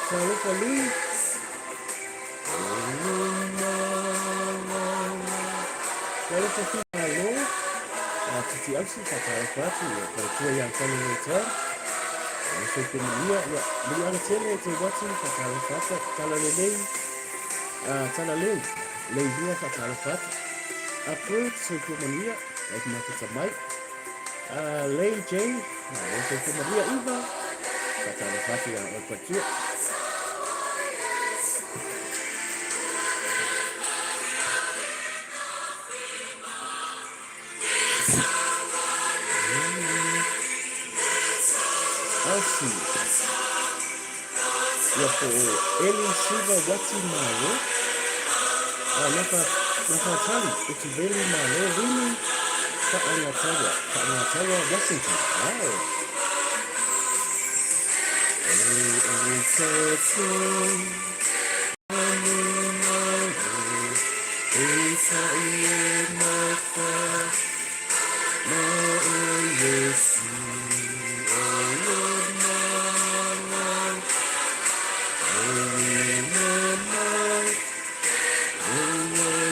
Talofa Lui. Talofa Fimalo. Titi Ausi, whakatalofa atu, ia tautua i a Tane Hotel. Ia so te manuia, ia muri ana tele te watu, whakatalofa atu, tala lelei, tala leu, lei lua whakatalofa atu. A Prude, so te manuia, wai te mai. Lei J, o so te manuia Iva, whakatalofa atu ia oe patua. Elsie. Ia po o Eli Siva Wati Malo. A napa, napa tali, Utuveli Malo Rini, Whaangatawa, Whaangatawa Washington. Wow. E o tātou, anu malo, e tai e mata, ma o Yesu, o mana, o mana, o mana,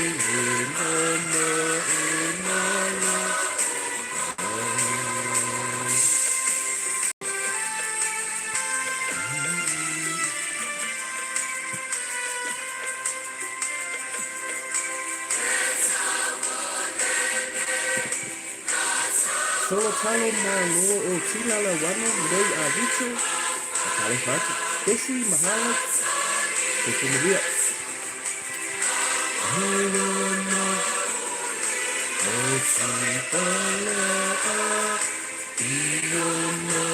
e mana. Solo talo malo o Tilala Wano Lei a Vito a Talofa atu Besi Mahalo Te Kumaria Alona O Tipala a Iona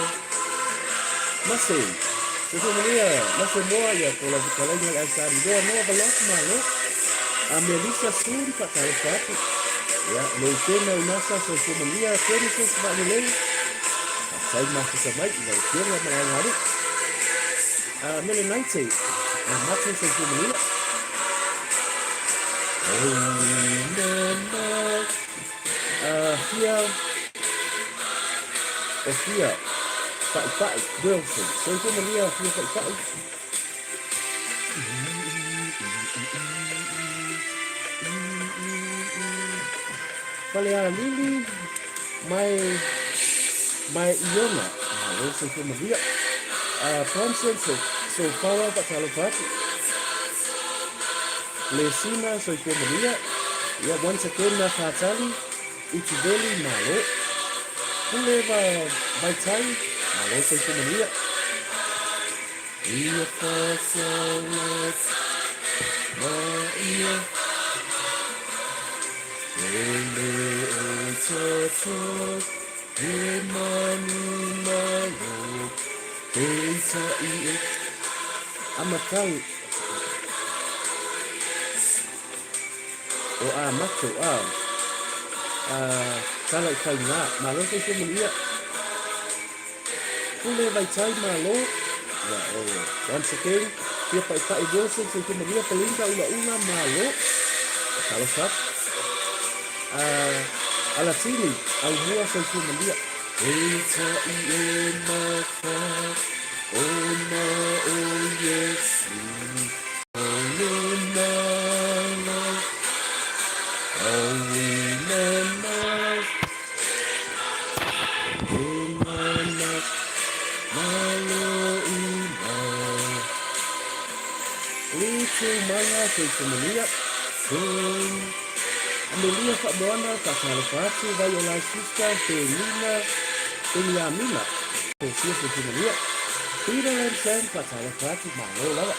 Mase Te Kumaria Mase moa ia ko la fetalaiga le Aisani Noa Noa Balok Malo A Melissa Soon Faatalofa atu Ia Leutena Unasa Soifua Manuia Genesis Vaalelei Faafetai mafisa mai i lau Afioga ma le Aiga A Mele Naite A Mato Soifua Manuia A Fia O Fia Pa'ipa'i Wilson Soifua Manuia Fia Pa'ipa'i Falealili mai mai Iona Malo soifua manuia Bronson so Sofawa faatalofa atu Lesina soifua manuia Ia once again na Fatali Utuveli Malo Pule va Vaitai Malo soifua manuia Ia whakawa ma ia E me o tātou he manu malo Peitai e Amatau O a matou a a tala i whai ngā Malo soifua manuia Pule Vaitai Malo, ia o once again, Fia Pa'ipa'i Wilson, Soifua Manuia, Belinda Ulaula Malo, talofa atu. Alatini, Aumua Soifua Manuia. Peitai e maka, ona o Iesu, Ono mana, auina mai. E mana malo ina. Litu manga soifua manuia. Soon. Amelia Faamoana, faatalofa atu, vai o lai sister, Penina, Peniamina. Soifua soifua manuia. Peter and Sam faatalofa atu malo lava.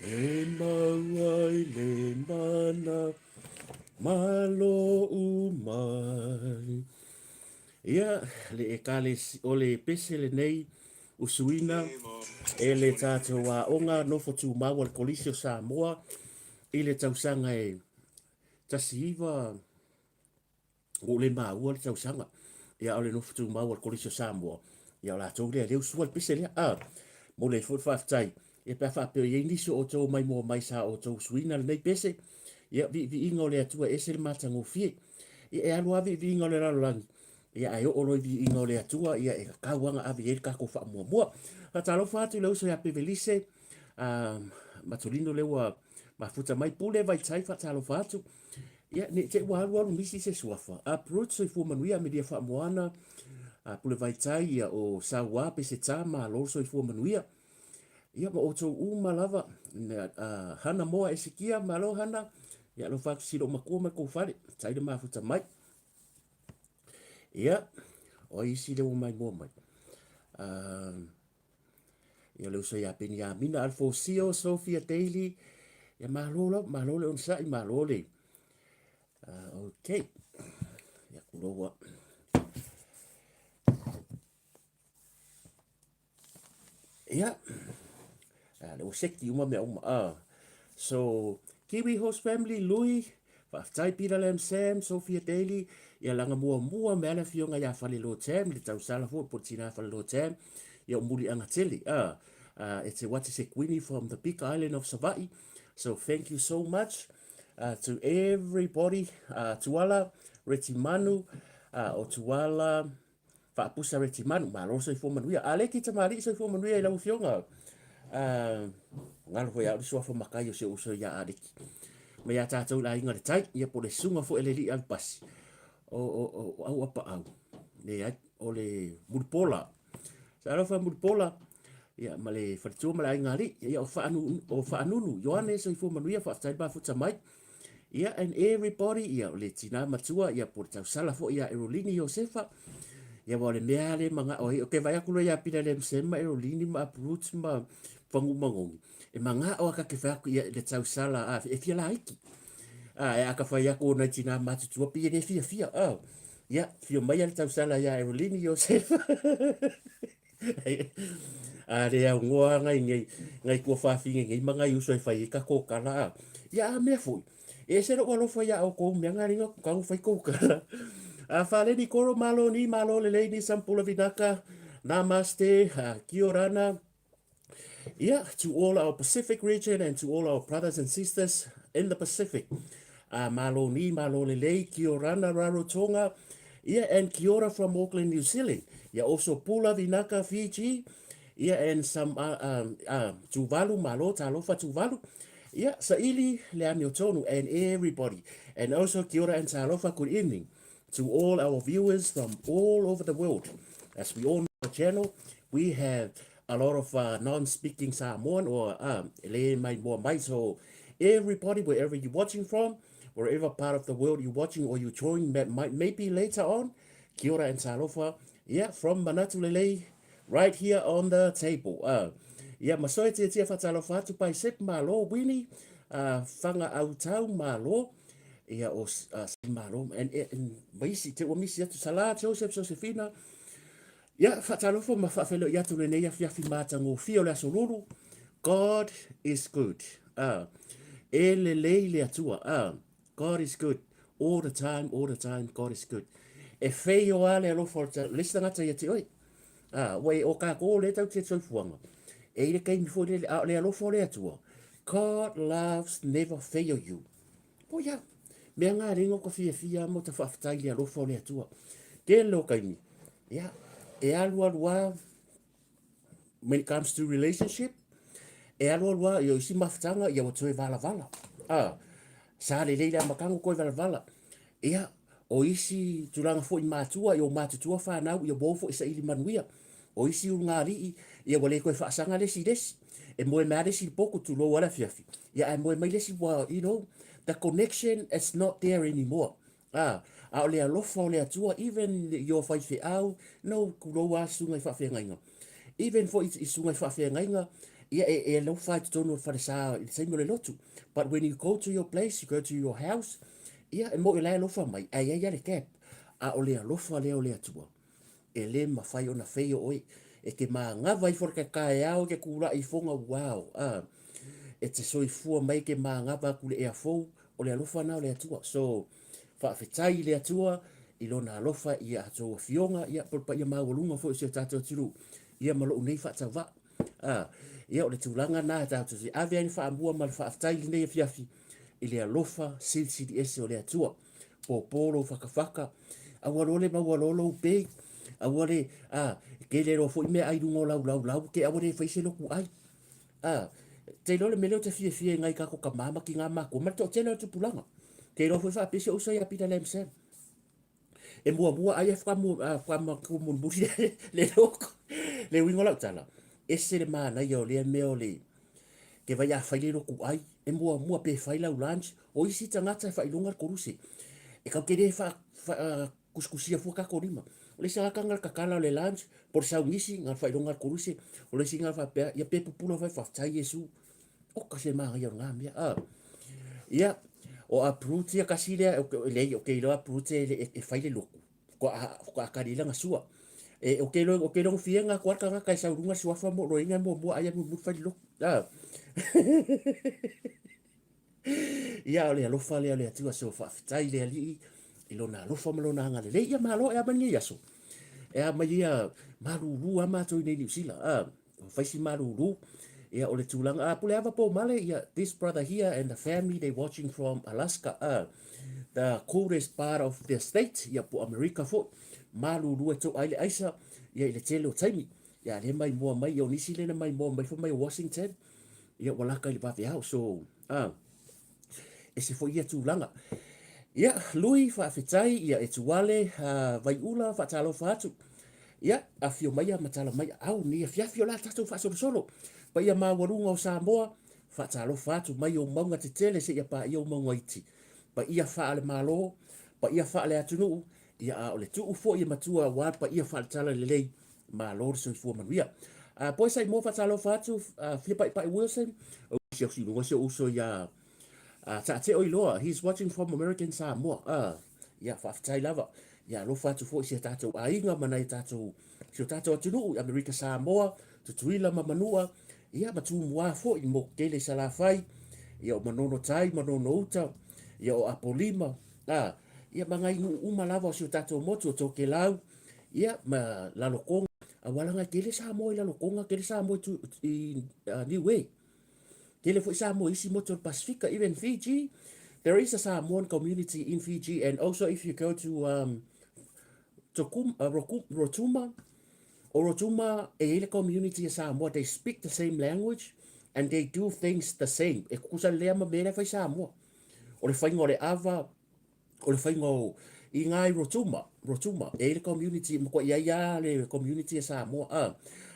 E mau ai le mana ma lo'u mai. Ia, le ekalesi, o le pese lenei usuina e le tatou aoga nofo tumau a le Kolisi o Samoa i le tausaga e 19 ua ou le maua le tausaga, ia a o le nofo tumau a le Kolisi o Samoa, ia o latou lea lea usua le pese lea. A, momoli ai foi le faafetai, ia pe a faapea o i ai nisi o outou maimoa mai sa outou usuina lenei pese, ia viiviiga o le Atua e ese le matagofie. Ia e alu lava viiviiga o le lalolagi, ia ae oo loa i viiga o le Atua, ia e tatau lava ona ave i ai le tatou faamuamua. Faatalofa atu i le uso ia Pevelise, a Matolino lea ua mafuta mai, Pule Vaitai faatalofa atu. Ia, ne i te i ua alualu nisi se suafa. A Brut Soifua Manuia, Amelia Faamoana, a Pule Vaitai, ia o Sauā Peseta, malo le soifua manuia. Ia ma outou uma lava, a Hana Moa Esekia, malo Hana. Ia alofa atu si lou matua ma le tou fale, tai le mafuta mai. Ia, o ai isi lea ua maimoa mai? Ia o le uso ia Peniamina Alfosio, Sophia Daly, ia malo lava, malo le onosai, malo le... Okay. Ia tulou a. Ia, le ua seki uma mea uma. So, Kiwi Host Family, Lui, faafetai Peter Lam Sam, Sophia Daly, ia laga muamua mai le afioga ia Falelo Tam, le tausala foi po o le tina Falelo Tam, ia o Muliaga tele. It's a what is a Queenie from the big island of Savaii. So thank you so much to everybody. Tuala, Retimanu, o Tuala, Faapusa Retimanu, malo le soifua manuia. Aleki tamalii soifua manuia i lau afioga. Galo foi au le suafa makai o si ou uso ia Aleki. Ma ia tatou le aiga le tai, ia po le susuga foi a le alii Alupasi. O, o, o, o au apaau. Leai, o le Mulipola. Talofa Mulipola, ia ma le faletua ma le aiga alii. Ia o Faanu, o Faanunu, Ioane soifua manuia, faafetai le mafuta mai. Ia and everybody, ia o le tina matua, ia po le tausala foi ia Erolini Iosefa. Ia aua o le mea lava lea e manao ai, ou te vaai atu loa ia Pila Lemsem ma Erolini ma Uproots ma Fagu Magogi, e manao lava ta te fai atu ia le tausala a, e fia laiti. A, e a ta fai atu o nai tina matutua pei e le fiafia. A, ia, fio mai le tausala ia Erolini Iosefa. A le aunoa ngai nei, ngai tuafafine nei ma ngai uso e fai ai ka kōkala a. Ia a mea foi, e ese lou alofa iā outou mea nga linga kau fai kōkala. A Faleni Koro malo ni malo lelei ni Sampula Vinaka, namaste, kia orana. Ia, to all our Pacific region and to all our brothers and sisters in the Pacific. Malo ni, malo lelei, kia orana Rarotonga, ia, and kia ora from Auckland, New Zealand. Ia, also Pula Vinaka, Fiji, ia, and some, Tuvalu, malo, talofa Tuvalu. Ia, saili le amiotonu, and everybody. And also kia ora and talofa, good evening to all our viewers from all over the world. As we all know our channel, we have a lot of non-speaking Samoan or le mai moa mai. So everybody, wherever you're watching from, wherever part of the world you're watching or you join, might maybe later on, kia ora and talofa, yeah, from Manatu Lelei, right here on the table. Ia, masoe tia tia whatalofa atu pai sep malo, Winnie, whanga au tau malo, ia o malo, and, and maisi, te ua misi atu, Salah, Joseph, Josefina, Ia, faatalofa ma faafeiloai atu lenei afiafi matagofie o le Aso Lulu. God is good. E lelei le Atua. God is good. All the time, all the time, God is good. E wheio a le alofa o le isi tagata ia te oe. Ua e o kākou o le tau te soifuaga. E i le taimi foi lele, a o le alofa o le Atua. God loves never fail you. Po ia, mea ngā ringa o ka fiafia mo ta whaafetai le alofa o le Atua. Tele o kaimi, ia, e alu alu a, when it comes to relationship, e alu alu a, ia isi mafutanga, ia ua toe valavala. Ah, sa lelei le amataga ua toe valavala. Ia, o isi tulaga foi matua, ia o matutua whanau, ia ua oo foi saili manuia. O isi uluga alii, ia ua le toe faasaga le isi i le isi. E moe mai lava le isi i le potu, tulou lava le afiafi. Ia ae moe mai le isi ua, you know, the connection is not there anymore. A, a o le alofa o le Atua, even i o faifeau, no, kulou a susuga i faafeagaiga. Even foi i susuga i faafeagaiga, ia e, e alofa i totonu o le falesa i le taimi o le lotu. But when you go to your place, you go to your house, ia e moi o la e alofa mai, ae i ai lava le gap. A o le alofa lea o le Atua, e le mafai ona feio oe. E te magava ifo le taeao e te tulai ifoga uao. A, e te soifua mai e te magava atu le ea fou, o le alofa na o le Atua. So, faafetai i le Atua i lona alofa i a outou afioga, ia, po o le paia maualuga foi o si o tatou atunuu, ia ma lou nei faatauvaa. A, ia o le tulaga na tatou te ave ai le faamua ma le faafetai i lenei afiafi i le alofa silisili ese o le Atua. Pōpō lou fatafata, aua loa le maua loa lou pay, aua le, a, tele loa foi meaai i luga o lau laulau, te aua le fai se lotu ai. A, te iloa le mea lea ou te fiafia ai nai tatou tama ma tina matua, ma le toatele o le tupulaga. Te iloa foi faapea si ou uso ia Peter Lam Sam. E muamua ai e whakamuamua mulimuli le loko. Le uiga o lau tala, ese le manaia o lea mea o le, ke vai a fai le lotu ai, e muamua pe fai lau lunch, o isi tagata e faailoga le koluse. E kau te le wha, wha, kusikusia fua kako lima. O le isi tagata nga le kakala o le lunch, po le saunisi, nga le faailoga le koluse, o le isi nga faapea, ia pe pupula fai faafetai Iesu. Oka se manaia o lena mea. A. Ia, o uproot ia kasi lea, e leai, ou te iloa uproot e, e fai le lotu. Faatoa kali ai lana sua. E, ou te iloa, ou te iloa gofie na atu lava le tagata e sau i luga le suafa mo loiga e muamua ai mulimuli fai le lotu. A. Ia, o le alofa lea o le Atua, so faafetai i le Alii i lona alofa ma lona agalelei. Ia malo e a mai lenei aso. E a mai ia malulu lava matou i nei Niu Sila. A. Fai si malulu. Ia, o le tulaga, a Puleava Pomale, ia, this brother here and the family, they watching from Alaska, the coldest part of the state, ia, po Amerika foi. Malulu e to'a ai le aisa, ia, i le tele o taimi. Ia, lea mai moa mai, ia, o nisi lea na mai moa mai fai mai o Washington, ia, ua laka i le vaveao. So, ese foi ia tulaga. Ia, Lui, faafetai, ia, e Tuale, Vaiula, faatalofa atu. Ia, afio mai a matala mai au ni afiafi o la tatou faasolosolo. Paia maualuga o Samoa, faatalofa atu mai ou mauga tetele seia paia ou mauga iti. Paia faale-Malo, paia faale-atunuu, ia a o le tuu foi e matua aua le paia faale-Tala Lelei, malo le soifua manuia. A poe Saimoa faatalofa atu, Fia Paipai Wilson, si au si ou uso ia Taateo Iloa, he's watching from American Samoa. Ia, faafetai lava. Ia alofa atu foi i si a tatou aiga ma nai tatou, si o tatou atunuu i Amerika Samoa, Tutuila ma Manua, ia ma Tumua foi i motu tele i Salafai, ia o Manono Tai, Manono Uta, ia o Apolima, a, ia ma nai nuu uma lava o si o tatou motu o Tokelau, ia ma Lalokonga, aua laga e tele Samoa i Lalokonga, tele Samoa i, i uh, Niue. Tele foi Samoa i isi motu o le Pasifika, even Fiji, there is a Samoan community in Fiji and also if you go to um, Tokum, Roku, Rotuma, o Rotuma e i ai le community a Samoa, they speak the same language and they do things the same. E kukusa lea ma mea lea fai Samoa. O le faiga o le ava, o le faiga o i ngā i Rotuma, Rotuma, e i le community, matua i ai a le community a Samoa. A,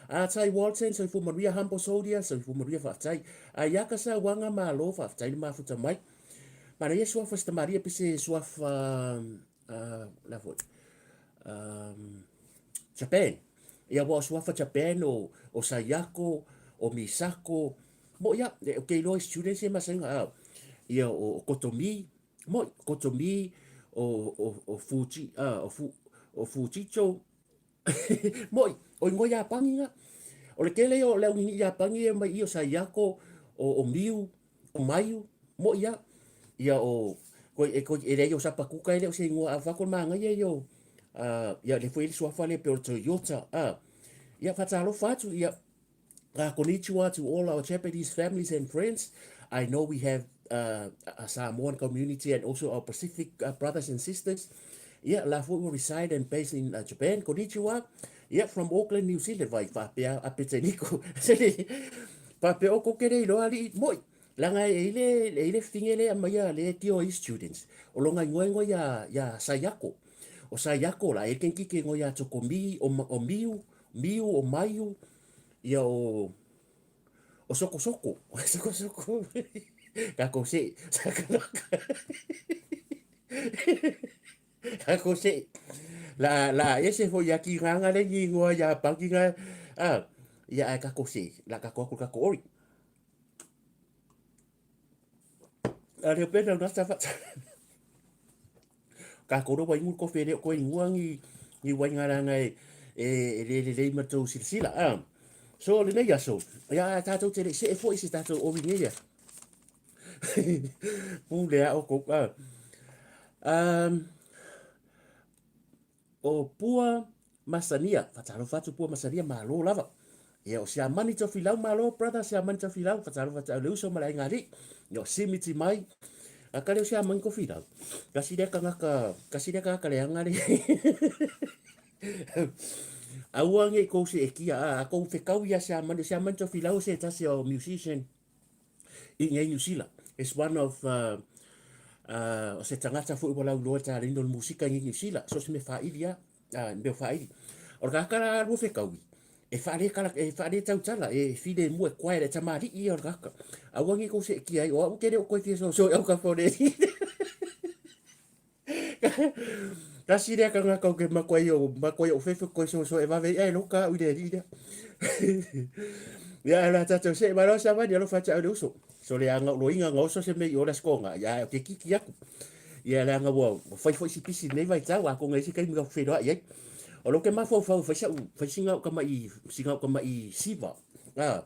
a Tai Walton, soifua manuia, Humble Soldier, soifua manuia, faafetai. A ia ka sa wanga malo, faafetai le mafuta mai. Mana ia suafa si tamaria pe se suafa, uh, la foi, um, Japan. Ia wa o suafa Japan o, o Sayako, o Misako, mo ia, e, o ke iloa i students ia masainga, a, ia o, o Kotomi, Moi, Kotomi, o, o, o Fuji, uh, o, Fu, o Fujicho, moi, o ingoa Iapani nga. O le tele o le augini Iapani e mai i o Sayako, o, o Miu, o Maiu, moi ia. Ia o, koi, e, koi, e leai o Sapakuka e le o se ingoa a whako māngai e o, uh, ia le foi le suafa le pe o le Toyota, uh, ia whatalofa atu, ia, Konnichiwa to all our Japanese families and friends. I know we have a Samoan community and also our Pacific brothers and sisters. Yeah, la foi will reside and based in Japan. Konnichiwa. Yeah, from Auckland, New Zealand. Vai whapea a Peteniko. Whapea o kokere i loa li moi. Langa e ile e ile whitinge le ama ia le tio i students. O longa ingoa ingoa ia ia Sayako. O Sayako la e kenki ke ingoa ia Tokomi o, o Miu, Miu o Maiu ia o o Sokosoko. O Sokosoko. Kako se sakalaka. Takou se la la ese foi ia ki nganga le ni ngoa ia pangi nga a ia ai kako se la kako aku kako ori. A leo pena una ta fa. Kako ro wai ngu ko fere ko ingua ngi ngi wai ngaranga e e le le le matou silasila a. So lenei aso ia tatou te le se e foi se tatou ori nei ia. Pule a o kou a. Um, o Pua Masania, whatalofa atu Pua Masania, malo lava. Ia, o Siamani Tofilau, malo brother, Siamani Tofilau, whatalofa atu au le uso ma le aiga alii. Ia, o Simiti mai. A kare o Siamani Tofilau. Kasi lea kangaka, kasi lea kangaka leanga le. Aua nge i kou se e kia, a, a kou whekau ia Siamani, o Siamani Tofilau se tasi o musician i nei New Zealand. It's one of uh, uh, o se tagata foi ua lauiloa i le taleni o le musika i nei New Zealand. So se mea faaili lava, uh, mea o faaili. O le tagata la lua fetaui, e faale kala, e faale tautala, e filemu, e quiet, e tamalii ia o le tagata. Aua nei kou seetia ai, o au ke le o koe fia soso i au ka fone. Tasi lea kangaka o ke makoa i o makoa i o fefe koe soso e vave ia e loka au i le alii lea. Ia la tatou se malo sa mani alofa atu au le uso. So le anga uloinga nga oso se me i ola skonga. Ia o ke kiki aku. Ia le anga ua fai foi si pisi nei vai tau a konga isi kai mi ka whenua i ai. O lo ke mafau fau fai sa u fai singa o kama i singa o kama i siva. Ah.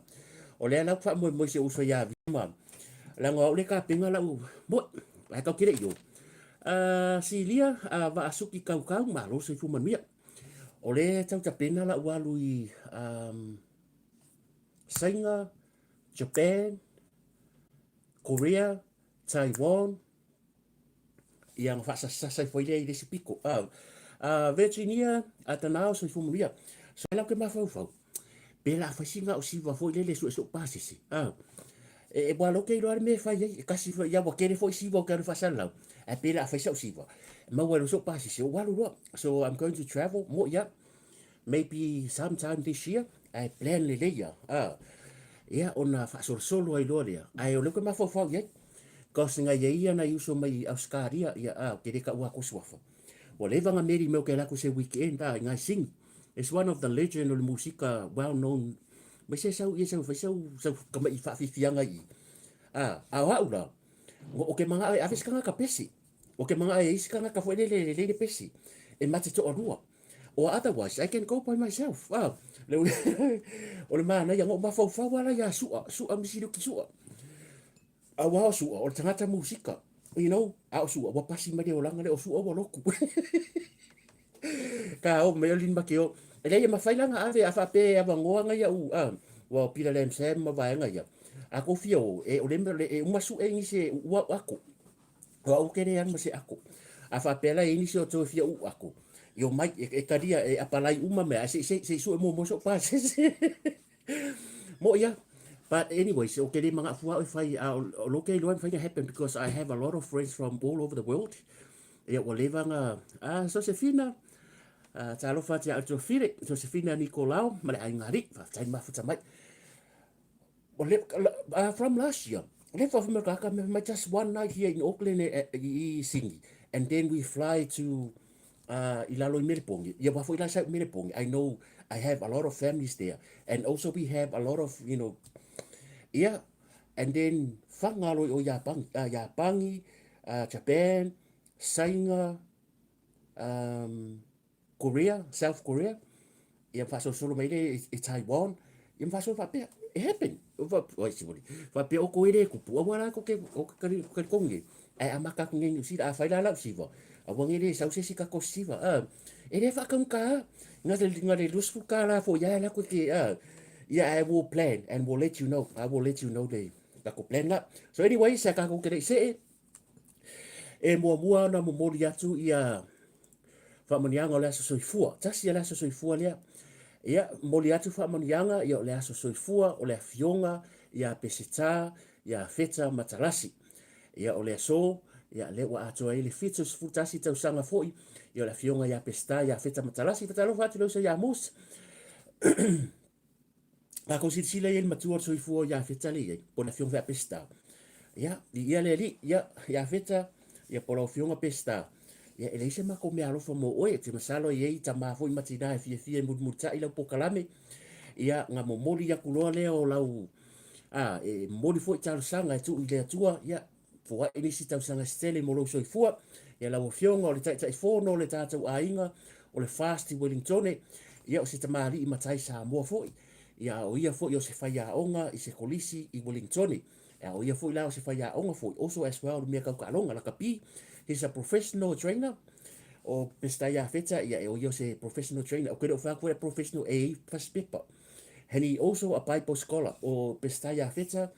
O le ala wha moe moe se uso ia ma. Langa o le ka penga la u mo. Ai kau kire i o. Uh, Silia, uh, Vaasuki Kaukau, malo soifua manuia. O le tau tapena la ua alu i um, Saina, Japan, Korea, Taiwan, ia nga whaasasasa i whailea i lesi piko. Uh, Virginia, Atanao, soifua manuia. So, lau ke mafaufau. Pe la fai singa o siva foi lele sue so pasese. Ah. E, e wa loke iloa le mea e fai ai. E kasi foi ia wa kere foi siva o ke alu faasalau. Ae pe la fai sau siva. E maua ai so pasese o alu loa. So I'm going to travel mo ia. Maybe sometime this year. Ae plan lelei ia. Ah. Ia ona faasolosolo ai loa lea. Ae o lea ke mafaufau i ai. Cause ngai e ia nai uso mai Australia ia ah, ke le ka ua ko suafa. Ua leva nga meri meo ke laku se weekend ah, ngai sing. It's one of the legend o le musika well known. Mai se sau ia sau fai sau sau kama i whaafifianga i. Ah, a o au la. O ke manga e ave se kanga ka pesi. O ke manga e isi kanga ka foi le le le le pesi. E mate to alua. Or otherwise I can go by myself. Ah, le o le mana ia ngo mafaufau ala ia sua, sua misi luki sua. Aua o sua, o le tagata musika. You know, a o sua, ua pasi mai le olaga lea, o sua ua loku. Ka o mai o lin make o. E leai e mafai la ona ave a faapea e avanoa ngai au, a, ua o Pila Lam Sam ma vaega ia. A kou fia o, e o le mea e uma sue nisi e uua au ako. O au ke le alu ma se ako. A faapea la e i ai nisi o outou e fia uu ako, i omai, e talia, e apalai uma mea, ae se i se i sue muamua sou pasese. Mo ia. But anyways, o ke le manga fua o fai a o lo ke iloa mafai na happen because I have a lot of friends from all over the world. Ia ua leva nga ah Josefina ah talofa atu ia Tuafile, Josefina Nikolao ma le aiga alii. Faafetai mafuta mai. O le from last year, le fa fa ka ka me just one night here in Auckland i Sydney and then we fly to uh, i lalo i Melepongi. Ia wa foi la sa Melepongi. I know I have a lot of families there. And also we have a lot of, you know, yeah. And then whangalo o Yapangi, uh, Yapangi, uh, Japan, Sainga, um, Korea, South Korea. Ia whasolosolo mai le i Taiwan. Ia whasolosolo whapea, it happened. Oi, siboli. Whapea o koe le kupu. Aua la ko ke, o ke kari, kari konge. Ai a maka ku ngai New Zealand, a whai la lau siva. Aua nge le sau se si kako siva. A, e le whakaung ka, nga le, nga le lusfu ka la fo ia la koe ke, a, ia I will plan and will let you know. I will let you know le kako plan la. So anyway, sa kako ke le se e, e muamua ona momoli atu ia Faamanuiaga o le aso soifua. Tasi ia le aso soifua lea. Ia, momoli atu faamanuiaga, ia o le aso soifua, o le afioga ia Peseta, ia Feta ma Talasi. Ia, o le aso, ia, lea ua atoa ai le 71 tausaga foi, ia o le afioga ia Peseta, ia Feta ma Talasi. Fatalofa atu le uso ia Mos. A kou silasila i ai le matua o le soifua o Iafeta lea i ai, po o le afioga foi a Peseta. Ia, viia le Alii, ia, Iafeta, ia po o lau afioga Peseta. Ia, e leai se matou meaalofa mo oe, e te masalo e i ai tama foi ma tina e fiafia e mulimulitai lau polokalame, ia, na momoli atu loa lea o lau, a, e momoli foi talosaga e tuu i le Atua, ia, foai nisi tausaga se tele mo lou soifua. Ia, lau Afioga o le Taitaifono o le tatou aiga o le FAST i Wellingtone, ia, o se tamalii matai Samoa foi, ia, a o ia foi o se faiaoga i se kolisi i Wellingtone. A o ia foi la o se faiaoga foi, also as well le mea tau taaloga, lakapi, he's a professional trainer. O Peseta Iafeta, ia, e o ia o se professional trainer. Ou te le o fai atu foi professional e i fasi pepa. And he also a Bible scholar. O Peseta Iafeta,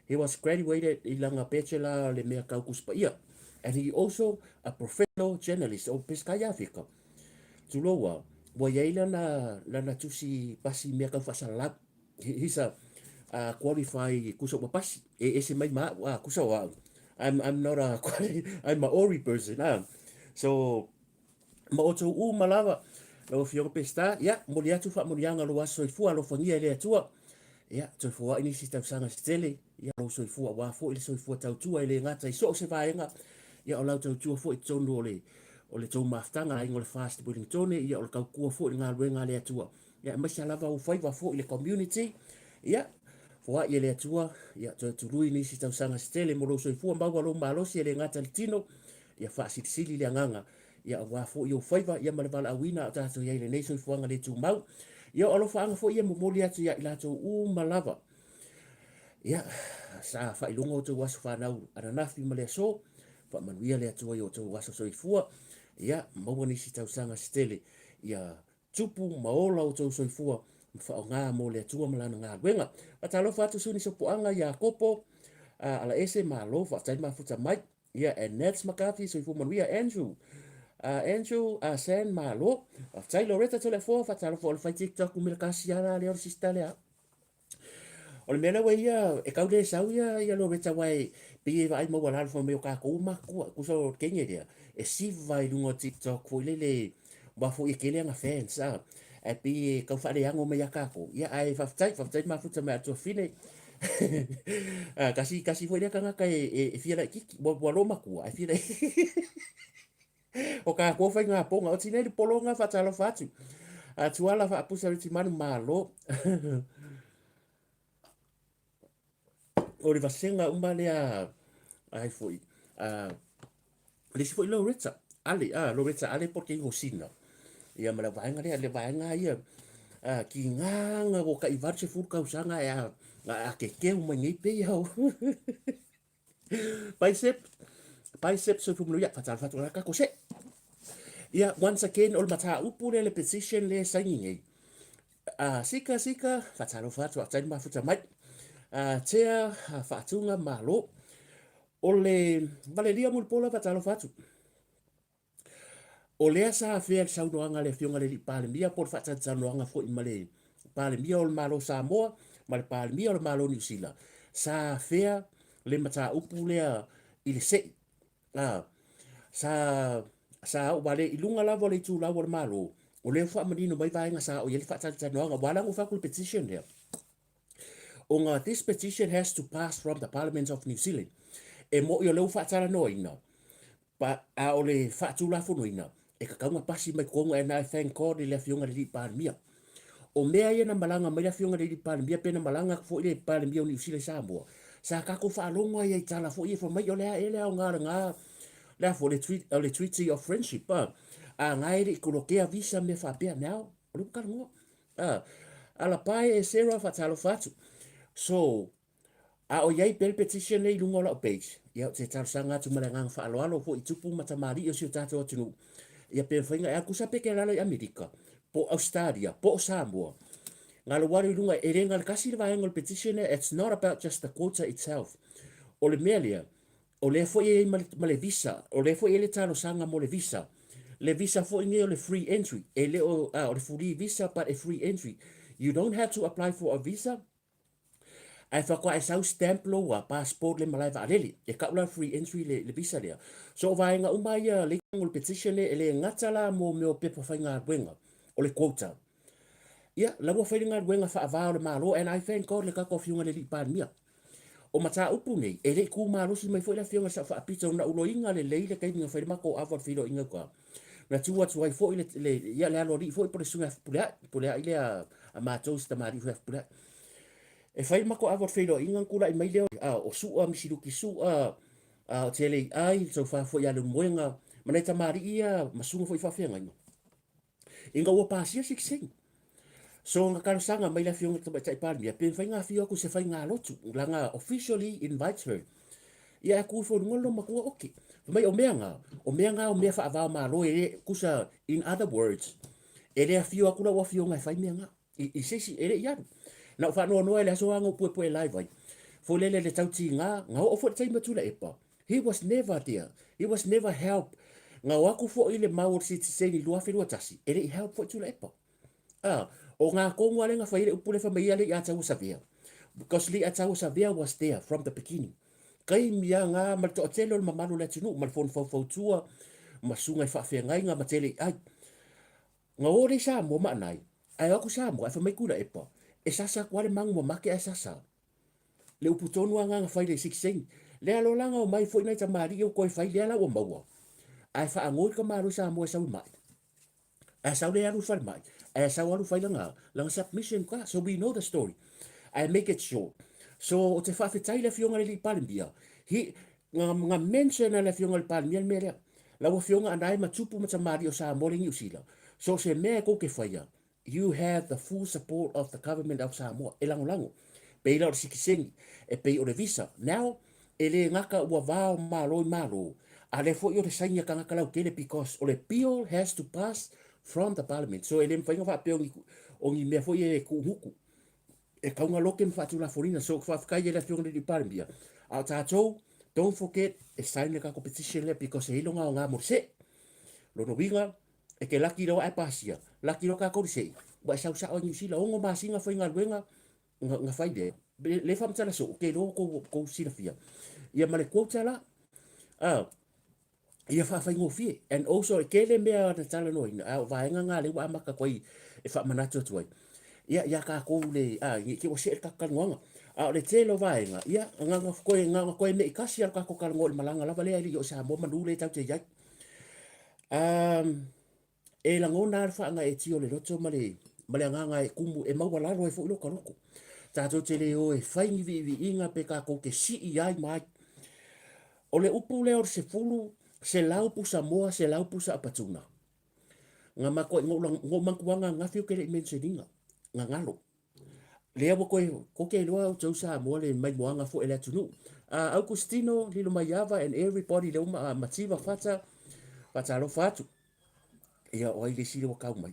he was graduated i lana bachelor le mea tau Tusi Paia. And he also a professional journalist. O Peseta Iafeta, tulou a, ua i ai lana, lana tusi pasi mea tau faasalalau. He's a uh, qualify kusa ua pasi e ese mai ma au ah, kusa o au. I'm not a I'm a Maori person ah. So ma outou uma lava lau afioga Peseta, ia momoli atu faamanuiaga o lou aso soifua alofagia e le Atua. Ia toe foai nisi tausaga se tele, ia lou soifua aua foi le soifua tautua e le gata i so o se vaega, ia o lau tautua foi i totonu o le o le tou mafutaga aiga o le Fast Wellingtone, ia o le tautua foi i le galuega a le Atua. Ia aemaise lava ua faiva foi le community. Ia, foai e le Atua, ia toe tului nisi tausaga se tele mo lou soifua, maua lou malosi e le gata i le tino, ia faasilisili le agaga, ia aua foi ou faiva, ia ma le valaauina a o tatou i ai i lenei soifuaga le tumau. Ia o alofaaga foi ia e momoli atu ia i latou uma lava. Ia, sa faailoga outou aso fanau ananafi ma le aso, faamanuia le Atua i outou aso soifua, ia maua nisi tausaga se tele, ia Tupu ma ola outou soifua ma faaaoga mo le Atua ma Lana galuega. Faatalofa atu Suni Sopoaga, Iakopo, Alaese, malo, faafetai le mafuta mai. Ia, and Nats McCarthy, soifua manuia, Andrew, Andrew, San, malo. Faafetai Loretta Toleafoa, faatalofa o le fai TikTok umela kasi ala lea o le sister lea. O le mea lea ua ia, e tau le sau ia, ia Loretta aua e pei e vaai maualalo fai mai o tatou matua, tusa o le teine lea, e siva i luga o TikTok foi lele, aua foi e tele ana fans, a, ae pei e tau faaleago mai ia tatou. Ia, ae faafetai, faafetai le mafuta mai a le tuafafine. Tasi, tasi foi lea tagata e, e, e fia laitiiti, ua, ua loomatua, ae fia laitiiti. O tatou faiga poga, o tinei le pologa faatalofa atu. A Tuala faapusa Ritimanu malo. O le vasega uma lea ai foi. A le isi foi Loretta, Ale, a Loretta Ale po te Hosina. Ia ma le vaega lea, le vaega ia a ki nganga o ka i 80 tausaga e a a kekeu mai nei pe ia. Bicep, bicep soifua manuia, faatalofa atu la kako se. Ia, once again, o le mataupu lea, le petition lea e saini nei. Sika, sika, faatalofa atu, faafetai le mafuta mai. Tea, faatuga, malo. O le Valelia Mulipola, faatalofa atu. O lea sa afea le saunoaga a le Afioga i le Alii Palemia po o le faatalatalanoaga foi ma le Palemia o le Malo o Samoa ma le Palemia o le Malo o Niu Sila, sa afea le mataupu lea i le se'i. A, sa, sa oo vale i luga lava o le itulau o le Malo, o lea ua faamanino mai vaega sa oo i ai le faatalatalanoaga, aua la na ou fai atu i le petition lea, ona this petition has to pass from the Parliament of New Zealand. E mo'i o lea ua faatalanoaina, Pa, a o le faatulafonoina, e tatau ona pasi mai totonu and I thank God i le Afioga i le Alii Palemia. O mea ia na malaga mai le Afioga i le Alii Palemia pe na malaga atu foi le Palemia o Niu Sila i Samoa, sa tatou faalogo ai i tala foi ia fai mai o le a ea le aoga o lena, le a foi, o le Treaty of Friendship, a, a na e le i kolokea visa mea faapea, now, o lea ua talanoa. A, Alapae e Sarah faatalofa atu. So, A o i ai pea le petition nei i luga o lau page, ia ou te talosaga atu ma le agaga faaaloalo foi i tupu ma tamalii o si o tatou atunuu, ia pe mafai ona e alu tusa pe te alala i Amerika, po o Australia, po o Samoa. Galo alu i luga, e le galo tasi le vaega o le petition lea, it's not about just the quota itself. O le mea lea, o lea foi e i ai ma le, ma le visa, o lea foi e i ai le talosaga mo le visa. Le visa foi nei o le free entry, e le o, ah, o le free visa but a free entry. You don't have to apply for a visa, Ae faatoa e sau stamp lou a passport le malae vaalele. E kau la free entry le, le visa lea. So o vaega uma ia le o le petition le, e le gata la mo mea o pepa faigaluega o le quota. Ia, la ua fai le galuega faava o le Malo and I thank God le tatou afioga i le Alii Palemia. O mataupu nei, e le i tu malosi mai foi le Afioga i le Sao Faapito na uloiga lelei le taimi na fai le matou ava o le feiloaiga i uta. Na tu atu ai foi le, le, ia le aloalii foi po o le susuga ia Fepuleai, Fepuleai lea a matou si tamalii foi ia Fepuleai. E fai le matou ava o le feiloaiga ona tulai mai lea o Sua, Misiluki Sua, o Teleiai, le tofa foi ia Leulumoega, ma nai tamalii ia ma susuga foi i faafeagaiga. Ina ua pasia sitiseni. So na talosaga mai le Afioga i le Tamaitai Palemia pe mafai ona afio atu i se faigalotu, lana officially invites her. Ia ae tu ifo i luga le loomatua, oke. Fai mai o mea na, o mea na o mea faava o Malo e le, tusa, in other words, e le afio atu lau afioga e fai mea na. I, i se isi, e le i alu. Na ou faanoanoa i le aso lena na ou puepue live ai. Foi lele le tautiga, na oo foi le taimi o Tuilaepa, he was never there, he was never help. Na o atu foi le mau o le sitiseni i 2021, e le i help foi Tuilaepa. Ah, o ngā tonu a lea na fai ai le upu lea fai mai ia Lei'ataua Savea. Because Lei'ataua Savea was there from the beginning. Taimi a ngā ma le toatele o le mamalu o le atunuu ma le fono faufautua ma susuga i faafeagaiga ma tele i ai. Na o lea i Samoa ma anai, ae o atu Samoa ae fai mai Tuilaepa, e sasa atu lava le magu mamake ae sasa. Le upu tonu lava na fai le sitiseni. Lea loa la na omai foi nai tamalii ua toe fai lea la ua maua. Ae faanoi le tamaloa i Samoa e sau i mai. Ae sau lea alu i falemai, ae sau alu fai lana, lana submission ka. So we know the story. Ae make it short. So ou te faafetai i le Afioga i le Alii Palemia, he, na, na mention e le Afioga i le Palemia le mea lea. Lau Afioga Anae ma tupu ma tamalii o Samoa le Niu Sila, so o se mea e kou te faia, you have the full support of the government of Samoa. E lagolago. Pei la o le sitiseni, e pei o le visa. Now, e le gata ua va o Malo i Malo, a lea foi o le saini a tagata lautele because o le bill has to pass from the parliament. So e le mafai ona faapea o ni, o ni mea foi e tuuhuku. E tau na loke ma faatulafonoina. So faafetai i le Afioga i le Alii Palemia. A o tatou, don't forget e sign le tatou petition lea because e i ai lona aoga mo le see. Lona uiga, e te laki loa ae pasia, laki loa tatou i le see, ua e sau sao i Niu Sila, ono masina faigaluega na fai lea. Le faamatala soo, ou te iloa ua outou silafia. Ia ma le quota la, ia faafaigofie. And also e tele mea na talanoaina, a o vaega na lea ua amata atu ai e faamanatu atu ai. Ia, ia tatou le, a, ne i te i ua see le tatou talanoaga. A o le tele o vaega, ia, na ona toe, na ona toe mei tasi lava le tatou talanoa i le malaga lava lea e le i oo i Samoa manu lea tatou te i ai. Um, e lagona lava le faagaeetia o le loto ma le, ma le agaga e kumu, e maualalo ai foi lota loto. Tatou te le o e fai ni viiviiga pe tatou te sii ai ma ai. O le upu lea o le sefulu, selau pusa moa, selau pusa apatuna. Nga makuai, ngou mantuaga ananafi ou te le i mention ina, nga galo. Lea ua toe koke loa outou Samoa le maimoaga foi a le atunuu. Augustino, Lilomaiava and everybody lea ua mativa fata, faatalofa atu. Ia, o ai le isi lea ua tau mai.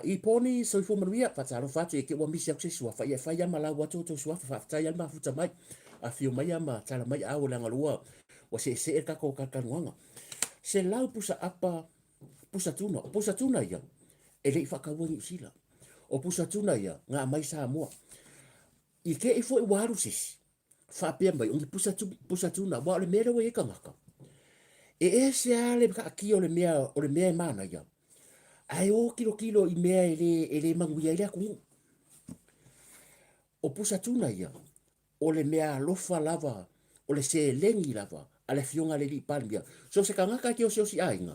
Iponi, soifua manuia, faatalofa atu, e te ua misi atu se suafa. Ia, e fai lava ma lau atu outou suafa, faafetai lava le mafuta mai. Afio mai lava ma tala mai aao leaga lua ua seesee le tatou talatalanoaga. 100 pusa apa, pusa tuna. O pusa tuna ia, e le i faataua i Niu Sila. O pusa tuna ia, na aumai Samoa. I te i foi ua alu se isi, faapea mai, o ni pusa, tu, pusa tuna, aua o le mea lea ua i ai tagata. E ese lava le taatia o le mea, o le mea e manaia, ae o tilotilo i mea e le, e le manuia ai le atunuu. O pusa tuna ia, o le mea alofa lava, o le seleni lava a le Afioga i le Alii Palemia. So se tagata e te osiosi aiga,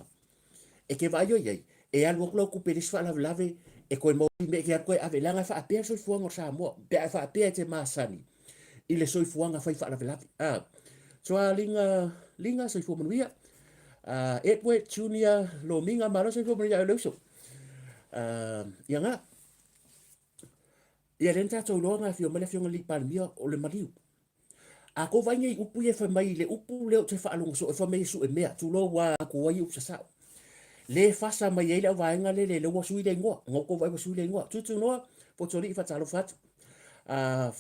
e te vaai oi ai, e alu atu lau tupe i le isi faalavelave, e toe maua mea e te alu toe ave, leaga e faapea le soifuaga o Samoa, pe a e faapea e te masani i le soifuaga fai faalavelave. Ah, Toa Liga, Liga, soifua manuia. Edward Junior Lomiga, malo soifua manuia e le uso. Ia nga, Ia lea na tatou iloa na afio mai le afioga i le Alii Palemia o le maliu. A kou vaai nei i upu ia e fai mai i le upu lea ou te faalogo soo e fai mai e sue mea, tulou ua atu ai upu sasao. Le fasa mai ai le auvaega lele lea ua sui le igoa, na outou vaai ua sui le igoa. Tutunoa, Potoalii faatalofa atu.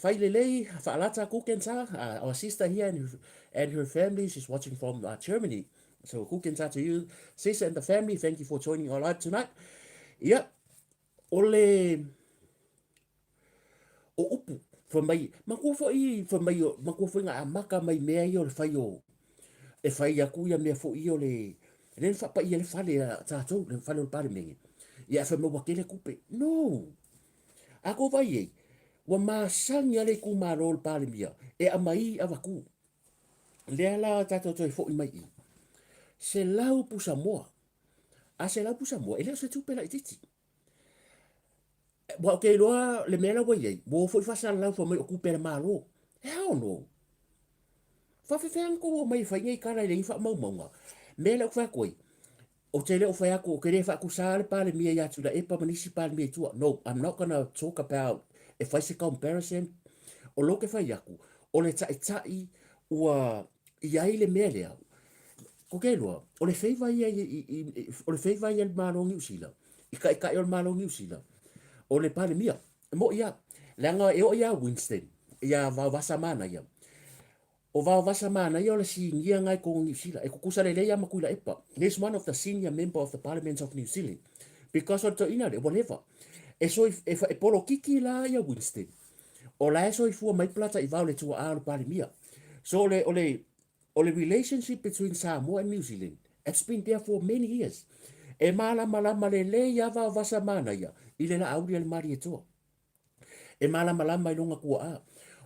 Fai lelei, faalata guten Tag, our sister here and her, and her family, she's watching from Germany. So guten Tag to you, sister and the family, thank you for joining our live tonight. Ia, O le o upu, fai mai, matua foi, fai mai, matua foi na amata mai mea ia o le fai o, e fai atu ia mea foi ia o le, lea na faapaia le fale a tatou, le fale o le Palemene, ia ae fai mai ua tele tupe. No! A tou vaai i ai, Ua masani lava le itumalo o le Palemia e aumai avatu. Lea la tatou toe foi mai i 100 pusamoa. A 100 pusamoa, e le o se tupe laitiiti. Aua ou te iloa le mea la ua i ai, ua o foi faasalalau fai mai o tupe a le Malo. Hell no! Faafefea ona tou omai e fai nei tala e leai ni faamaumauga? Mea lea ou te fai atu ai, ou te le o fai atu, ou te le faatusa le Palemia ia Tuilaepa ma nisi Palemia i tua. No, I'm not gonna talk about e fai se comparison. O lea ou te fai atu, o le taitai ua i ai le mea lea, ko ke iloa, o le favour ia i, o le favour ia i le Malo o Niu Sila, i taitai o le Malo o Niu Sila, o le Palemia. E moʻi lava, leaga e oo ia Winston, ia Vaovasa Manaia. O Vaovasa Manaia o le sinia lena i totonu o Niu Sila, e tutusa lelei lava ma Tuilaepa. He is one of the senior member of the Parliament of New Zealand because o le toeaina lea ua leva. E, soi, e, e polokiki la ia Winston, o la e soifua mai Polataivao le tuaa o le Palemia. So o le, o le, o le relationship between Samoa and New Zealand, it's been there for many years. E malamalama lelei lava Vaovasa Manaia i le laauli a le Malietoa. E malamalama i lona tuaa.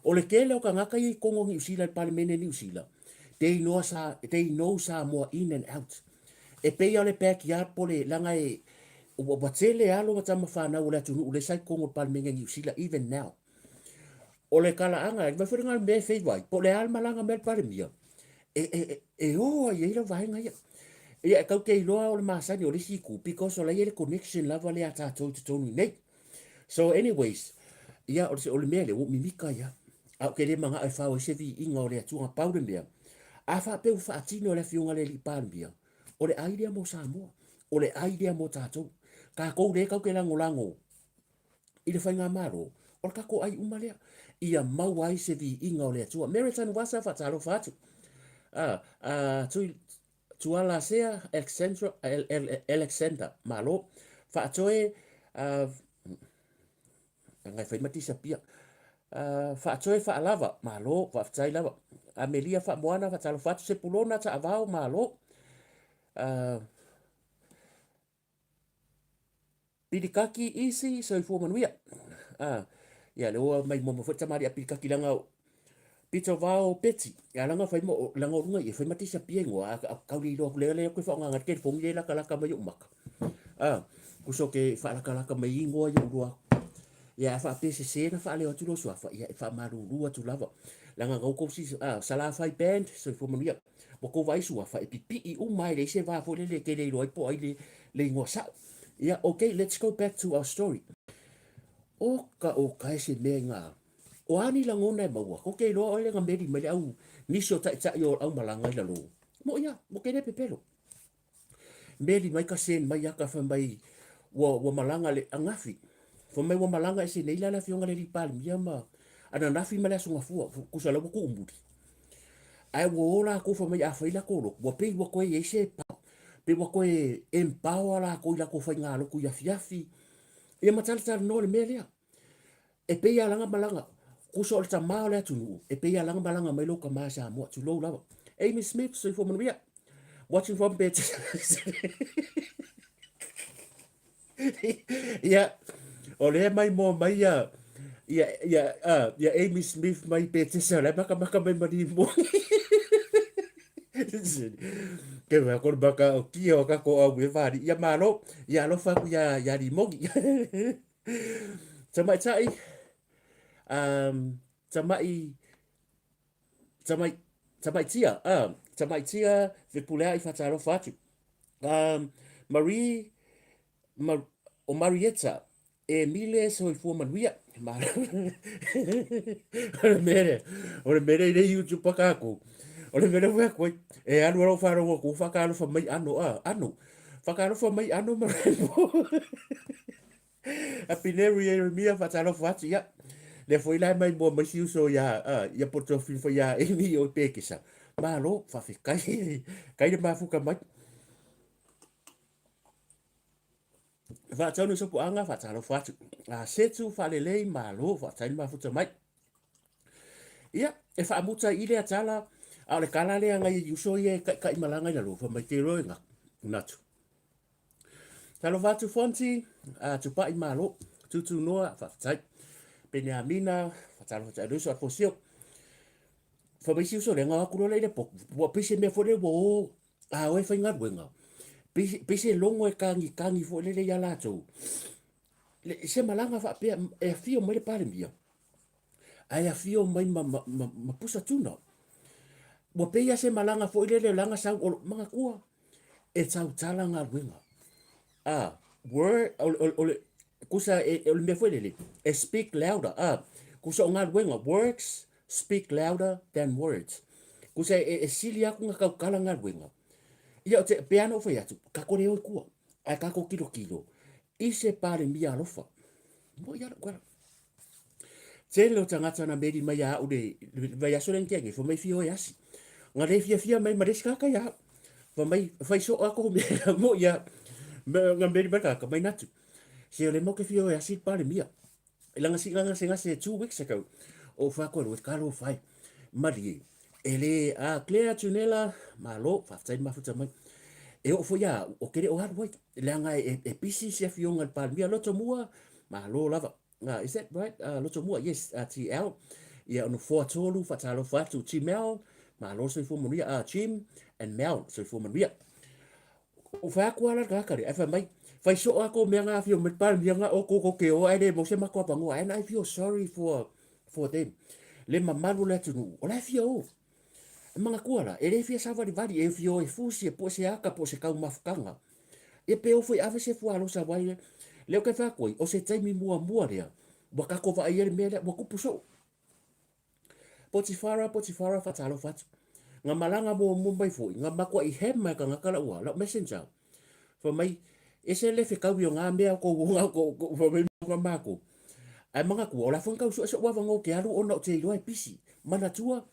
O le tele o tagata ia i totonu o Niu Sila, i le Palemene Niu Sila, they know, they know Samoa in and out. E pei lava o le backyard po o le, leaga e, ua tele alo ma tama fanau o le atunuu lea sa i totonu o le Palemene Niu Sila even now. O le talaaga, e foi lena mea e feiva ai, po o le a le malaga mai a le Palemia, e, e, e o ai ai lau vaega ia. Ia, e tau te iloa o le masani o le isi itu, because o la e i ai le connection lava lea a tatou i totonu i inei. So anyways, ia, o le, o le mea lea, ua ou mimika ai lava. A ou te le manao e fao ai se viiga o le Atua, na pau le mea, a faapea ua faatino e le Afioga i le Alii Palemia, o le ai lea mo Samoa, o le ai lea mo tatou. Tatou lea tatou te lagolago i le faigamalo, o le tatou ai uma lea, ia maua ai se viiga o le Atua. Mary Tanuvasa, faatalofa atu. Ah, ah, tui, Tuala Sea, Alexandra, Alexander, malo. Faatoe, ah, ngai fai ma disappear. Ah, faatoe faalava, malo, faafetai lava. Amelia Faamoana, faatalofa atu. Sepulona Taavao, malo. Ah, Pilikaki isi soifua manuia. Ah, ia le ua mai momo foi tamali a Pilikaki langa pito vao peti. Ia langa fai mo langa o lunga ia fai matisa pia ingoa a kau le iloa le le koe whaonga ngā telefoni le laka laka mai o maka. Ah, kuso ke whaalaka laka mai ingoa ia urua. Ia a whaapea se se na whaaleo atu lo suafa ia e whaamalulu atu lava. Langa ngau kou si ah, Salafai band soifua manuia. Ua kou vaai suafa e pipii uma ai, leai se va foi lele e te le iloa ai po o ai le, le igoa sao. Ia, okay, let's go back to our story. O ka o kae se mea i ngā. O a ni lagona e maua, ko ke iloa oe le nga meli mai le au nisi o taitai o au malaga i lalo. Mo ia, mo ke le pepelo. Meli mai ka send mai aka fai mai ua, ua malaga le angafi. Fai mai ua malaga ese nei la le afioga le alii Palemia ma ananafi ma le aso gafua, tusa la ua tuumuli. Ae ua o lakou fai mai a fai latou lotu, ua pei ua toe i ai se pei ua toe empower latou i latou faigalotu i afiafi. Ia ma talatalanoa le mea lea. E pei a laga malaga, tusa o le tama o le atunuu, e pei a laga malaga mai lou tama Samoa, tulou lava. Amy Smith, soifua manuia. Watching from bed. Ia, o lea mai moa mai ia, ia, ia, uh, ia Amy Smith mai Petesa, o lea makamaka mai ma Ke wea kono maka o kia o kako au e wāri. Ia malo, ia alofa aku ia, ia Rimogi. Tamaitai, um, tamai, tamai, tamaitia, uh, tamaitia Fepuleai whatarofa atu. Um, Marie, Ma, o Marietta, e Mile soifua manuia. O le mea o le mea i le YouTube pa kākou. O le mea lea ua koe, e alu alo wharongo ku whakaalofa mai ano, a, ano. Whakaalofa mai ano ma A Pineru Ieremia whakaalofa atu, ia. Lea foi la mai mua mai si uso ia, a, ia poto whiwha ia Amy o Pekesa. Malo, whawhekai, kai le mafuka mai. Whaataunu sopoaga, whaatalofa atu. A setu, whaalelei, malo, whaatai le mafuta mai. Ia, e whaamuta i lea tala, a o le kala lea ngai e uso ia e kaikai malanga i lalo, wha mai te roe nga, natu. Talofa atu Fonti, a tupai malo, tutu noa, whawhetai. Peneamina, faatalofa atu ai le uso Alfosio. Fai mai si uso lea, gao atu loa lea i le potu, ua pei se mea foi lea ua o, a o e faigaluega, pei se logo e tagitagi foi lele ia latou, se malaga faapea e afio mai le Palemia, ae afio mai ma pusa tuna. Ua pei lava se malaga foi lele leaga sau, manatua, e tautala galuega. A, word, o le, kusa, o le mea foi lele, e speak louder, a, kusa o galuega, works speak louder than words. Kusa e sili atu na tautala galuega. Ia, o te, pei lava ona ou fai atu, tatou le o i tua, ae tatou tilotilo i se Palemia alofa. Moi lava lau tala. Tele o tagata na meli mai ia au le vaiaso lea na tea nei, fai mai fia o e asi. Na le fiafia mai ma le isi tagata ia au. Fai mai, fai soo atu mea mo ia. Na meli mai le tagata, mai natu. Se o le mau ke fia o e asi le Palemia. I langa si langa gasegase 2 weeks ago. O fai atu e lua, talofa e. Malie, e le, a Claire Tunela, malo, faafetai le mafuta mai. E oo foi ia au, ou te le o alu ai, leaga e busy si afioga i le Palemia. Loto mua, malo lava. Is that right? Loto mua, yes, TL. Ia, o nofoa tolu, faatalofa atu. Gmel, malo le soifua manuia. Jim and Mel, soifua manuia. Ou fai atu lava la le tagata lea, ae fai mai, fai soo lava kou mea na afio mai le Palemia na outou tou te o ae le maua se matou avanoa and I feel sorry for them. Le mamalu o le atunuu, o la e fia o. E manatua la, e le fia savalivali, e fia o e fusi, e pue se aka po o se taumafutaga. Ia pe o foi ave se fualosa wai le. Lea ou te fai atu ai, o se taimi muamua lea, ua tatou vaai ai le mea lea, ua tupu soo. Potifara, Potifara, faatalofa atu. Na malaga muamua mai foi, na matuai hema e tagata lau a, lau messenger. Fai mai, ese le fetaui o na mea o kou ona, fai mai na matou. Ae manatua, o la foi na tau sue so'u avanoa ou te alu ona ou te iloa e pisi. Manatua,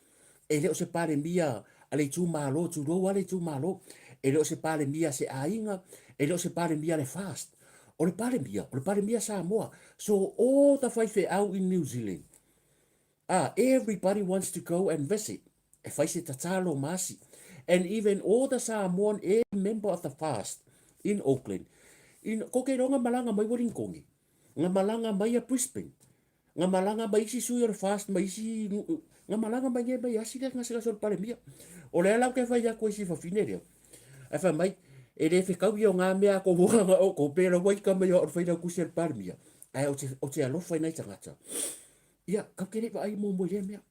e le o se Palemia a le itumalo, tulou lava le itumalo, e le o se Palemia a se aiga, e le o se Palemia a le FAST. O le Palemia, o le Palemia a Samoa. So all the faifeau in New Zealand, ah, everybody wants to go and visit, e fai se tatalo ma asi. And even all the Samoan, every member of the FAST in Auckland, in, ko ke iloa nga malaga mai Wellington, nga malaga mai a Brisbane, nga malaga mai isi sui o le FAST ma isi, nga malaga mai nei mai asi le gasegase o le Palemia. O lea la ou te fai atu ai si fafine lea, ae fai mai, e le fetau ia o ngā mea a kou oranga o kou, pēlā ua ika mai o au i le failautusi a le Palemia, ae ou te alofa i nai tagata. Ia, kau te le vaai muamua i lea mea.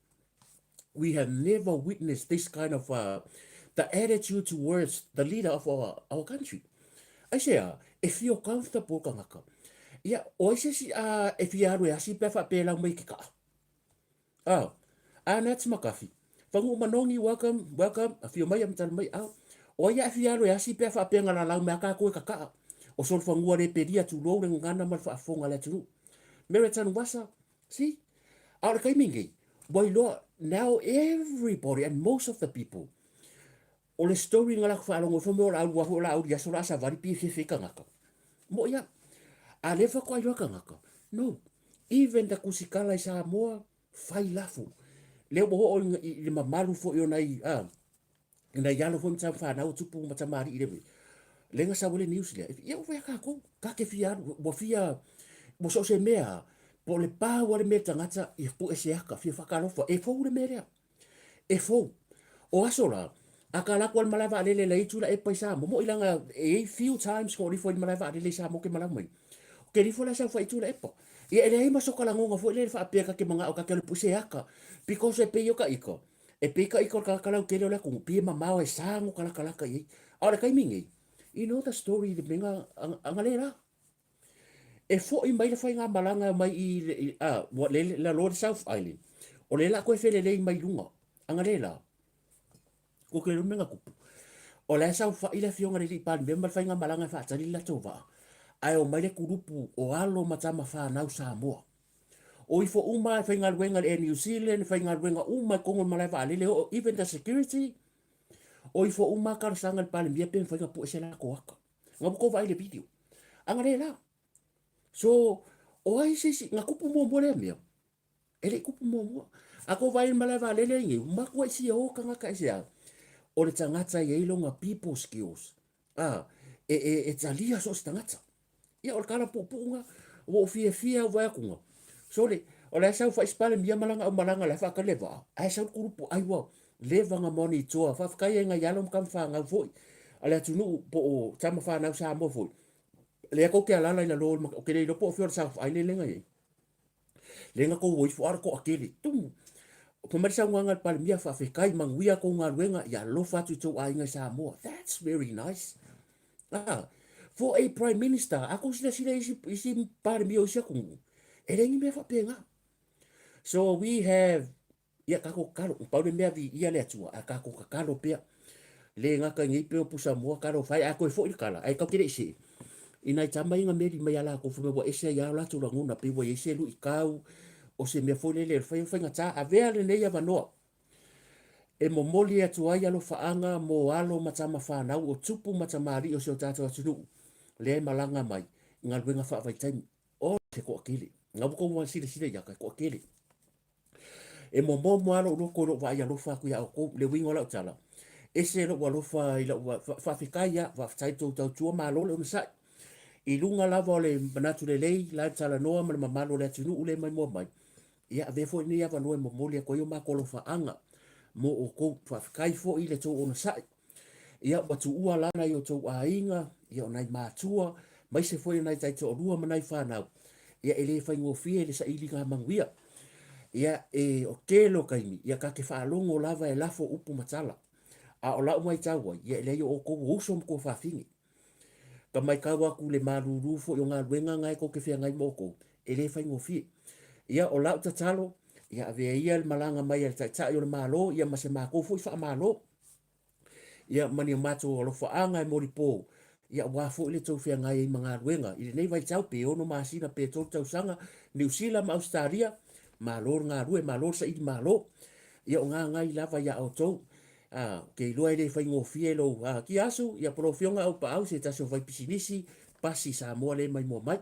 We have never witnessed this kind of the attitude towards the leader of our country. Aisea, e feel comfortable tagata. Ia, o ai se isi e fia alu e asi pe a faapea e lau mai i ke kaʻa? Ah, ah Nats McCarthy. Fanuu Manogi, welcome, welcome. Afio mai, amatala mai. Ah, o ai a e fia alu e asi pe a faapea na lalau mai a kākou e kakaʻa. O solofanua le pelia tulou le gagana ma le faafofoga a le atunuu. Merritt Tanuvasa, see? A o le taimi nei, ua iloa, now everybody and most of the people, o le story na latou faalogo ifo mea o la alu afu o la auli aso la savali pia fiafia i tagata. Moʻi a. A lea faatoa iloa tagata. No. Even the kusikala i Samoa, fai lafu. Lea ua oo i le mamalu foi o nai, a, i nai alo foi ma tama fanau o tupu ma tamalii le lea na sau ai le news lea. Ia ua fai a kākou, ka te fia alu, ua fia, ua so o se mea, po o le pau a le mea i le tagata, ia pue se aka, fia faatalofa, e fou le mea lea. E fou. O aso la, a ka alu atu a le malae vaalele la itu la e pai Samoa, moʻi langa e iai few times ko lifo i le malae vaalele i Samoa ke malau mai. Ke lifo la sau fai itu la epa. Ia e leai ma soka lagonga foi le faapea ka ke mangao ka ke alu pue se aka. Because e pei o ka ika. E pei ka ika o le kanaka lautele o le atunuu, pei e mamao e sago ka lakalaka i ai. A o le taimi nei, you know the story i le mea nga le la. E foʻi mai le faigamalaga mai i, a, ua le lalo le South Island. O lea la koe felelei mai luga. Anga le la. Ko ke lume nga kupu. O la e saofai le afioga i le alii Palemia ma le faigamalaga e faatali le latou vaa. Ae omai le kulupu o alo ma tama fanau Samoa. O ifo uma e faigaluega i le Air New Zealand, e faigaluega uma i totonu o le malae vaalele, even the security, o ifo uma talosaga i le Palemia pe mafai ona pue se latou aka. Nga ua tou vaai i le video. Anga le la. So, o ai se isi, nga kupu muamua lea mea. E le i kupu muamua. A tou vaai i le malae vaalele ai nei, matua i sia o tagata aisea. O le tagata e i ai lona people skills. A, e talia so o se tagata. Ia, o le tala puupuuga, ua ou fiafia au vaai atu nga. Sole, O la e saofai isi Palemia ma lana aumalaga o la e faatali le vaa, ae sau le kulupu ai ua leva ona monitor. Faafetai ai nai alo ma tama fanau foi a le atunuu po o tama fanau Samoa foi, lea tou te alaala i lalo o le ou te le iloa po o fea o le saofai lea na i ai, lea na tou o ifo a o le toatele. Tumu. Fai mai le saunoaga a le Palemia, faafetai, manuia a tou galuega, ia alofa atu i tou aiga i Samoa. That's very nice. Ah, for a Prime Minister, a tou silasila i isi, isi Palemia o isi atunuu, e leai ni mea faapena. So we have, ia tatou tatalo, na pau le mea viia le Atua, ae tatou tatalo pea. Le gata i nei pea o pusamoa, talofa e, ae toe foi le tala, ae tatou te le i see. I nai tama ia na meli mai ia latou, fai mai ua ese ai lava o latou lagona, pei ua i ai se luitau, o se mea foi lele, o le fai o le faigata. Avea lenei avanoa e momoli atu ai alofaaga mo alo ma tama fanau o tupu ma tamalii o si o tatou atunuu lea e malaga mai i galuega faavaitaimi. O se toatele. Na ua tou silasila i ata, e toatele. E momomo lava lou loto i lou vaai alofa atu iā outou. Le uiga o lau tala, ese lou alofa i lau faafetai lava, faafetai i le tou tautua, malo le onosai. I luga lava o le manatu lelei la e talanoa ma le mamalu o le atunuu lea e maimoa mai, ia avea foi lenei avanoa e momoli atu ai o matou alofaaga mo outou. Faafetai foi i le tou onosai. Ia, ua tuua la nai o outou aiga, ia o nai matua, maise foi o nai taitoalua ma nai fanau, ia e le faigofie le sailiga manuia. Ia, e, o tele o taimi, ia ta te faalogo lava e lafo upu ma tala. A o lau maitau ai, ia e leai o outou o uso ma tuafafine. Ka maitau atu i le malulu foi o galuega na e tou te feagai ma outou, e le faigofie. Ia, o lau tatalo, ia avea ia le malaga mai a le Taitai o le Malo, ia ma se matou foi faamalo. Ia, ma ni o matou alofaaga e molipo, ia aua foi le tou feagai ai ma galuega i lenei vaitau, pe ono masina pe tolu tausaga, Niu Sila ma Ausetalia, malo le galue, malo le saili malo. Ia o gagai lava ia outou. A, ou te iloa e le faigofie lou, a, Kiasu, ia po o lau Afioga Aupaau, se tasi o faipisinisi, pasi Samoa lea e maimoa mai.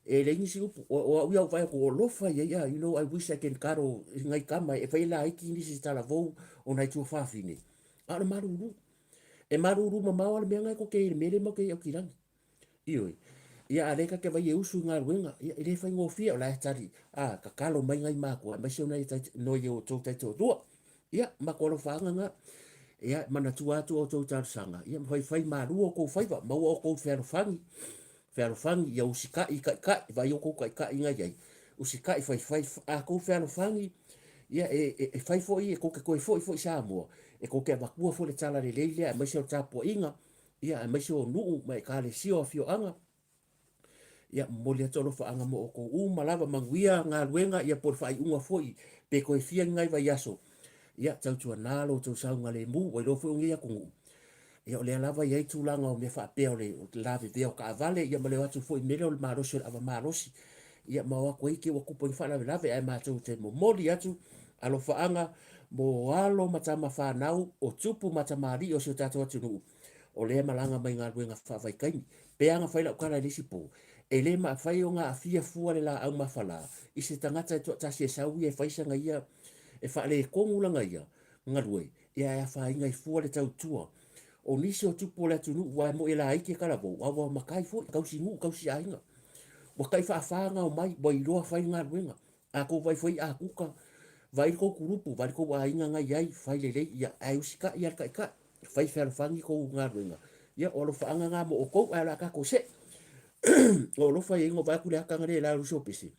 E leai nisi upu, o, o au ia ou vaai atu, o alofa ia ia, you know, I wish I can cuddle i ngai tama e fai e laiti nisi se talavou o nai tuafafine. A o le malulu. E malulu mamao lava le mea lena e tou te i ai i le mea lea matou te i ai i Aukilani. Ioe. Ia, a o lea ta te vaai e usu i galuega, ia, e le faigofie, o la e tali, a, tatalo mai nai matua, aemaise o nai noi o outou taitoalua. Ia, matou alofaaga na. Ia, manatua atu outou talosaga, ia, ma faifai malu outou faiva, maua outou fealofani, fealofani, ia usikai taitai, vaai outou taitai na i ai, usikai faifai a tou fealofani, ia, e, e, e fai foi, e tou te toe foi foi i Samoa, e tou te avatua foi le tala lelei lea, aemaise o le tapuaiga, ia, aemaise o nuu ma ekalesia o afioaga. Ia, momoli atu alofaaga mo outou uma lava, manuia galuega, ia po o le faaiuga foi, pe toe fia ni nai vaiaso, ia, tautuana lo outou saogalemu, ua iloa foi o nei atunuu, ia, o lea lava e i ai tulaga o mea faapea o le lavevea o taavale, ia ma le o atu foi i mea lea o le malosi o le ava malosi, ia ma o atu ai te i ua tupu ai ni faalavelave, ae matou te momoli atu alofaaga mo alo ma tama fanau o tupu ma tamalii o si o tatou atunuu, o lea e malaga mai galuega faavaitaimi. Pe a na fai lau tala i le isi po, e le mafai ona aafia fua le laau mafala i se tagata e toatasi e sau ia e fai sana ia, e faaletonu lana ia galue, ia e afaina ai fua le tautua o nisi o tupu o le atunuu, aua e moi e laiti e talavou, a ua matai foi, tausi nuu, tausi aiga. Ua tai faafa ona omai, ua iloa fai le galuega. A tou vaai foi i Akuka, vaai le tou kulupu, vaai le tou aiga na i ai, fai lelei, ia, ae usitai lava le taitai, fai fealofani tou galuega. Ia, o alofaaga na mo outou, ae o le a tatou see. O alofa ia vaai atu le ata na le la uso pese.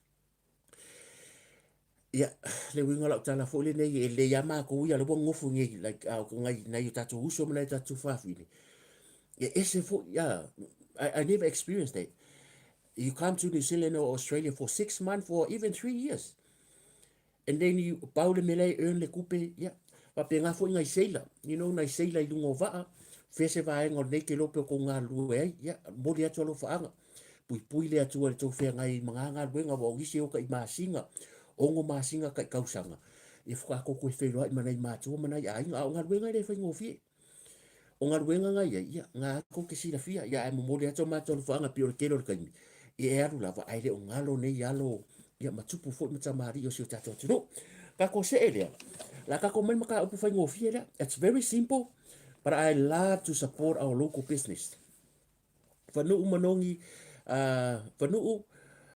Ia, le uiga o lau tala foi lenei, e lelei lava matou ia, o lea ua nonofo nei, like, nai, nai o tatou uso ma nai o tatou tuafafine, e ese foi, I never experienced that. You come to New Zealand or Australia for 6 months or even 3 years. And then you, pau le mea lea e earn le tupe, ia, faapena foi nai seila, nai seila i luga o vaa, fea se vaega o lenei kelope o kou galulue ai, ia, momoli atu alofaaga, puipui le Atua i le tou feagai ma nga galuega, aua o nisi e o tai masina, 6 masina tai tausaga, ia faatoa tou toe feiloai ma nai matua ma nai aiga, a o galuega e le faigofie. O galuega na i ai, ia, na tou te silafia, ia ae momoli atu o matou alofaaga pei o le tele o le taimi, ia e alu lava ae le o galo nei alo, ia ma tupu foi ma tamalii o si o tatou atunuu. Tatou see lea, la tatou mai mataupu faigofie lea. It's very simple, but I love to support our local business. Fanuu manogi, Fanuu,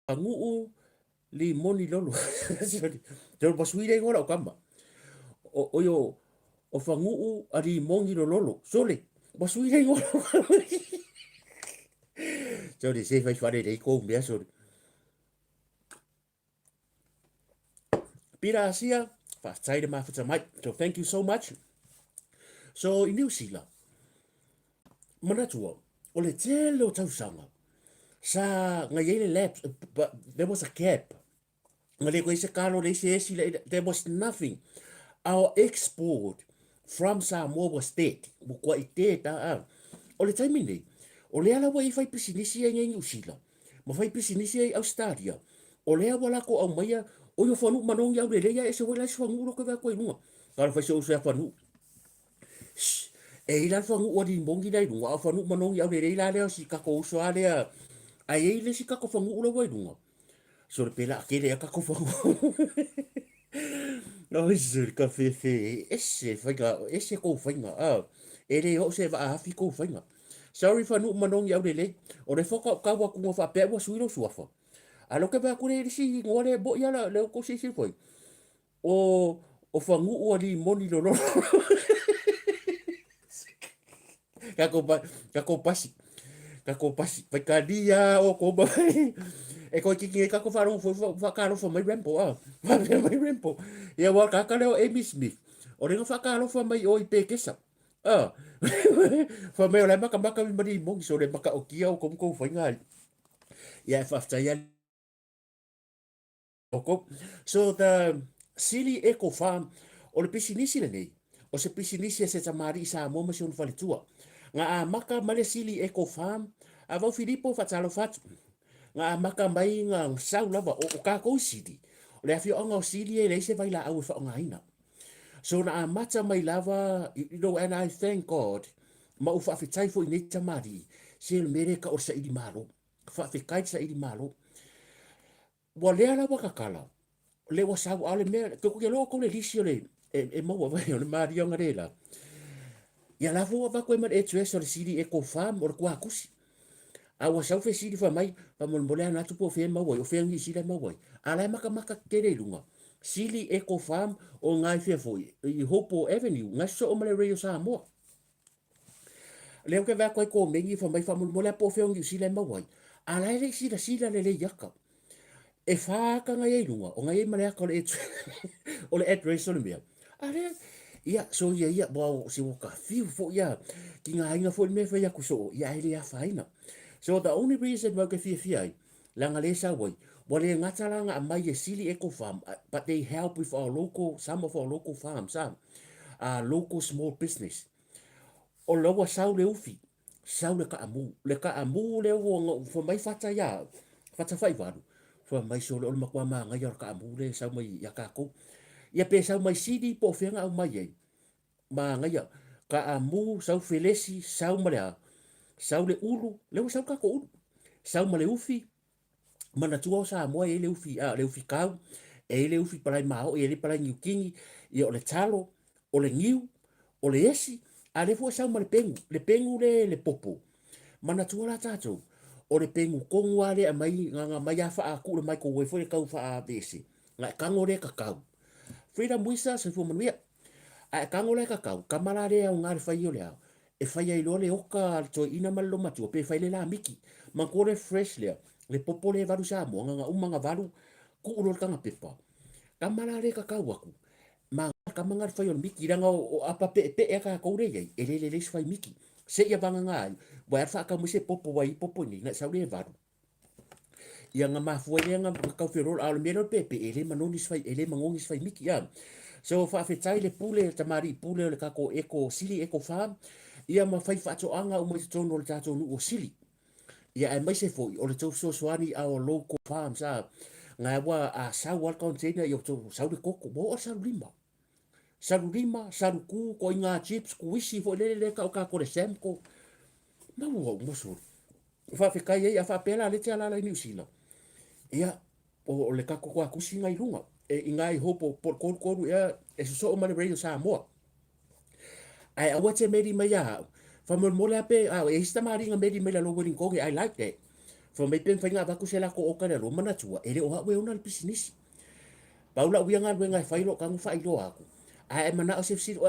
Fanuu. Limoni lolo. Te pa sui le igoa lau kama. O o yo o Fagu'u a Limoni lololo. Sole, ua sui le igoa lau kama. Sole, se fai faalelei kou mea sole. Pira Asia, faafetai le mafuta mai. So thank you so much. So i Niu Sila, manatua, o le tele o tausaga, sa ngai ai le lapse, but there was a gap. Nga le koe se kalo le se esi, there was nothing. Our export from Samoa was dead. Ua kua i dead, a, a. O le taimi nei, o lea la ua i fai pisinisi ai nei Niu Sila, ma fai pisinisi ai Australia, o lea ua lako aumaia, oi o Fanuʻu manogi au lelei a ese foi la isi Fanuʻu lo ke wea koe lunga. Kalo fai se uso ya Fanuʻu. Shh, e i la Fanuʻu a limogi la i lunga, a o Fanuʻu manogi au lelei la lea o si kako uso a lea, a e i le si kako Fanuʻu la ua i lunga. Sore pe la kele a kako Fanuʻu. Oi, sore ka fefe, ese whainga, ese kou whainga, a, e le o se waa afi kou whainga. Sorry Fanuʻu manogi au lelei, o le whaka o kau aku ngā whaapea ua sui lo suafa. A lo ke wea kure i risi ingoa le mo ia la le o si si foi. O o Fanuʻu a limoni lololo. Ka ko ka ko pasi. Ka ko pasi. Pai ka lia o ko ba. E koe kiki e ka ko wharongo foi whakalofa mai Rambo a. Whakalofa mai Rambo. Ia wa ka ka leo Amy Smith. O renga whakalofa mai o i Pekesa. A. Wha mai o lai maka maka mi mari mongi so le maka o kia o komu kou whainga. Ia e whawhtai a Oko. So the Sili Eco Farm, o le pisinisi lenei, o se pisinisi e se tamali'i Samoa ma si ona faletua. Nga amaka mai le Sili Eco Farm, a vau Filipo whaatalofa atu. Nga amaka mai nga sau lava o, o kākou i Sili. O le afioaga o Sili e leai se vailaau e whaongaina. So na amata mai lava, you know, and I thank God, ma u whaafetai foi nei tamali'i, se le mere ka o le saili malo. Whaafetai le saili malo. Ua lea la ua kakala, le ua sau a o le mea, ke ke loa kou le lisi o le, e, e maua vai o le maria nga le la. Ia la fua va koe ma le address o le sili e ko farm o le kua kusi. A ua sau fe sili fa mai, pa mo mole ana atu po fe maua, o fe ngi sila maua. A la maka maka kere i lunga. Sili Eco Farm o ngai fea foi, i Hopo Avenue, ngai so o ma le Radio Samoa. Lea ou te vaai atu ai komeni fai mai faamolemole a po o fea o Niu Sila e maua ai. A la e le i silasila lelei aka. E whā aka ngai ai lunga, o ngai ai ma le aka o le o le address o le mea. A lea, ia, so ia ia, wa o se waka whiu fo ia, ki ngā inga fo le mea whai aku so, ia e le awhaina. So the only reason wau ke whiawhia ai, langa le sau ai, wa le ngata la nga mai e Sili Eco Farm, but they help with our local, some of our local farms, local small business. O la ua sau le ufi, sau le kaamu. Le kaamu lea ua fai mai fata ia au, fata faivalu, fai mai sole o le matua manaia o le kaamu lea e sau mai ia tatou. Ia pe sau mai Sini po o fea na aumai ai, manaia. Kaamu, sau felesi, sau ma le a, sau le ulu, lea ua sau le tatou ulu. Sau ma le ufi, manatua o Samoa e i ai le ufi, a, le ufi kau, e i ai le ufi palai maoʻi, e i ai le palai niukini, ia o le talo, o le niu, o le esi, a lea foi e sau ma le pegu, le pegu le le popo. Manatua la tatou, o le pegu tonu lava lea e aumai, na na aumai lava faatuu le microwave foi lea tau faaveese, na e tago lea e kakau. Freedom Wisa, soifua manuia. A e tago la e kakau, tama la lea e aoga le fai o le a, e fai ai loa le oka a le toeaina ma le lomatua pe fai le lamiki. Manatua le fresh lea, le popo lea e valu Samoa, na ona uma na valu, tuu loa le taga pepa. Tama la lea e kakau atu, ma tama na le fai o le miki, leaga o apa peepee a tatou lea e i ai, e le lelei se fai miki. Seia vagana ai, ua e alu faatau mai se popo ua i ai popo i inei, na e sau lea e valu. Ia nga mafua ai lea nga tau feoloolo, a o le mea lea o le peepee, e le manoni se fai, e le magogi se fai miki, a. So, faafetai le pule, le tamalii pule o le tatou eco, Sili Eco Farm, ia ma fai faatoaga uma i totonu o le tatou nuu o Sili. Ia aemaise foi o le tou fesoasoani our local farms, a, nga ua a sau lava le container, ia ua tou sau le koko, ua oo i le salu lima. Salu lima, salu ku, ko inga chips, kuisi foi lele lea tau tatou le Samco. Maua uma sole. Faafetai ai, a faapea la lea e te alaala i Niu Sila, ia, o le tatou toakusi na i luga, e i ina i Hope po o le 33 ea e sosoo ma le Radio Samoa. Ae aua e te meli mai ia au. Faamolemole lava pe, a, e i ai si tamalii na meli mai lalo o Wellington, I like that. Fai mai pe mafai ona avatu se latou oka i lalo, manatua, e le o au e ona le pisinisi. Pau lau ia galuega e fai lou tago faailoa atu, a e manao se fesili,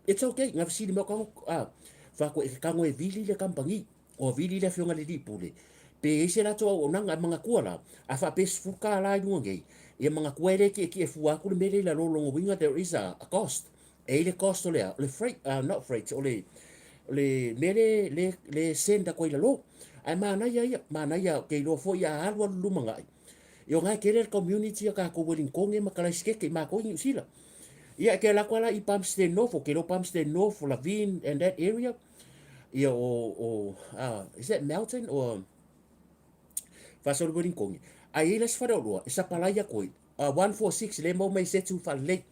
it's okay, na fesili mai ou tago, fai atu e te tago e vili le kamupani, o vili le afioga i le alii pule, pe i ai se latou auaunaga, e manatua la, a faapea e $10 i luga nei, ia manatua e le tietie fua atu le mea lea i lalo, o lona uiga there is a cost. E i ai le cost o le a? O le freight, not freight, o le, o le mea le, le, le send atu ai i lalo. Ae manaia ia, manaia, ou te iloa foi a alu alu lumanai, ia o na e tele le community a tatou Ueligitone ma Karaisiteke, matou i Niu Sila. Ia e te alu atu lava la i Palmerston North, ou te iloa Palmerston North, Laveen and that area, ia o, o, is that Melton or Faasolo Ueligitone. Ae i ai la isi faleoloa e sapalai atu ai, 146 lea e maua mai e Setu faalelei,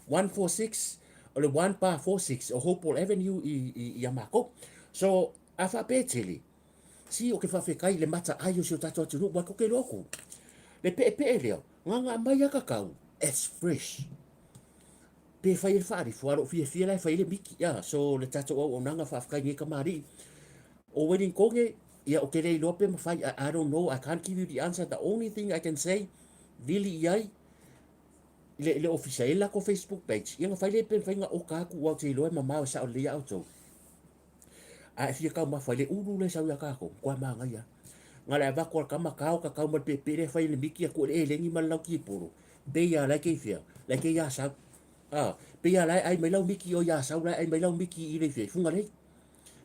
146 o le 1/46 o Hopewell Avenue i, i, i a matou. So, a faapea e tele, Si, ou te faafetai i le mataai o si o tatou atunuu, ua koke loa atu. Le peepee lea, gaga mai a kakau, it's fresh. Pe fai e le faalifo, a lou fiafia la e fai ai le miki. Yeah, so le tatou auaunaga faafetai nei kamali'i. O Wellingtone, ia ou te le iloa pe mafai, I don't know, I can't give you the answer. The only thing I can say, vili i ai, i le ofisa, e i ai le latou Facebook page, ia na fai lea pe mafai ona oka atu, aua ou te iloa e mamao e sao lelei ia outou. A e fia taumafa i le ulu lea e sau ia tatou, matua manaia. Na o le avatu a le tama kao kakau ma le peepee lea e fai e le miti atu e le elegi ma le lau tipolo, pei a la e kei fea, la e kei Asau. A, pei a la e ai mai lau miti o i Asau, la e ai mai lau miti i le fea, i Fugalei.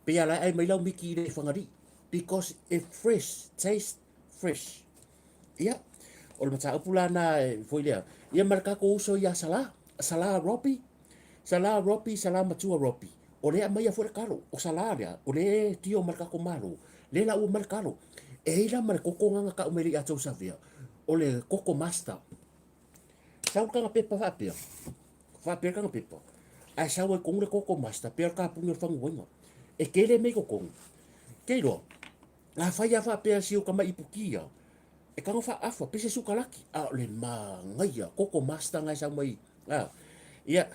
Pei a la e ai mai lau miti i le Fagalii. Because it fresh, taste fresh. Ia, o le mataupu la na e foi lea. Ia ma le tatou uso ia Sala, Sala Robbie, Sala Robbie, Sala Matua Robbie. O lea aumaia foi le talo. O Sala lea, o lea e tio ma le tatou Malo, lea la ua aumai le talo. E i ai la ma le koko na na tau mai le ia tou Savea, o le koko master. Sau le taga pepa faapea, faapea le taga pepa, ae sau ai tonu le koko master, pei o le kapuni o le faguaina. E tele mea i totonu. Ke iloa, Afai a faapea si ou tama ipuki ia, e tago faaafa, pei se sukalaki, a o le manaia, koko master na e sau mai, a, ia,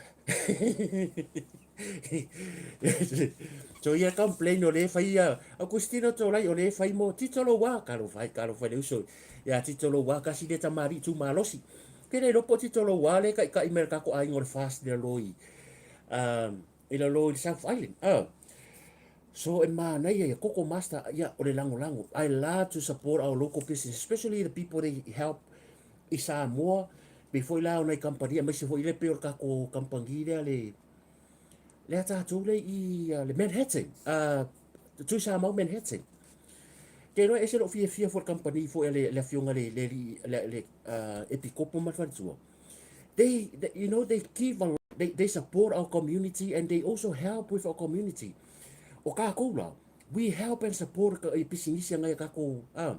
so ia complain o le fai ia, Augustino Tolai o le fai mo Tito Loua, talofa e, talofa i le uso, ia Tito Loua, kasi le tamalii tu malosi. Ke le iloa po o Tito Loua le taitai mai le tatou aiga o le FAST i lalo i, i lalo i le South Island. So e manaia ia Koko Master, ia o le lagolago. I love to support our local business, especially the people they help i Samoa, pei foi la o nai kamupani, aemaise foi le pei o le tatou kamupani lea le lea tatou le i le Manhattan, Tui Samoa Manhattan. Ke iloa e ese lou fiafia foi le kamupani foi a le, le afioga le le le, le Epikopo ma le faletua. They, they, you know, they give a they support our community and they also help with our community. O kākou la, we help and support ka i pisinisi anga i kākou. Ah.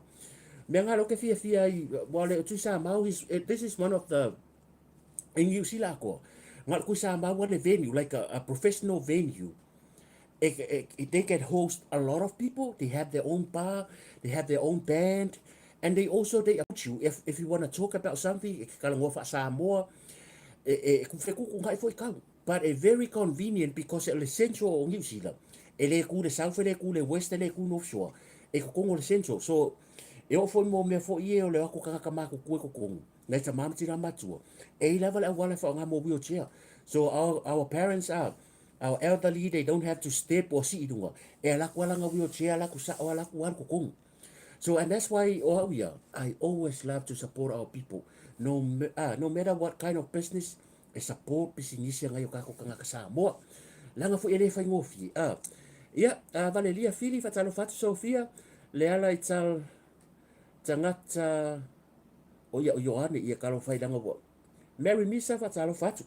Mea ngā ke fiafia ai, wa le Tui Samoa, is, this is one of the, in New Zealand koa, ngā Tui Samoa le venue, like a professional venue, they can host a lot of people. They have their own bar, they have their own band, and they also they approach you if if you want to talk about something. E kalagoa faa-Samoa, e e fekukunga'i foi kau. But e very convenient because o le central o New Zealand. E le ku le south, e le ku le west, e le ku north shore. E kokongo le central. So e oo foi mo mea foi e o le o atu tagata matutua e kokongo. Nai tama ma tina matua. E i lava le auala e whaonga mo wheelchair. So our parents are Our elderly they don't have to step or sii lunga. E ala aku ala nga wheelchair, ala aku sao, ala aku alu kokongo. So and that's why o au ia, I always love to support our people. No, no matter what kind of business, e support pisinisi anga i o kako kangaka Samoa. Langa foi e le whaingofie. Ia, Valelia Fili, whatalofa atu Sophia, le ala i tal tangata o ia o Ioane ia kalo whai langa ua. Mary Misa, whatalofa atu.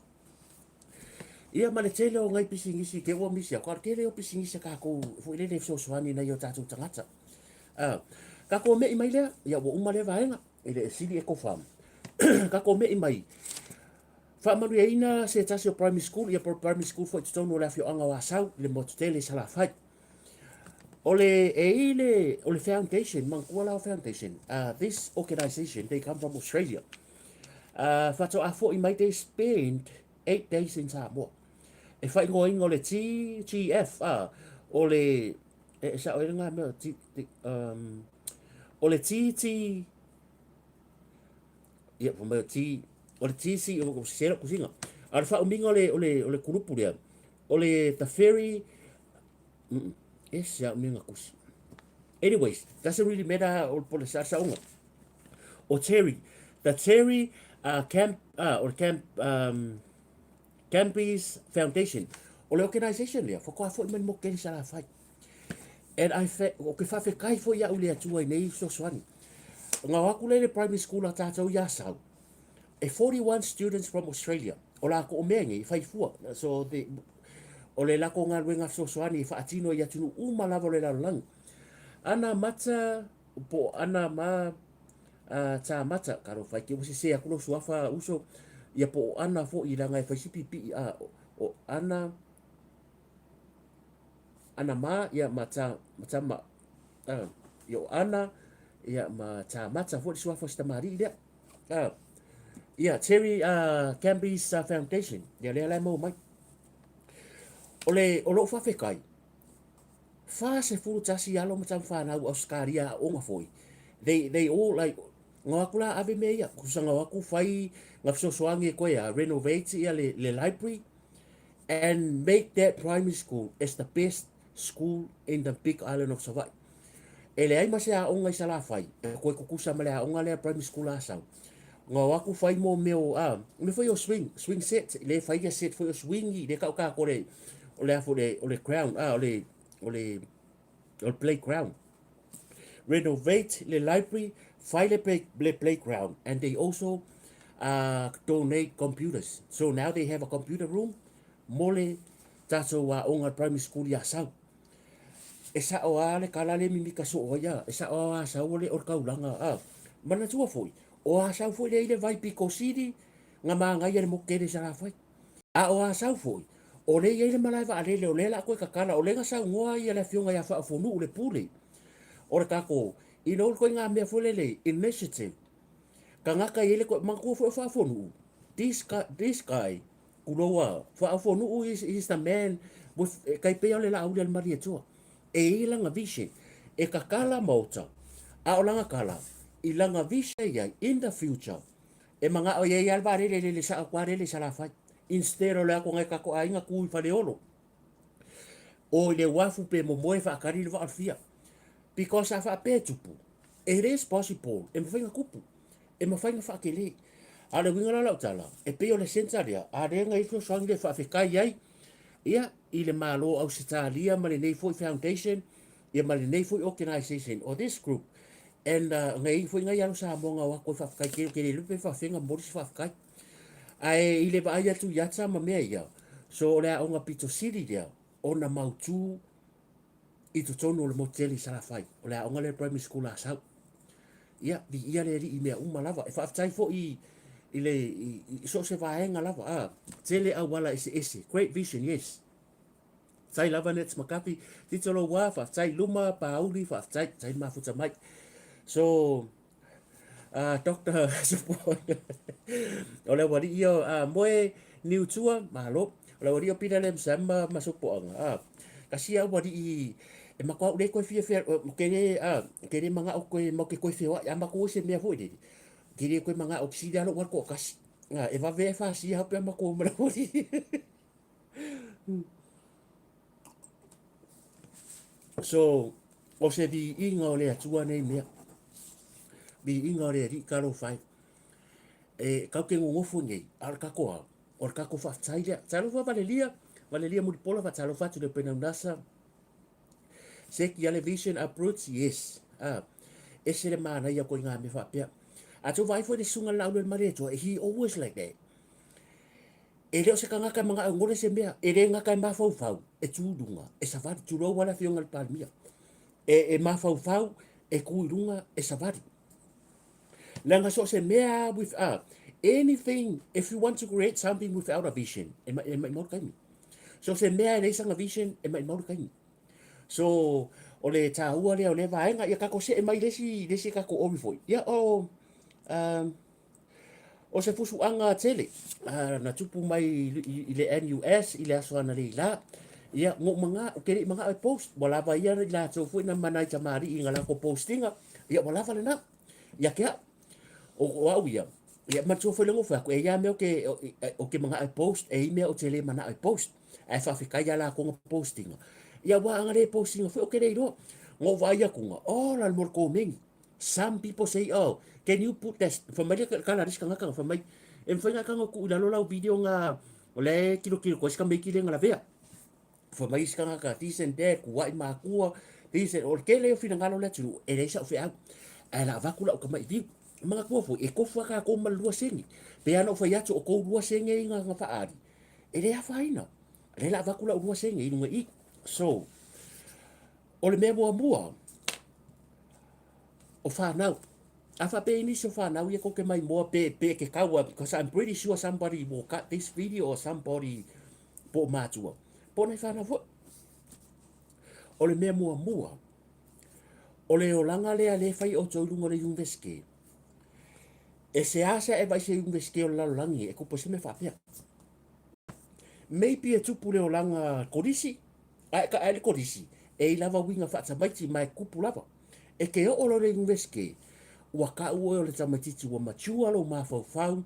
Ia ma le tele o ngai pisinisi, ke ua misi aku, a tele o pisinisi a kākou, foi lele e fesoasoani nai o tātou tagata. Kākou me'i mai lea, ia ua uma lea vaega, i le Sili Eco Farm. Kākou me'i mai, faamanuiaina se tasi o primary school, ia primary school foi totonu o le afioaga o Asau, i le motu tele i Salafai. O le, e i le, o le foundation, manatua la o foundation, this organization, they come from Australia. Faatoa foi mai, they spend 8 days in Samoa. E whaingoaina o le TGF, o le, e sao e ngā mea, T, T, O le TT, ia, fai mai o T, o le TC, o sese lou tusiga. A o le faaumiga o le, o le, o le kulupu lea, o le The Ferry, mm, ese au mea na tusi. Anyways, doesn't really matter o po le saoga. O Terry, the Terry uh, Camp, uh, o le Camp, um, Campies Foundation. O le organisation lea, whakoa foi mai mo keri Salafai. And I fe, o ke whawhekai foi au le atua i nei fesoasoani. Ngā aku le le primary school a tātou i Asau. E 41 students from Australia. O la ko o mea nei, whai fua. So the, o le lako ngā luenga fesoasoani e whaatino i atunu uma lava o le lalolagi. Ana mata, po ana ma, a tā mata, ka ro whai ke ua sese aku lo suafa uso, ia po o ana fo i langa e whai si pipi a o ana, ana ma, ia ma tā, ma tā ma, a, ia o ana, ia ma tā mata fo le suafa si tamari lea. A, ia, Terry uh, Camby's uh, Foundation, ia lea lai mau mai. O le, o lou whawhekai, 41 alo ma tama whanau Australia a onga foi. They, they all like, ngā aku la ave mea ia, kusa ngā aku whai, ngā fesoasoani e koe a renovate ia le, le library and make that primary school as the best school in the big island of Savaii. E leai ma se aoga i Salafai, e koe kukusa ma le aoga lea primary school a Sau. Ngā aku whai mō mea o, a, me whai o swing, swing set, le whai ia set whai o swingi, le kau kā kore, o le afu le, o le crown, a, o le, o le, o le playground. Renovate le library, whai le, play, le playground, and they also uh, donate computers. So now they have a computer room, mo le tātou aoga primary school i Asau. E sao a le kala le mimika soo ai a, e sao a Asau o le o le kaulanga a. Manatua foi, o Asau foi le i le vai piko sili, nga māngai a le mokele sa lafai. A o Asau foi, o le i ai le malae vaalele, o lea la koe kakala, o le nga saunoa ia le afioga ia Faafonuu le pule o le kako, you know, koe ngā mea foi lele, initiative. Kangaka i ai le koe, manatua foi o Faafonuu, this guy, this guy, Kuloa, Faafonuu is, is the man with, e kai pea o le laauli a le Malietoa. E i langa vision, e kakala maota, a o langa kala, i langa vision iai, in the future, e mangao iai a le vaalele lele sa au lele sa lafai. Instead o le ako ngai kako aiga ku i Faleolo. O i le uafu pe momoe whaakari le waalfia. Because a whaapea tupu, it is possible, e mawhai nga kupu. E mafai ona faatele. A o le uiga la o lau tala, e pei o le centre lea, a lea na i ai fesoasoani lea e faafetai ai, ia, i le Malo o Ausetalia ma lenei foi foundation, ia ma lenei foi organisation or this group. And uh, na i ai foi nai alo Samoa na o atu ai faafetai tele, ou te le iloa pe faafefea ona momoli se faafetai. Ae i le vaai atu i ata ma mea ia, so o le aoga pito sili lea, ona mautu i totonu o le motu tele i Salafai, o le aoga lea primary school a Asau. Ia, viia le Alii i mea uma lava. E faafetai foi i le i, i so o se vaega lava, a, tele auala eseese. Great vision, yes. Faafetai lava Nets Makapi, tito lou wā, faafetai luma, pāuli, faafetai, faafetai le mafuta mai. So, uh, Dr. Support, o le aualii ia, uh, moe niu tua, malo, o le aualii o Peter Lam Sam ma, ma Sopoaga, uh, kasi aualii e makoa au le koe fia fia, ke le, uh, ke le mangao koe mau ke koe feoai, a makoa se mea foi lele, ke le koe mangao ki sili alo ual ko kasi, uh, e vave e fasia hau pea makoa ma le aualii. So, o se viiga o le Atua nei mea. Viiga o le Alii talofa e. E kau ke gogofo nei, a o le kako ao, o le kako faafetai lea. Talofa Valelia, Valelia Mulipola, faatalofa atu le Upena Unasa. Seki ale vision uproots, yes. Ah, ese le manaia koe ngā mea faapea. A tō vaai foi le susuga le laulu e le Malietoa, he always like that. E le o se kangaka e manaʻo e gole se mea, e le gata e mafaufau, e tu i luga, e savali, tulou a le afioga i le Palemia. E, e mafaufau, e tu i luga, e savali. Leaga so o se mea with, uh, anything, if you want to create something without a vision, e, ma, e maʻimau le taimi. So se mea e leai sana vision, e maʻimau le taimi. So, o le tāua lea o lea vaega, ia kako seʻe mai le isi, le isi kako ori foi. Ia, o, um, O se fusuaga tele na tupu mai i le NUS i le aso analeila, ia, ngou manga, ou te le i mangao e post, ua lava ia i latou foi na ma nai tamalii i nga lako postinga, Ia ua lava lena. Ia te au, o au ia, ia manatua foi le nofo atu, e i ai lava mea ou te manao e post, e i ai mea ou te le manao e post. Ae faafetai ia latou na post ina. Ia aua ana le post ina foi ou te le iloa. Na ou vaai atu na, oh la le mo le komeni. Some people say, oh, can you put that, fai mai le tala a le isi tagata, fai mai, e mafai ona e tago e tuu i lalo lau video na o la e tilotilo atu ai si tamaiti lea na lavea. Fai mai isi tagata, this and that, kuai matua, this and, o le tele ia o finagalo o le atunuu, e leai sau feau. Ae o le a avatu lau tamai view. Manatua foi, e tofu lava tatou ma le 2 sene. Pei lava ona ou fai atu, o tou 2 sene ia na faaali, e le afaina. O lea o le a avatu lau 2 sene i luga i i. So, o le mea muamua, o fanau. A faapea i nisi o fanau ia tou te maimoa pe, pe e te tau a, because I'm pretty sure somebody will cut this video or somebody po o matua, po o nai fanau foi. O le mea muamua, o le olaga lea lea e fai outou i luga o le University, e seasea e vaai se University o le lalolagi e tupu ai se mea faapea. Maybe e tupu le olaga kolisi, ae ka ae le kolisi, e i lava uiga faatamaiti ma e tupu lava. E te oo loa i le University, ua tau oe o le tamaitiiti ua mature lou mafaufau,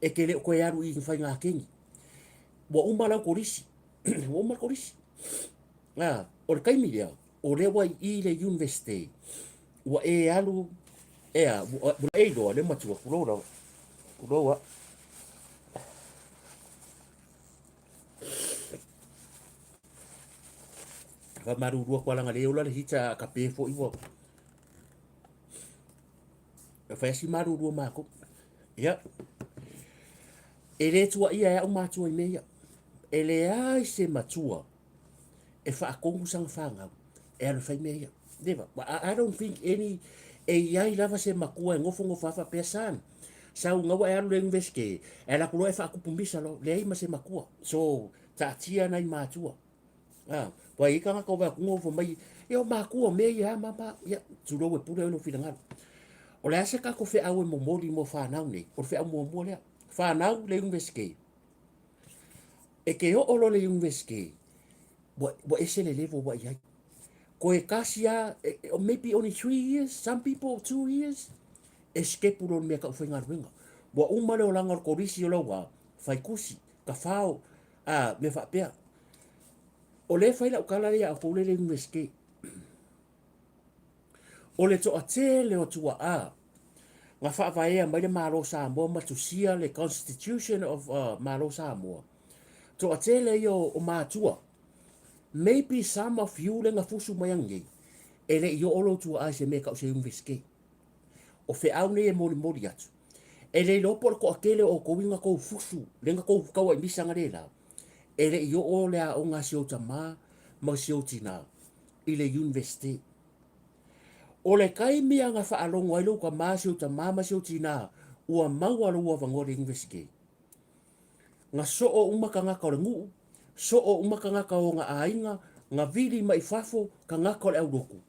e te le o toe alu i ni faiga keni. Ua uma lau kolisi, ua uma le kolisi. A, o le taimi lea, o lea ua i i le University, ua e alu, ea, ua e iloa le matua, tulou lava, tulou a. Faamalulu atu lava leaga le ola le hita a kape foi ua e fai si malulu o matou. Ia. E le tuaia e au matua i mea ia. E leai se matua e faatonu sana fanau e alu e fai mea ia. Never. I don't think any e i ai lava se matua e nofonofo lava faapea son. Sau ina ua e alu i le University, e alu atu loa e faatupu misa loa. Leai ma se matua. So, taatia nai matua. A, ua i ai tagata o vaai atu nofo mai, ia o matua o mea ia a mama, ia, tulou e pule oe lou finagalo. O le a se tatou feau e momoli mo fanau nei? O le feau muamua lea. Fanau le University. E te oo loa le University, ua, ua ese le level ua i ai. Koe tasi a, maybe only 3 years, some people 2 years, e skepu loa le mea tau faigaluega. Ua uma le olaga o le kolisi o lau wā, fai kusi, tafao, a, mea faapea. O lea e fai lau tala lea ia outou lea e le Iunivesite. O le toatele o tuaa na faavaea mai le Malo Samoa ma tusia le Constitution of Malo Samoa, toatele ia o matua. Maybe some of you le na fusu mai anei, e le i oo lou tuaa i se mea e tau se Iunivesite. O feau nei e molimoli atu. E le iloa po o le toatele o outou i na tou fusu, le na tou tauaimisa na le la, e le i oo le aoga a si ou tama ma si ou tina i le University. O le taimi a na faalogo ai lou tama, si ou tama ma si ou tina, ua maua lou avanoa i le University. Na soo uma tagata o le nuu, soo uma tagata o ona aiga, na vili mai fafo tagata o le aulotu.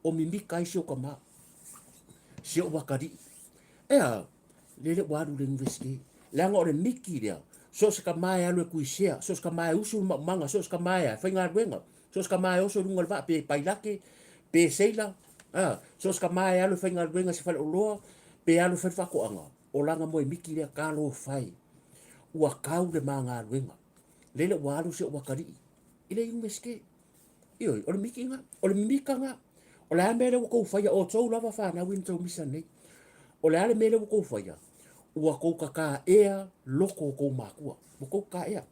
O mimika ai si ou tama, si ou atalii. Ea, lele ua alu i le University. Leaga o le miki lea, so o se tama e alu e tuisea, so o se tama e usu le maumaga, so o se tama e faigaluega, so o se tama e oso i luga o le vaa, pe pailate, pe seila, a, so o se tama e alu e faigaluega i se faleoloa, pe alu e fai le faatoaga, o lana moe miki lea, talofa e, ua tau le ma galuega. Lele ua alu si ou atalii i le University. Ioe, o le miki na, o le mimika na. O le a mea lea ua tou faia, o outou lava fanau i na tou misa nei. O le a le mea lea ua tou faia, ua tou kakaea loko o tou matua. Ua tou kakaea.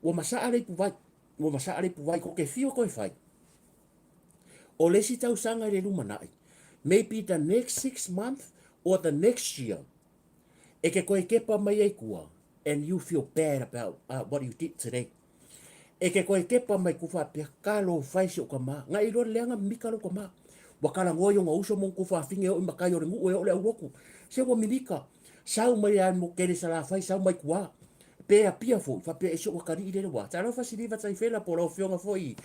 Ua masaa le ipuvai, ua masaa le ipuvai, tou te fiu e toe fai. O le isi tausaga i le lumanai, maybe the next 6 months or the next year, e te toe kepa mai ai tua, and you feel bad about what you did today. E te toe kepa mai ku faapea, Talofa e si ou tama, na e iloa le leaga mimika lou tama. Ua talanoa i ona uso ma ona tuafafine e oo i matai o le nuu e oo i le aulotu. Se ua mimika, sau mai lava i le motu tele i Salafai, sau mai tua. Pe Apia foi, faapea e si ou atalii lele ua. Talofa Siliva Taifela po o lau afioga foi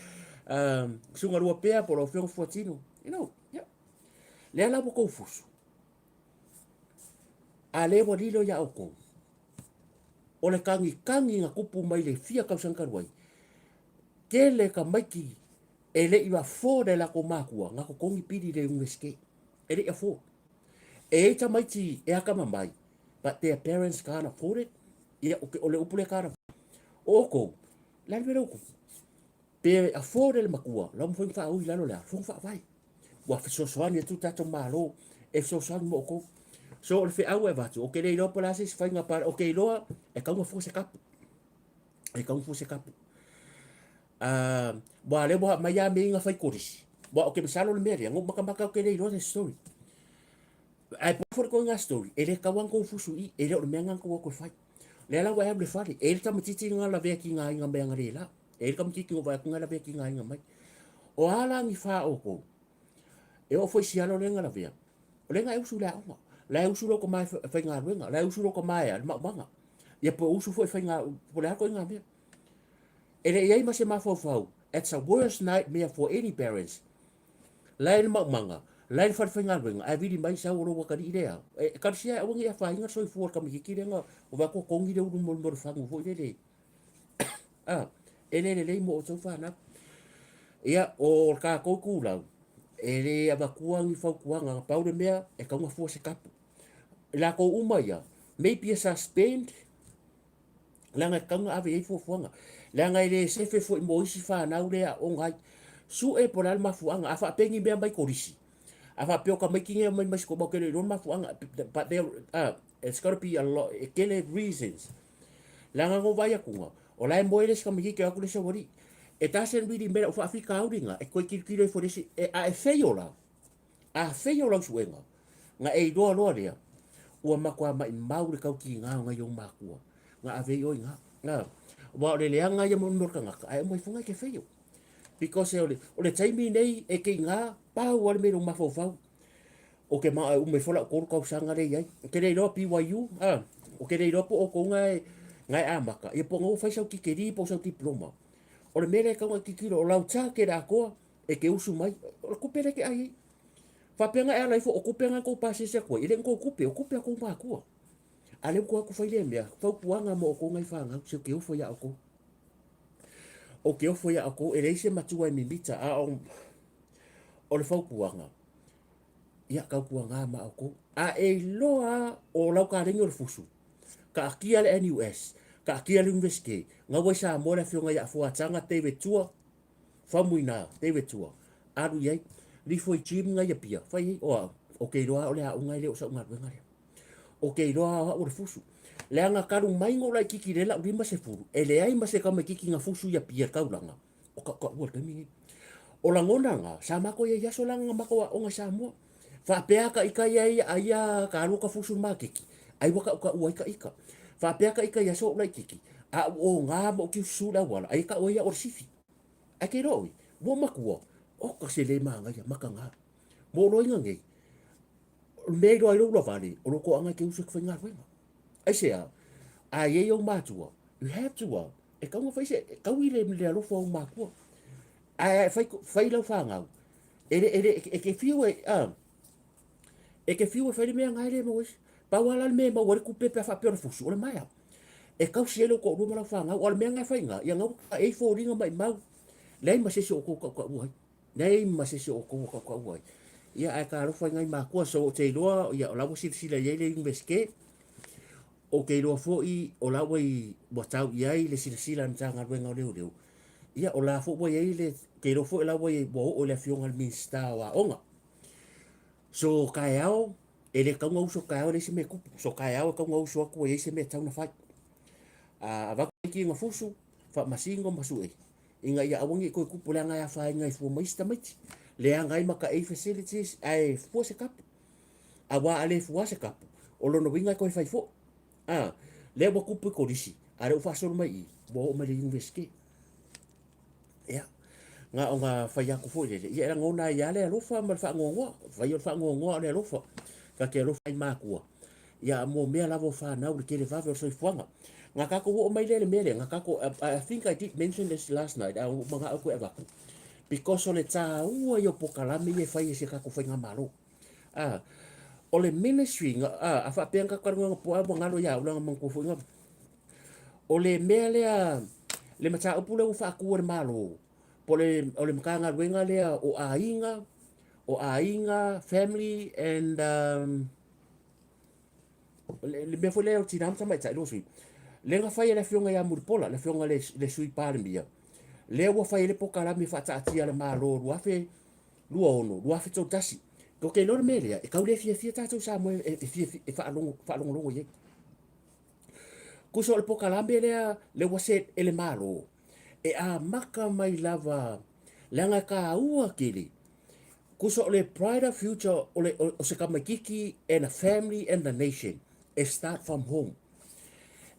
Susuga Luapea po o lau afioga Fuatino. You know, yeah. Lea la ua tou fusu. A lea ua lilo ia outou. O le kagikagi na tupu mai le fia tausaga talu ai, tele tamaiti e le i afford e latou matua na totogi pili i le Iunivesite. E le i afford. E i ai tamaiti e akamamai, but their parents can't afford it. Ia, o le upu lea can't afford. O outou, le a le mea lea ua tupu? Pe afford e le matua, la ua mafai ona faaui i lalo le a? Fono faavae. Ua fesoasoani atu le tatou Malo e fesoasoani mo outou. So o le feau e avatu, ou te le iloa po o le a se isi faiga, but ou te iloa e tatau ona fua se kapu. E tatau ona fua se kapu. Uh, ua lea ua aumai lava mea ia na fai kolisi. Ua ou te masalo le mea lea, na ou matamata ou te le iloa se story. Ae po foi le ituaiga story, e le tatau lava ona tou fusu i i, e le o le mea lena na tou o atu e fai. Lea la ua e alu i le fale, e i ai le tamaitiiti na lavea tigaina mai analeila. E i ai le tamaitiiti na ou vaai atu na lavea tigaina mai. O a la ni fa o outou, e oo foi i si alo lea na lavea, o lea na e usu i le aoga, la e usu lou tama e faigaluega, la e usu lou tama e a, le maumaga. Ia po o usu foi e faiga, po o le a ituaiga mea. E le i i ai ma se mafaufau, it's a worst nightmare for any parents. La e i le maumaga, la e i le fale faigaluega, ae vili mai sau o lou atalii lea. E kalosia e aua ne i afaina le soifua o le tamaitiiti lea na vaai atu o togi le ulu mo le fagu foi lele. A, e le lelei mo outou fanau. Ia, o le tatou itulau, e le avatua ni fautuaga, na pau le mea, e tatau ona fua se kapu. I latou uma ia, maybe a suspend, leaga e tatau ona ave i ai fuafuaga. Leaga e le sefe foi mo isi fanau lea e aooga ai. Sue po o le a le mafuaaga, a faapea ni mea mai kolisi, a faapea o tamaiti nei e omai mai sikoa, ou te le iloa le mafuaaga, but there, it's gotta be a lot, e tele reasons. Leaga na ou vaai atuga, o la e moe le isi tamaitiiti o atu le isi aualii. It doesn't really matter, o faafitauli na, e toe tilotilo ifo i le isi, e, a e fail la, a fail lau suega, na e iloa loa lea, ua matua maimau le tautiga o nai ou matua, na ave ai oe i ina. Na, aua o le leaga ia mo le tagata, ae uma ifoga e te fail. Because o le, o le taimi nei e te iga, pau lava le mea i lou mafaufau. Ou te manao e uma ifo lau tolu tausaga lea e i ai. Ou te le iloa BYU, a, ou te le iloa po o outou na e, na e amata, ia po o na ua fai sau tikeri po o sau diploma. O le mea lea e tatau ona e tilotilo, o lau target atoa e te usu mai, o le tupe lea e te ai ai. Faapea na e ala ifo, o tupe na tou pasiasi atu ai, e le ni tou tupe, o tupe a tou matua. A lea ua tou o atu fai lea mea, fautuaga mo outou nai fanau, se ou te ofo ia outou. Ou te ofo ia outou, e leai se matua e mimita, a o, o le fautuaga, ia tautuaga ma outou. A e iloa lava o lau kaleni o le fusu, taatia le NUS, taatia le Iunivesite, gau ai Samoa le afioga ia Fuataga David Tua, Faumuina David Tua, alu i ai, lifo i gym na i Apia, fai ai, o au, ou te iloa lava o le aoga e le o sau galuega lea. Ou te iloa lava o au o le fusu. Leaga talu mai ona ou laitiiti i le lau 50, e leai ma se tamaitiiti na fusu i Apia i le taulaga, o ka'uka'ua i le taimi lenei. O lagona na, sa matou i ai i aso la na matou aoga i Samoa. Faapea ka ita ia ia ai a ka alu ka fusu i le maketi, ai ua ka'uka'ua ai ka ita. Faapea ka ita i aso o ou laitiiti, a ou oga ma ou tiususu i le auala, ai e ka'u ai au o le sifi. Ae te iloa oi, ua ou matua, oka se le manaia, mataga. Mo loiga nei, o le mea e iloa ai lou lavale, o lou toaga e te usu e te faigaluega. Aisea? A i ai ou matua, you have to a, e tatau ona fai se, e taui le, le alofa o ou matua. Ae fai, fai lau fanau, e le, e le, e te fiu e, a, e te fiu e fai le mea na e le maua ai se, pau lava la le mea e maua ai le tupe pe a faapea o le fusu, o le maea. E tausi ai lou toalua ma lau fanau, a o le mea na e fai i ina, ia na ua e i ai foliga maimau, leai ma se isi o outou tautaua ai. Leai ma se isi o outou o tautaua ai. Ia, ae talofa i nai matua, so ou te iloa, ia, o la ua silasila i ai le Iunivesite, ou te iloa foi o la ua i, ua tau i ai le silasila a le Matagaluega o Leoleo, ia, o la foi ua i ai le, ou te iloa foi o la ua i, ua oo i le Afioga i le Minisita o Aoga. So, taeao, e le tatau ona usu atu taeao e leai se mea e tupu. So, taeao e tatau ona usu atu ua i ai se mea e tatau ona fai. A avatu tamaiti fusu, faamasino ma sue, ina ia aua ne i toe tupu leaga e afaina ai fua mai isi tamaiti. Leaga ai ma ka ei facilities ae fua se kapu. Aua a le fua se kapu, o lona uiga e toe fai foi. A, lea ua tupu i Kolisi, a lea ua faasolo mai i i, ua oo mai i le Iunivesite. Ia, na ona fai atu foi lele, ia e lagona ai lava le alofa ma le faanoanoa. Fai o le faanoanoa o le alofa. Ta te alofa i matua, ia mo mea lava o fanau le televave o le soifuaga. Na tatou oo mai lea i le mea lea, na tatou, I think I did mention this last night, a ua manao toe avatu, because o le taua ia o polokalame ia e fai e si a tatou faigamalo. A, o le ministry, a, a faapea na tatou talanoa anapo, a ua galo ia au leaga manatua foi na, o le mea lea, le mataupu lea ua faatu e le Malo, po o le, o le Matagaluega lea o Aiga, O aiga, family and um, le, le mea foi lea o tina ma tamaitai lua sui. Le na fai e le afioga ia Mulipola, le afioga le, le sui Palemia, lea ua fai ai le pokalame faataatia a le Malo 2026, 2031. Ou te iloa le mea lea, e tau le fiafia tatou Samoa e, e, fiafia, e faalogo, faalogologo i ai. Tusa o le pokalame lea, le ua set e le Malo, e amata mai lava, leaga e taua tele, tusa o le brighter future o, le, o, o se tamaititi and a family and the nation, e start from home.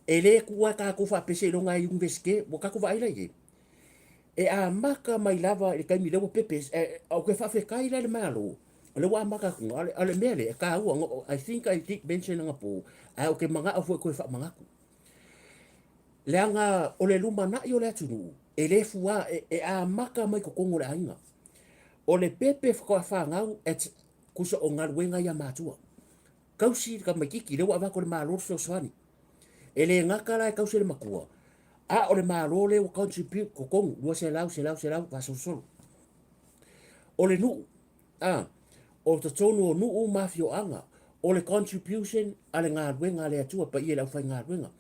E le tuua e tatou faapese iloga e Universite, ua tatou vaai la i ai. E amata mai lava i le taimi lea ua pepe, e, ou te faafetai la i le Malo, o lea ua amata atu, a o le mea lea e taua, I think I did mention anapo, ae ou te manao foi e toe faamanatu. Leaga o le lumanai o le atunuu, e le fua, e, e amata mai totonu o le aiga. O le pepe faatoa fanau, at, tusa o galuega ia matua. Tausi le tamaititi, lea ua avatu e le Malo le fesoasoani. E le gata la e tausi e le matua, a o le Malo lea ua contribute totonu, 200, 100, 100, faasolosolo. O le nuu, a, o totonu o nuu ma afioaga, o le contribution a le galuega a le Atua, paia i le aufaigaluega.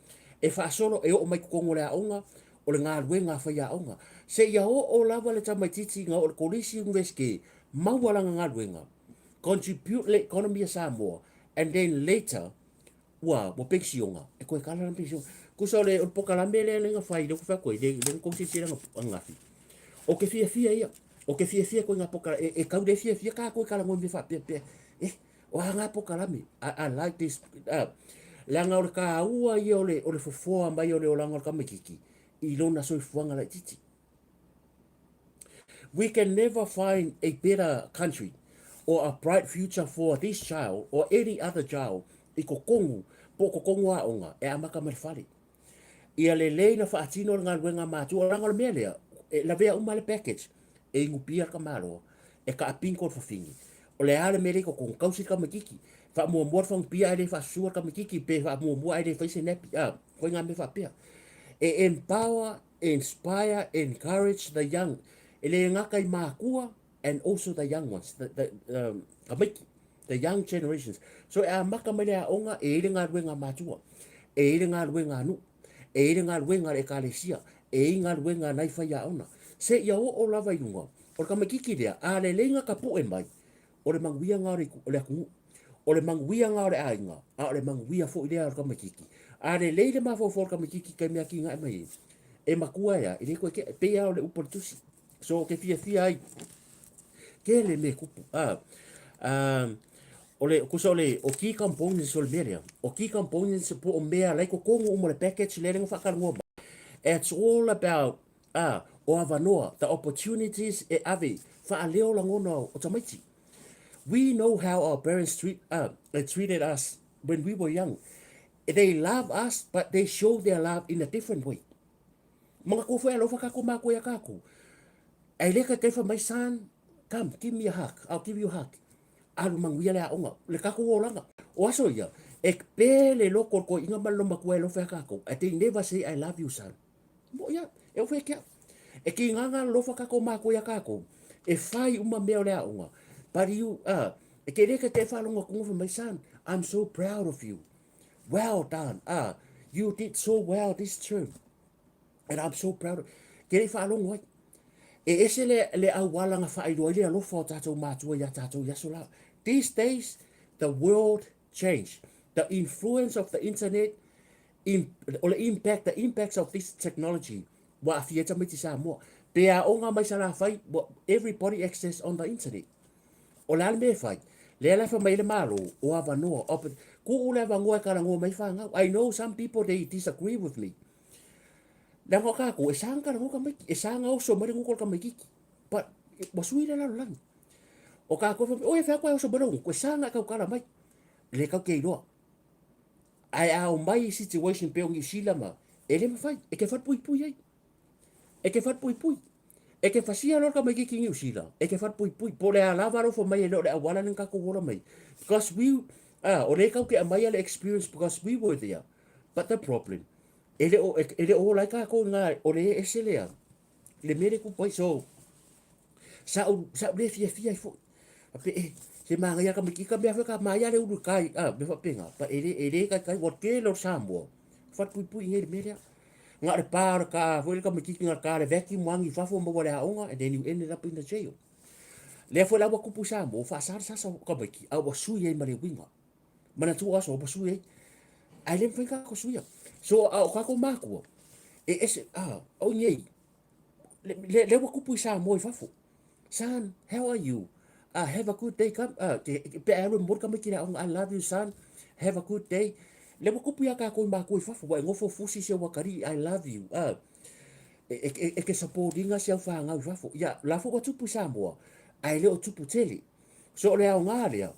E faasolo, e oo mai totonu o le aoga, o le galuega a faiaoga. Seia oo lava le tamaititi ina oo i le kolisi Iunivesite, maua lana galuega, contribute le economy a Samoa and then later ua ua penisiona e toe kala lana penisiona. Tusa o le o le pokalame lea lea na fai lea ou te fai atu ai lea na tou silasila ananafi. Ou te fiafia ia, ou te fiafia koe ngā pokalame e, e tau le fiafia kākou e talanoa i mea faapea pea. Eh, o a ngā pokalame? I, I like this. Leaga o le tāua ia o le, o le fofoa mai o le olaga o le tamaititi i lona soifuaga laititi. We can never find a better country or a bright future for this child or any other child i totonu po o totonu aoga e amata mai le fale. Ia lelei na faatino le galuega a matua, leaga o le mea lea, e lavea uma le package, e inupia le tamaloa, e kaapinko le fafine. O le a le mea lea i totonu, tausi le tamaititi, faamuamua le fagupia ae le faasusua le tamaititi, pe faamuamua ae le fai se nappy, a, koe ngā mea faapea. E empower, inspire, encourage the young, e le gata i mātua and also the young ones, the, the, tamaiti, the young generations. So e amata mai le aoga, e i ai le galuega a matua, e i ai le galuega a nuu, e i ai le galuega a le ekalesia, e i ai galuega a nai faiaoga. Seia oo lava i luga, o le tamaititi lea, a lelei na tapue mai, o le manuia na o le, o le atunuu, o le manuia na o le aiga, a o le manuia foi lea o le tamaititi. A lelei le mafaufau o le tamaititi i taimi e atinae mai ai, e matua e a, e le toe tea, e pei lava o le upu a le Tusi. So ou te fiafia ai, tele mea tupu. A, a, o le, tusa o le, o key components o le mea lea, o key components po o mea la i totonu uma o le package lea lea na faatalanoa mai. It's all about, a, o avanoa, the opportunities e ave, faaleo lagona o tamaiti. We know how our parents treat, treated us when we were young. They love us, but they show their love in a different way. Manatua foi alofa kākou mākua iā kākou. Ae le kai fai mai, son, come, give me a hug, I'll give you a hug. Alu manuia le aoga, le kākou olaga. O aso ia, e pe le loko o le toeaina ma le lomatua e alofa iā kākou. Ae they never say I love you, son. Moʻi ia, e oo fai e ke au. E kīnānā alofa kākou mākua iā kākou, e fai uma mea o le aoga. But you, e ke le kai te whaalongo atu fai mai, son, I'm so proud of you. Well done, you did so well this term. And I'm so proud of Ke rei whaalongo ai. E ese le, le auala na whaairoa ai le alofa o tātou mātua i a tātou i aso la. These days, the world changed. The influence of the internet, in, o le impact, the impacts of this technology, ua aafia ai tamaiti Samoa. Pe aoga mai Salafai, ua everybody access on the internet. O le a le mea e fai? Lea la e fai mai ai le Malo, o avanoa, opp, tuu le avanoa e talanoa mai fanau. I know some people they disagree with me. Leaga o kākou, e sa na talanoa tamaiti, e sa na oso mai le gutu o le tamaititi. But, ua sui le lalolagi. O kākou e fai mai, oi e fai atu e oso mai lou gutu, e sa na e tautala mai. Le kau te iloa. Ae a omai i situation pei o Niu Sila ma, e le mafai, e te falepuipui ai. E te falepuipui. E te fasia loa le tamaititi i Niu Sila, e te falepuipui. Po o le a lava alofa mai e le o le auala lea na tatou ola mai. Because we, ah, o lea tatou te aumaia le experience because we were there. But the problem, e le o, e le o ola ai tatou i ngā, o le ese lea, le mea lea e tupu ai. So, sa ou, sa ou le fiafia ai foi. Faapea, eh, se manaia le tamaititi ka mea foi ka manaia le ulu i kai, a, mea faapena. But e le, e le taitai, ua tele o le Samoa, falepuipui i nei le mea lea. Na o le pa o le ka foi le tamaititi na ka le vacuum agi i fafo maua le aoga and then you ended up in the jail. Lea foi la ua tupu i Samoa, ua faasa le sasa o tamaiti, a ua sui ai ma le uiga. Manatua aso ua sui ai. Ae le mafai ona tatou suia. So a o tatou matua, e ese, a, o i nei, le, le ua tupu i Samoa i fafo. Son, how are you? Have a good day. Come, pe a alu e momoli tamaiti i le aoga, I love you son, have a good day. Le ua tupu ia tatou i matua i fafo, ua e nofo fusi si au atalii, I love you. E, e, e, e te support ina si au fanau i fafo. Ia, la foi ua tupu i Samoa, ae le o tupu tele. So o le aoga lea,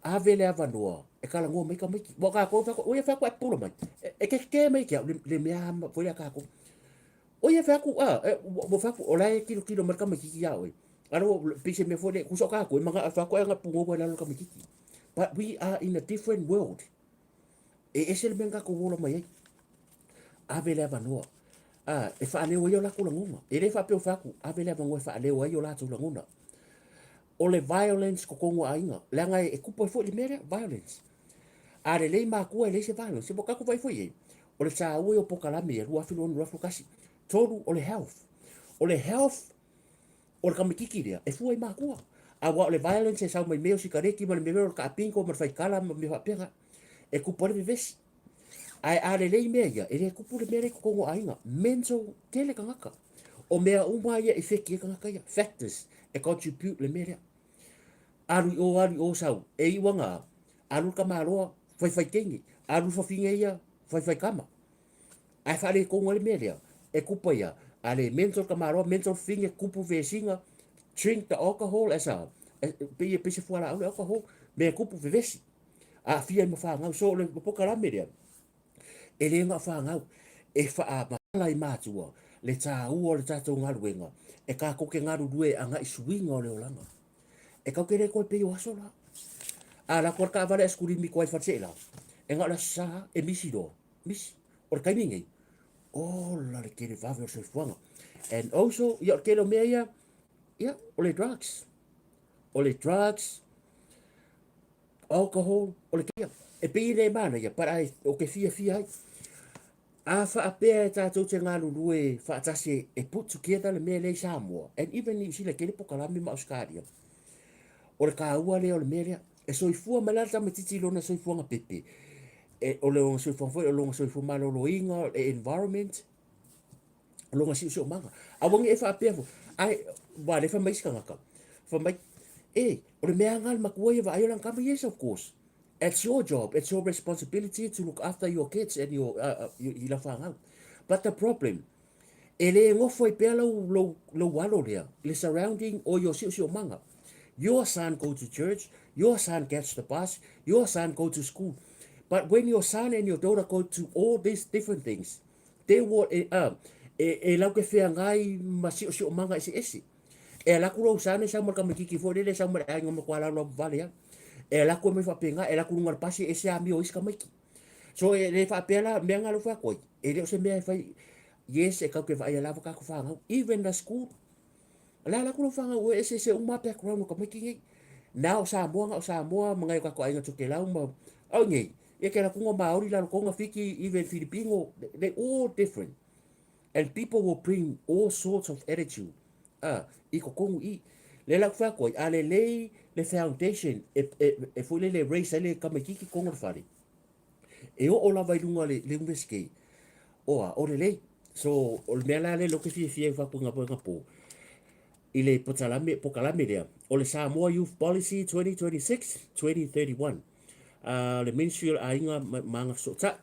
ave le avanoa e talanoa mai tamaiti. Ua tatou fai atu, oi e fai atu ae pupula mai. E, e te tetē mai te au, le, le mea foi lea tatou. Oi e fai atu, a, e, ua fai atu, o la e tilotilo mai le tamaititi iā oe. Alo, pei se mea foi lea, tusa o tatou, e manao e fai atu ai ana punou ai lalo le tamaititi. But we are in a different world. E ese le mea na tatou ola mai ai. Ave le avanoa. A, e faaleo ai o latou lagona. E le faapea o fai atu, ave le avanoa e faaleo ai o latou lagona. O le violence totonu o aiga, leaga e tupu ai foi le mea lea, violence. A lelei matua e leai se violence. Ua tatou vaai foi i ai, o le taua ia o polokalame ia 2006 2021. Tolu, o le health. O le health o le tamaititi lea, e fua i matua. Aua o le violence e sau mai mea o sikareti ma le mea o le kaapingo ma le faikala ma mea faapena. E tupu ai le vevesi. Ae a lelei mea ia, e le tupu le mea lea i totonu o aiga. Mental tele tagata. O mea uma ia e feki ai tagata ia. Factors e contribute le mea lea. Alu i o, alu i o sau. E iu ana, alu le tamaloa, faifai teine. Alu le fafine ia, faifai tama. Ae faaletonu ai le mea lea, e kupa ia, a le mental le tamaloa, mental le fafine, kupu vesiga, drink the alcohol as a, pei e pei se fualaau le alcohol, mea e kupu vevesi. Aafia ai ma fanau. So o le polokalame lea, e le na o fanau, e faamatala i matua le taua o le tatou galuega e tatou te galulue agai i suiga o le olaga. E kau ke le koe pei o aso la. A la koa taavale aisikulimi koa i Faleseela, e na o le aso sa e misi loa, misi. O le taimi nei, ola le tele vave o le soifuaga. And also, ia o le tele o mea ia, ia, o le drugs. O le drugs, alcohol, o le kia. E pei e le manaia, but I, o ke fiafia ai. A faapea e tatou te galulue faatasi e put together le mea lea i Samoa, and even Niu Sila, tele pokalame ma Ausetalia. O le taua lea o le mea lea. E soifua mai la le tamaititi i lona soifuaga pepe. E, o lona soifuaga foi, o lona soifua maloloina, le environment, o lona siosiomaga. Aua ne i e faapea foi, ai, aua o lea e fai mai isi tagata, fai mai, e, o le mea lava lena a le matua ia e vaai o lana tama, yes of course. It's your job, it's your responsibility to look after your kids and your, i lau fanau. But the problem, e le nofo ai pea lau, lou, lou alo lea, le surrounding o your siosiomaga. Your son go to church, your son catch the bus, your son go to school. But when your son and your daughter go to all these different things, they will, e, e, e lau ke feagai ma siosiomaga eseese. E ala atu lou son e sau ma le tamaititi foi lele e sau ma le aiga matua laulau vale a. E ala atu e mai faapena, e ala atu i luga o le pasi e ese amio o isi tamaiti. So e le faapea la, mea na alofa atu ai, e le o se mea e fai, yes e tatou te vaaia lava tatou fanau, even the school. O le ala atu lou fanau e eseese uma background o tamaiti nei. Na o Samoa, na o Samoa ma nai o tatou aiga Tokelau ma, au nei, ia ke ala atu nga Maori lalo Tonga, Fiti, even Filipino, they all different. And people will bring all sorts of attitude a, i totonu i. Lea la ou te fai atu ai, a lelei le foundation e, e, e foi lele e raise ai le tamaititi i totonu o le fale, e oo lava i luga le, le University, oa, o lelei. So, o le mea la lea ou te fiafia ai faapuega puega po, i le potalame, pokalame lea, o le Samoa Youth Policy 2026-2031, uh, le Ministry o Aiga ma, ma Agafesootai,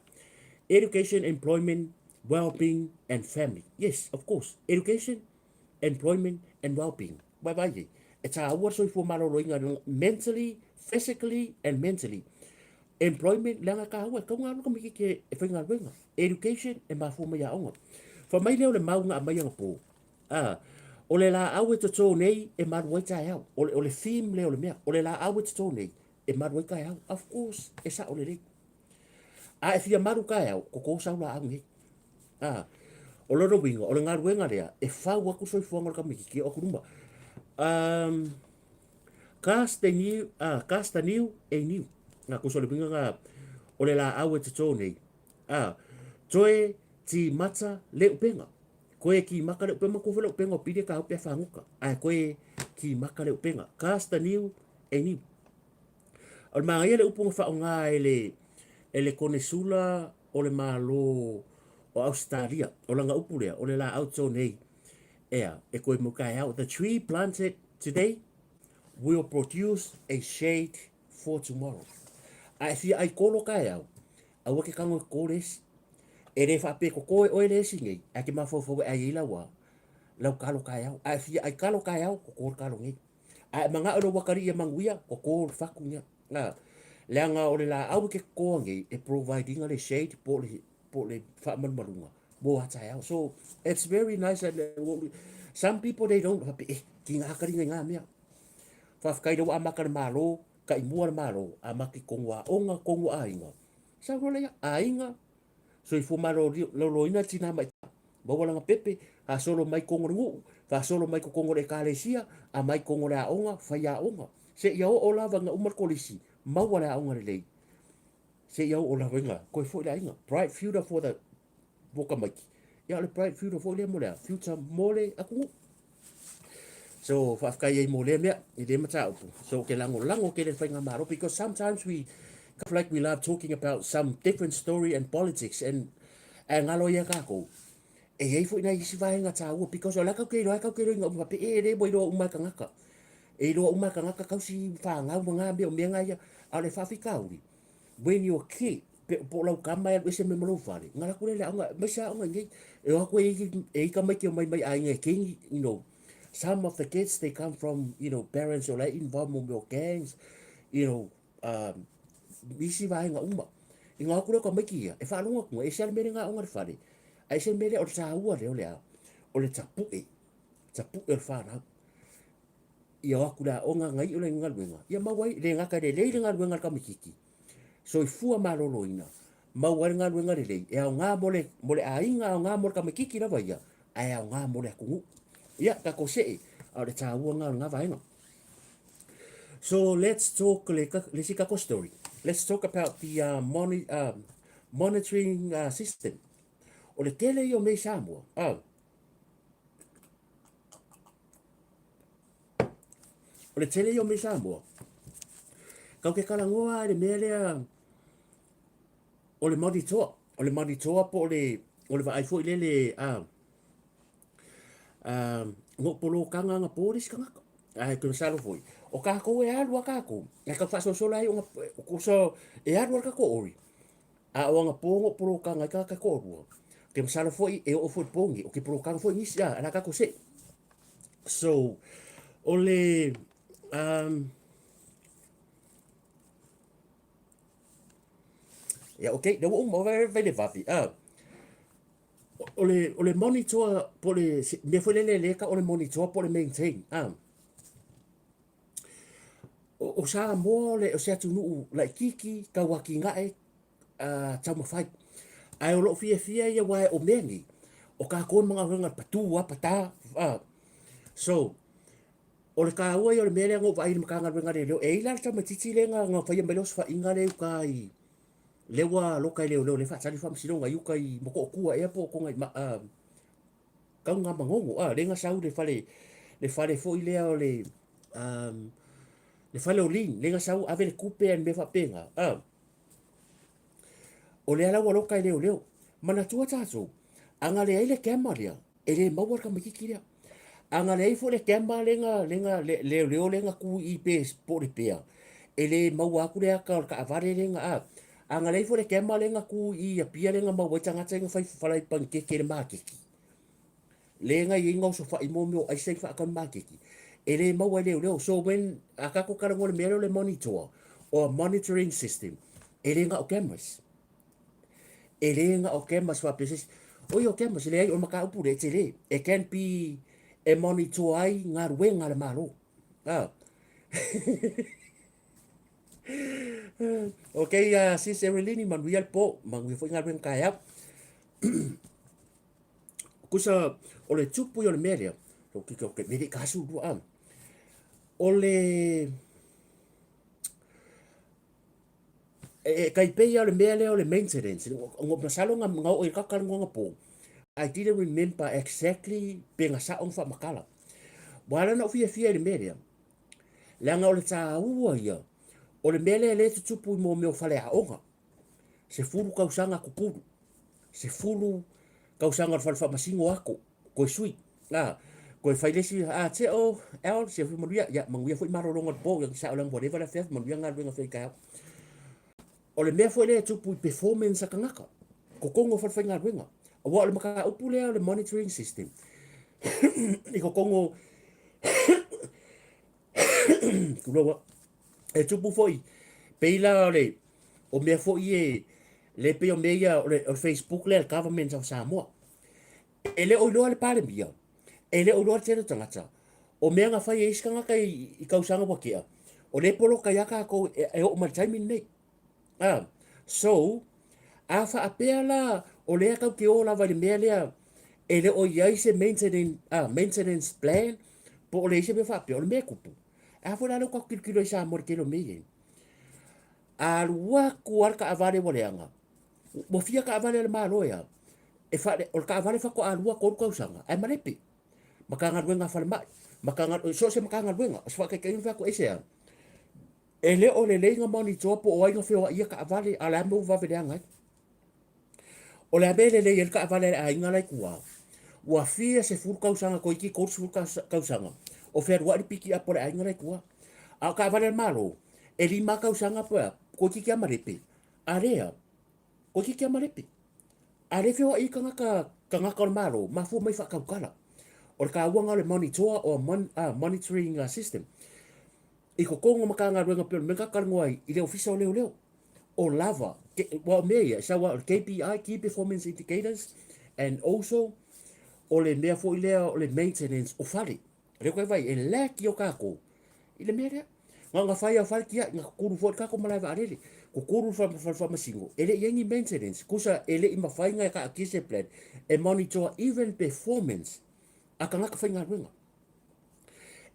Education, Employment, Well-being and Family. Yes, of course, education, employment and well-being. Vaivai ai. E tāua le soifua maloloina mentally, physically and mentally. Employment, leaga tāua, e tau ngā luka miki ke e whaingaluenga. Education, e mafua mai aoga. Wha mai lea o le mau ngā mai anga pō. Ā, o le lāau e totō nei e malu ai taeao. O le, o le theme lea o le mea. O le lāau e totō nei e malu ai taeao. Of course, e sao lelei. A e fia malu taeao, ko tō sau lāau nei. Ā, o lona uiga, o le galuega lea, e fau atu soifuaga o le tamaititi e oo atu luma. Um, Cast the new, cast the new, a new. Ngā kusa o le uiga ngā o le laau e totō nei. A, toe tīmata le upenga. Koe kimaka le upenga, matua foi le upenga o pili ka upe a whangoka. Ae koe kimaka le upenga. Cast the new, a new. O le māngaia le upu nga whaonga e le, e le konesula o le Malo o Ausetalia. O langa upu lea, o le laau totō nei. Ea, e koe mau kaeao. The tree planted today will produce a shade for tomorrow. A e fia ai kolo kaeao, aua ke kango e koko le esi. E le whaape koko e oe le esi nei, a ke mafaufau e ai ei lau a, lau kalo kaeao. A e fia ai kalo kaeao, koko le kalo nei. A e mangao le wakari ia manguia, koko le whaku nia. A, leaga o le laau e ke kokoa nei, e providinga le shade po le, po le faamalumaluga mo a taeao. So, it's very nice and some people they don't hape, eh, ki ngā karinga i ngā mea. Whawhikai rewa a maka le malo, ka i mua le malo, a maki kongo a onga, kongo a inga. Sa rola ia, a inga, soifua malōlōina tinā mai maua lana pepe, faasolo mai kogo le nuu, faasolo mai kokogo le ekalesia, aumai kogo le aoga, fai aoga. Seia oo lava ina uma le kolisi, maua le aoga lelei. Seia oo lava ina toe foi le aiga. Bright future for the mo tamaiti. Ia o le bright future foi lea mo le a? Future mo le atunuu. So faafetai ai mo lea mea i lea mataupu. So ou te lagolago tele i le faigamalo because sometimes we kind of like we love talking about some different story and politics and ae galo ai ia tatou e i ai foi nai isi vaega taua because o la tatou te iloa ai tatou te iloa ina uma faapea e le ua iloa uma e tagata. E iloa uma e tagata tausi fanau ma na mea o mea na ia a o le faafitauli when your kid pe po o lau tama e alu ese mai ma lou fale ona alu atu lea i le aoga aemaise aoga i nei e o atu e i ai tamaiti e omai mai aiga e kegi you know some of the kids they come from you know parents o la e involve mo mea o gangs you know um, isi vaega uma i ngā atu lea o tamaiti ia e faalogo atu e ese lava le mea lea i ngā aoga i le fale ae ese le mea lea o le taua lea o le a o le tapue tapue o le fanau ia o atu le aoga na iu le galuega ia maua ai le gata lelei le galuega a le tamaititi soifua maloloina maua ai le galuega lelei e aoga mo le mo le aiga aoga mo le tamaititi lava ia ae aoga mo le atunuu ia tatou see a o le taua lena o lena vaega. So let's talk le le isi tatou story. Let's talk about the moni, monitoring system. O le tele ia o mea i Samoa. O le tele ia o mea i Samoa, kau ke talanoa i le mea lea o le monitoa, o le monitoa po o le, o le vaai foi lele a, a, no polokaga anapo le isi tagata. Ae ke masalo foi, o tatou e alu a tatou, ae tau faasoasola ai ona, kusa e alu a le tatou ori, A o anapo no polokaga ai tagata e toalua, ke masalo foi e oo foi i le po nei, o ke polokaga foi nisi a, a le a tatou seʻi. So, o le, um, ia, okay, lea ua uma, vai, vai le vave. Ah, o le, o le monitor, po o le, mea foi lele lea e tau o le monitor po o le maintain. Ah, o, o Samoa o, le, o se atunuu laitiiti, tauatinae, uh, taumafai. Ae o lou fiafia ia aua o mea nei, o tatou e magaluega i le patu lava, pata, uh. So, o le taua ia o le mea lea na ou vaai i le Matagaluega a Leoleo, e i ai la le tamaitiiti lea na, na faia mai le osofaiga lea i uta i, lea ua loka e leoleo lea e faatali le faamasinoga i uta i Motootua ea po o Toga i, uh, Taugamagogo, a, lea na sau le fale, le fale foi lea o le, um, le fale o Lin, lea na sau ave le tupe a le mea faapena, a. O lea la ua loka e leoleo. Manatua tatou, a na leai le camera lea, e le maua le tamaititi lea. A na leai foi le camera lea na, lea na, le, leoleo lea na tu i i pe, po o le pea, e le maua atu le ata o le taavale lea na, a. A na leai foi le camera lea na tu i i Apia lea na maua ai tagata ia na fai falai panikeke i le maketi, lea na i ai na osofai mo mea o aisa i faatau i le maketi, e le maua e leoleo. So when a tatou talanoa i le mea lea o le monitor or monitoring system, e le na o cameras. E le na o cameras faapea se isi, oi o cameras, leai o le mataupu lea e tele. It can be e monitor ai galuega a le Malo. Ah. Ok, sis Evelini, manuia le po, manuia foi galuega taeao. Kusa, o le tupu ia o le mea lea, o ke, o ke, mele ka asu lua, ah. O le, E tai pei lava o le mea lea o le maintenance, masalo na oo i le tatou talanoaga po, I didn't remember exactly pe na sao na faamatala. Ua ala ona ou fiafia i le mea lea, leaga o le taua ia o le mea lea lea e tutupu i mea o faleaoga, 10 tausaga tutulu, 10 tausaga o le fale faamasino ato, toe sui, a, toe fai le isi, a, tse o, Al, sia foi manuia, ia, manuia foi malologa o le po, ia, sao leaga ua leva le afiafi, manuia galuega fai taeao. O le mea foi lea e tupu i performance a tagata, totonu o falefaigaluega. Aua o le mataupu lea o le monitoring system, i totonu o, tulou a, e tupu foi, pei la o le, o mea foi e, le pei o mea ia o le Facebook lea a le Government of Samoa. E le o iloa le Palemia, e le o iloa le tele o tagata, o mea na fai e isi tagata i tausaga ua tea, o lea e poloka ai lava tatou e oo mai i le taimi lenei. A, so, a faapea la o lea tatou te o lava i le mea lea e le o i ai se maintenance, maintenance plan po o leai se mea faapea, o le mea e tupu, a foi la lea ua tatou tilotilo ai i Samoa i le tele o mea ia i ai. A alu atu lava le taavale ua leaga, Ua fia taavale a le Malo e a? E faale, o le taavale faatoa 2, 3 tausaga, ae malepe. Matagaluega a falemai, matagaluega, so o se Matagaluega, o se faataitaiga na fai atu, aisea? E le o lelei na monitor po o ai na feoai ia taavale, a o le a le mea ua vave leaga ai? O le a mea e lelei ai le taavale a le aiga la i tua? Ua fia sefulu tausaga toeitiiti 30 tausaga o fealuai le piki up a le aiga la i tua. A o taavale a le Malo, e 5 tausaga po o le a, toeitiiti lava malepe. A lea, koe ki kia malepe. A le feoai i tagata, tagata o le Malo, mafua mai faatautala. O le tāuaga o le monitor or mon, monitoring system. I totonu o Matagaluega pei o le mea na talanoa ai i le Ofisa o Leoleo. O lava, ke, ua o mea ia, e sau lava o le KPI, Key Performance Indicators, and also o le mea foi lea o le maintenance o fale. O lea koe vaai, e lack i o tatou i le mea lea. Na ona fai lava o fale tiai, na kukulu foi le tatou malae vaalele, kukulu le fale faamasino, e le i ai ni maintenance. Tusa e le i mafai ona taatia se plan e monitor even performance a tagata faigaluega.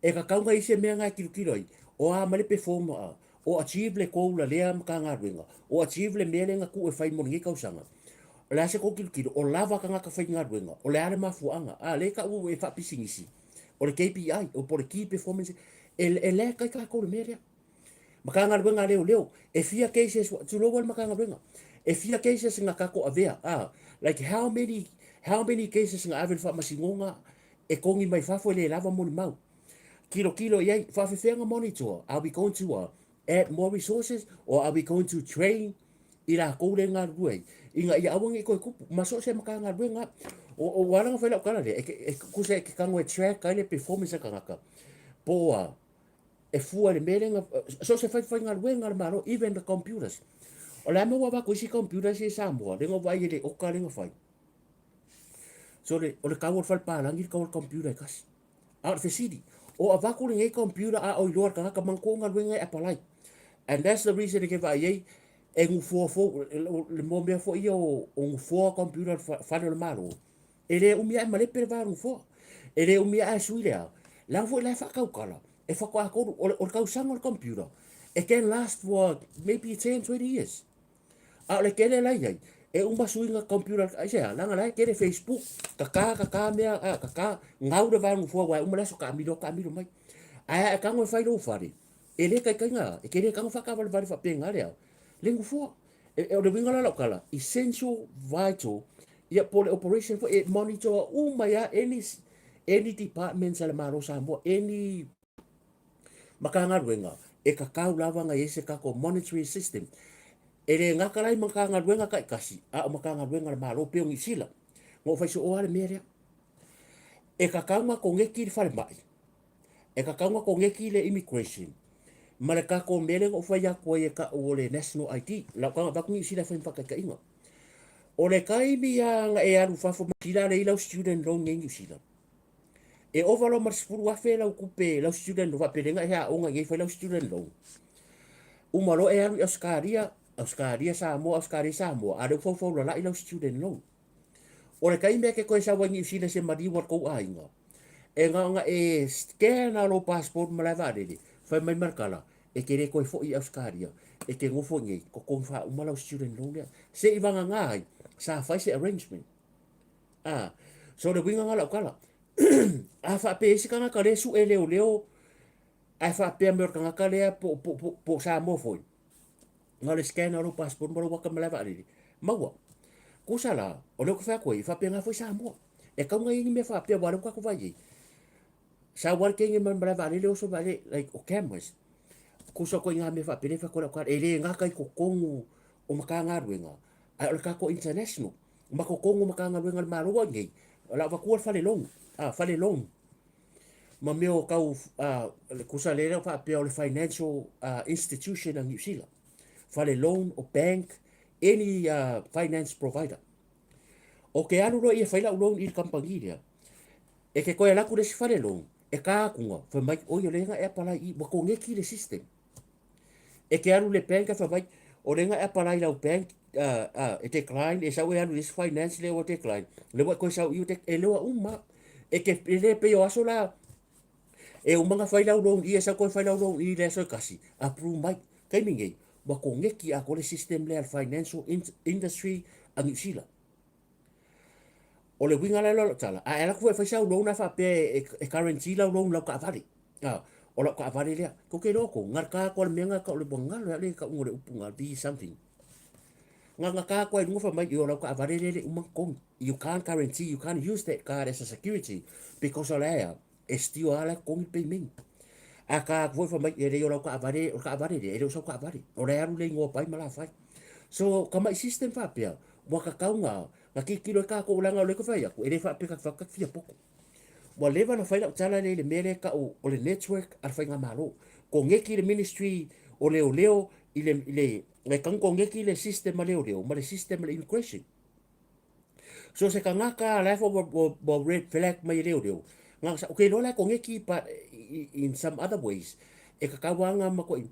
E tatau ona i ai se mea na e tilotilo ai, o a mai le perform a, o achieve le goal a lea Matagaluega, o achieve le mea lea na tuu e fai mo lenei tausaga. O le a se tou tilotilo, o lava tagata faigaluega, o le a le mafuaaga, a lea e tau e faapisinisi, o le KPI, po o le Key Performance, e lack ai tatou i le mea lea. Matagaluega a Leoleo, e fia cases, tulou a le Matagaluega, e fia cases na tatou avea, a, like how many, how many cases na ave i le faamasinoga e kogi mai fafo e le lava molimau. Tilotilo i ai, faafefea na monitor, are we going to add more resources or are we going to train i latou lea e galulue ai, ina ia aua ne i toe tupu. Ma so o se Matagaluega, o ua ala ona fai lau tala lea, e tusa e te tago e track ai le performance a le tagata, po o a, e fua i le mea lea na, so o se faifaigaluega a le Malo, even the computers. O le a mea ua avatu ai isi computers ia i Samoa, lea na ou vaai i le oka lea na fai. So le, o le tau o le fale palagi le tau o le computer e tasi. A o le fesili, o avatu lenei computer a o iloa le tagata manatua o galuega e apalai. And that's the reason e ke vaai ai e nufoa fou, le mo mea foi ia o nufoa computer fale o le Malo. E le umi ae malepe le va o nufoa. E le umi ae sui le a. Leaga foi la e faatautala, e faatoa tolu, o le tausaga o le computer, it can last for maybe 10, 20 years. A o le tele la i ai, e uma suiga computer, aisea, leaga la e tele Facebook, kaka, kaka mea, a, kaka, gau le vaega nofoa aua e uma le aso taamilo atu taamilo mai. Ae a e tago e fai lou fale, e le taitaiga, e te le tago faataavalevale faapena le a, le nofoa. E, o le uiga la o lau tala, essential, vital, ia po o le operation foi, e monitor uma ai lava any, any departments a le Malo o Samoa, any Matagaluega, e tatau lava ona i ai se tatou monetary system. E le gata la i Matagaluega taitasi, a o Matagaluega a le Malo pei o Niu Sila. Na ou fai soo lava le mea lea. E tatau ona koneti le falemai, e tatau ona koneti le immigration, ma le tatou mea lea na ou fai atu ai e tau o le national ID. Lau taga avatu Niu Sila e fai ma faataitaiga. O le taimi lava na e alu fafo ma Niu Sila lea e i ai lau student loan nei i Niu Sila, E ova loa ma le 10,000 lau tupe, lau student loan, faapelena e aoga i inei fai lau student loan. Uma loa e alu i Ausetalia, Ausetalia, Samoa, Ausetalia, Samoa, a o lea ua faufau lalai lau student loan. O le taimi e te toe sau ai Niu Sila i se maliu a le tou aiga, e na ona e scan lava lou passport malae vaalele, fai mai ma le tala, E te le toe foi i Ausetalia, e te nofo i inei, totogi faauma lau student loan lea. Se i vagana ai, sa fai se arrangement. A, so o le uiga lena o lau tala. A faapea e i ai se tagata o lea e sue leoleo ae faapea mai o le tagata lea po, po, po, po o Samoa foi, na o le scan o lou passport ma lou ata malae vaalele, maua. Tusa la, o lea ou te fai atu ai, e faapena foi Samoa. E tatau ona i ai ni mea faapea, aua o lea ua tatou vaai i ai, sau lava le teine mai le malae vaalele oso vaalele, like o cameras. Tusa atu ai i mea faapea lea e fai atu ai lau tala, e le gata i totonu o Matagaluega, ae o le tatou international, ma totonu o Matagaluega a le Malo. Aua i inei, o le a ou avatua le fale loan, fale loan ma mea o tau, tusa lea faapea o le financial institution a Niu Sila, fale loan o bank, any finance provider. Ou te alu loa ia e fai lau loan i le kamupani lea, e te toe alu atu i le isi fale loan, e ta atu fai mai, oi o lea na e apalai i i, ua koneti le system. E te alu i le bank ae fai mai, o lea na e apalai i lau bank, e decline, e sau e alu i le isi finance lea ua decline, lea ua e toe sau i i, e iloa uma lava. E te, e le pei o aso la, e uma ona fai lau loan i i, e sau toe fai lau loan i i le aso e tasi, approve mai. Taimi nei, ua koneti atoa le system lea a le financial industry a Niu Sila. O le uiga la lea o lau tala, a e alu atu foi e fai sau loan ae faapea e guarantee lau loan i lau taavale, a, o lau taavale lea, tou te iloa outou, na ta atu lava i le mea lena e tau o le ua galo ia le tauga o le upu lena, V something. Na na ta atu lava i luga fai mai, ioe o lau taavale lea e le i uma ona totogi. You can't guarantee, you can't use that card as a security because o le a ea? E still lava la e totogi le payment. A ta atu foi fai mai, e leai o lau taavale, o le taavale lea, e le o sau taavale. O la e alu le igoa pai ma la fai. So, tamai system faapea, ua tatau na, na tilotilo ai tatou leaga o lea ou te fai atu, e le faapea ta te fai atu ta te fia poto. Ua leva ona fai lau tala lea i le mea lea e tau o le network a le faigamalo. Koneti le Ministry o Leoleo i le, i le, e tatau ona koneti le system a leoleo ma le system a le immigration. So se tagata la e foi ua red flag mai e leoleo, na sa, okay, loa la e koneti but in some other ways, e tatau lava ona matuai,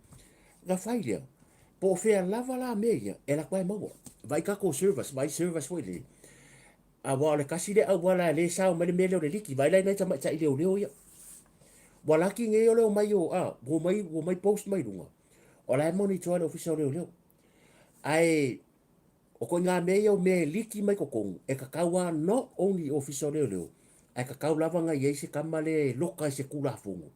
na fai lea, po o fea lava la mea ia, e alu atu lava e maua. Vaai tatou service, vaai service foi lele, aua o le tasi lea auala e le sao mai le mea lea o le liki, vaai la i nai tamaitai leoleo ia. Ua laki nei o le omai o, a, ua omai, ua omai post mai luga, o la e monitor e le ofisa o leoleo. Ae, O koiga mea ia o mea e liki mai totonu, e tatau lava not only Ofisa o Leoleo, ae tatau lava ona i ai se tama lea e loka i se Tulafono,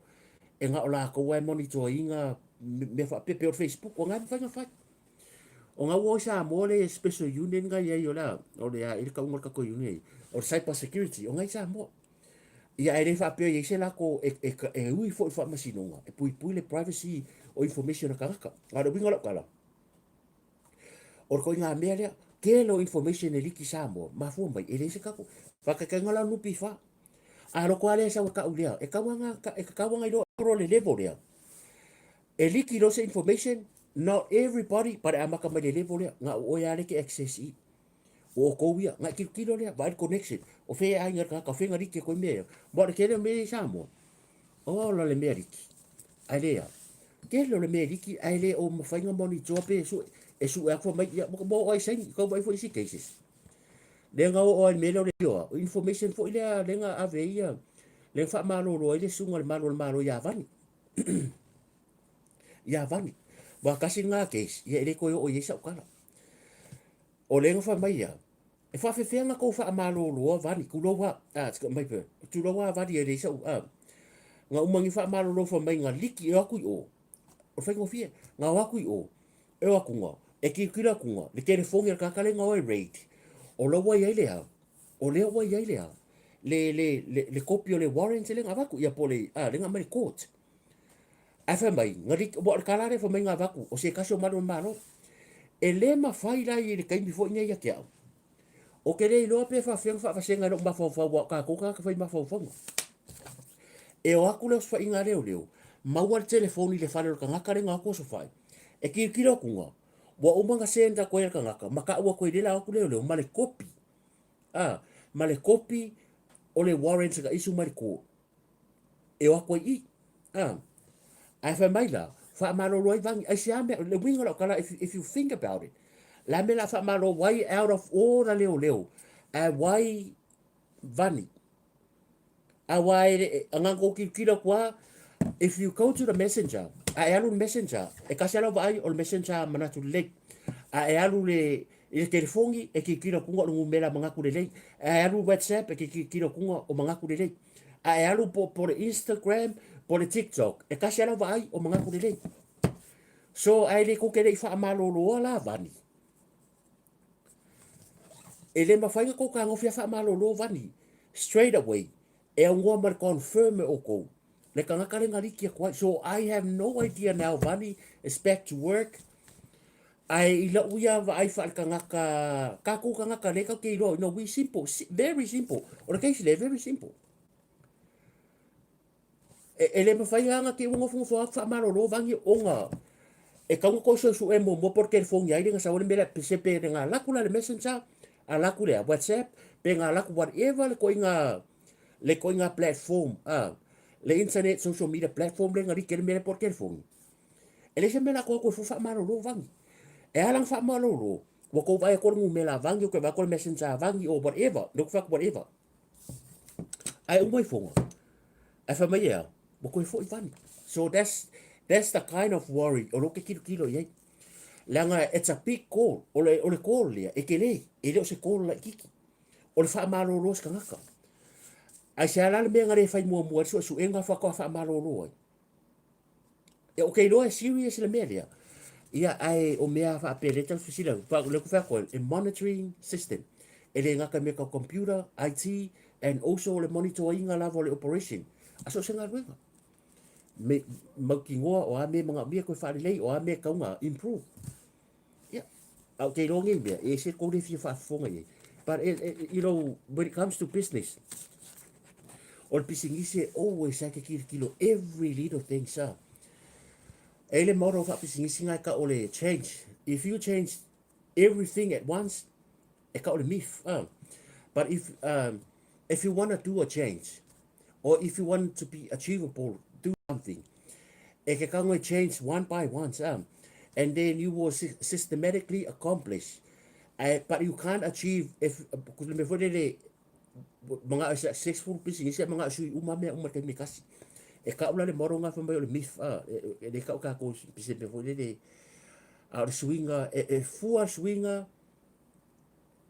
e na o latou lava e monitor ina mea faapea, pei o le Facebook, o na e mafai ona fai. O na ua o i Samoa le special unit na i ai o le a, o le a i le tauga o le tatou unit, o le cyber security, o na i Samoa. Ia ae le faapea e i ai se latou e, e, e ui foi i le faamasinoga, e puipui le privacy o information a tagata. A o le uiga o lau tala, O le koiga mea lea, tele o information e liki Samoa, mafua mai, e leai se tatou faataitaiga la o le NPF. A loko lava lea e sau e tau lea, e tatau lava ona, e tatau lava ona iloa o le level lea. E liki loa se information, not everybody, but e amata mai le level lea, na o oe lava lea e te access i i. O outou ia, na e tilotilo lea, vaai le connection, o fea e aiga i le tagata, o fea na liki atu ai mea ia. Aua o le tele o mea ia i Samoa, Ola le mea liki, ae le a. Tele o le mea liki ae le o mafai ona monitor pe sue, e sue atu fai mai, ia, ua oo ai saini, tau vaai foi isi cases. Lea na oo ai le mea lea o le ioa, o information foi lea lea na ave ai ia, lea na faamalolo ai le susuga i le malu o le Malo ia Vani. Ia Vani. Aua tasi lena case, ia e le toe oo i ai sau tala. O lea na fai mai ia, E faafefea ona tou faamaloloa vali, tulou a, a, mai pe, tulou a vali e leai sau, a, na uma ni faamalolo fai mai na liki e o atu i o, o le faigofie, na o atu i o, e o atu na, e tilotilo atu na, le telefoni a le tagata lea na o e raid, o la ua i ai le a, o lea ua i ai le a, le, le, le, le kopi o le warrant lea na avatu, ia po o le, a, lea na aumai i le court. Ae fai mai, na liki, ua o le tala lea fai mai na avatu, o se tasi o malu o le Malo. E le mafai la i le taimi foi nei ia te au. Ou te le iloa pe faafefea ona faavasega i lou mafaufau aua o tatou tagata fai mafaufauga. E o atu le osofaiga a leoleo, maua le telefoni i le fale o le tagata lea na o atu osofai. E tilotilo atu na, ua uma ona send atu ai e le tagata ma tau atu ai lea la o atu leoleo ma le kopi, a, ma le kopi o le warrant na issue mai le court. E o atu ai i. A. Ae fai mai la, faamalolo ai vagi. Aisea mea, le uiga o lau tala, if you think about it, le a mea la faamalo, why out of all the leoleo, ae why vani? Aua e, a ngang kou tilotilo atu a, if you go to the messenger, A e alu le messenger, e kasi lau vaai o le messenger manatu lelei. A e alu le i le telefoni e tilotilo atuga o le numera manatu lelei. A e alu WhatsApp e te tilotilo atuga o manatu lelei. A e alu po, po le Instagram, po le TikTok, e kasi lau vaai o manatu lelei. So, ae le tou te le i faamaloloa la vani. E le mafai ona tou fetagofi a faamalolo vani straight away e aunoa ma le confirm e outou le tagata le na liki atu ai. So I have no idea now Vani is back to work. Ae i lau ia vaai faale-tagata, tatou tagata lea tatou te iloa, you know, we simple, very simple. O le case lea, very simple. E, e le mafai lava ona te i ua nofonofo atu faamalolo vani ona e tatau ona toe suesue muamua po o le telefoni ai le na sau ai le mea lea, pe se pe na alu atu la i le messenger, alu atu lea WhatsApp, pe na alu atu whatever le ituaiga le ituaiga platform a le internet social media platform lea na like ai le mea lea po o le telefoni. E leai se mea o le a toe o atu ai fua faamalolo vani. E ala ona faamalolo, ua tou vaai atu o le numera vani, ua toe vaai atu o le messenger vani or whatever, lea ou te fai atu whatever. Ae uma ifoga, ae fai mai e a, ua toe foi vani. So that's, that's the kind of worry o lea ou te tilotilo i ai. Leaga it's a big call, o le, o le call lea, e tele, e le o se call laitiiti. O le faamalolo o se tagata. Aisea la le mea na le fai muamua ai le suesuega faatoa faamalolo ai? Ia ou te iloa e serious le mea lea. Ia ae o mea faapea lea tatou fesili atu, fa lea ou te fai atu ai, e monitoring system. E le gata i mea tau computer, IT and also o le monitor ina lava o le operation a so o se galuega. Me, mautinoa o a mea e manaomia toe faalelei, o a mea e tatau ona improve. Ia, a ou te iloa nei mea, e ese kou le fia faafofoga i ai. But, it, it, you know, when it comes to business, o le pisinisi e always sa te kilokilo every little thing sa. E le model faapisinisi nga e ka o le change. If you change everything at once, e ka o le myth. But if, if you want to do a change, or if you want to be achievable, do something. E ke kau e change one by one, and then you will systematically accomplish. But you can't achieve if le mea foi lele mga successful pisinisi mga sui uma mea uma taimi e tasi. E kau la le model nga fai mai o le myth, e le kau kākou se mea foi lele a o le suiga e, e fua suiga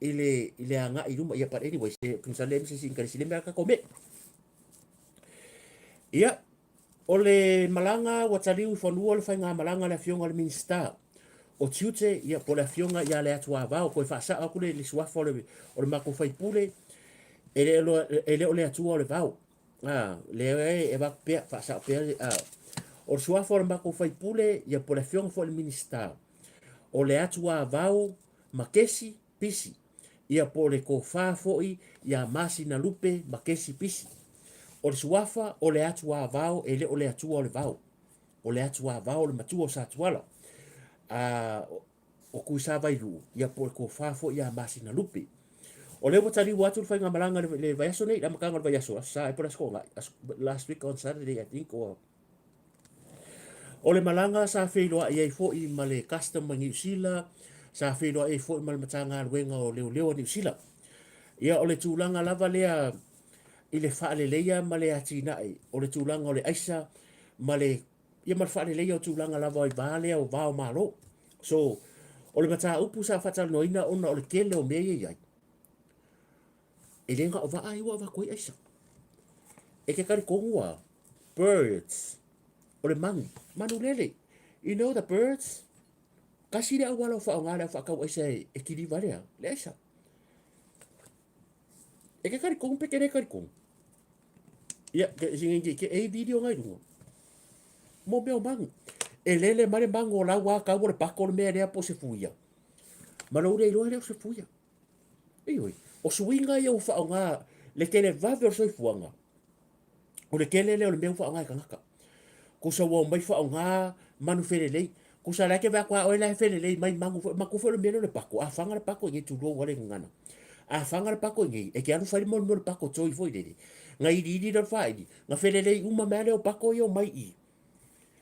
i le, i le agai i luma. Ia, but anyway, se kinsa le se si inkalisi le mea ka kome. Ia, o le malaga ua taliu i fanua le faigamalaga a le Afioga i le Minisita o Tiute, ia, po o le Afioga ia Leatuavao, toe faasao atu le, le suafa o le, o le matou faipule, e le, e le o le Atua o le vao. A, lea e avatu pea, faasao pea, a, o le suafa o le matou faipule, ia, po o le Afioga foi i le Minisita o Leatuavao Makesi Pisi, ia po o le tofa foi ia Masinalupe Makesi Pisi. O le suafa o le Atuavao e le o le Atua o le vao. O le Atuavao o le matua o Satuala. A, o Tuisavailuu, ia po o le tofa foi ia Masinalupe. O lea ua taliu atu le faigamalaga le, le vaiaso nei, le amataga o le vaiaso, aso Sa, po o le aso Toonai, aso, last week on Saturday I think, or O le malaga sa feiloai ai foi ma le Custom a Niu Sila, sa feiloai ai foi ma le Matagaluega o Leoleo a Niu Sila. Ia, o le tulaga lava lea i le faaleleia ma le atinae o le tulaga o le aisa ma le, ia ma le faaleleia o tulaga lava i va lea o va o Malo. So, o le mataupu sa faatalanoaina ona o le tele o mea ia e i ai, E le na o vaa ai ua avatu ai aisa. E te talitonu lava, birds, o le manu, manu lele. You know the birds, tasi le auala o faaaoga le au faatau aisa e, e kiliva lea, le aisa. E te talitonu pe te le talitonu. Ia, ke, ke, ke, e video ngai lunga. Mo mea o manu. E lele mai le manu o lau a kau o le pako le mea lea po o se fuia. Ma lou le iloa lea o se fuia. Ioe, o suiga ia ua faaaoga le tele vave o le soifuaga, o le tele lea o le mea ua faaaoga e tagata. Tusa ua omai faaaoga manu felelei, tusa la e te vaai atu lava oe la e felelei mai manu foi, manatua foi o le mea lea o le pako, a faga le pako i inei tulou lava le gagana. A faga le pako i inei, e te alu fai le mea o le pako toi foi lele, na iliili lea o le faili, na felelei uma mai lava lea o pako ia omai i i.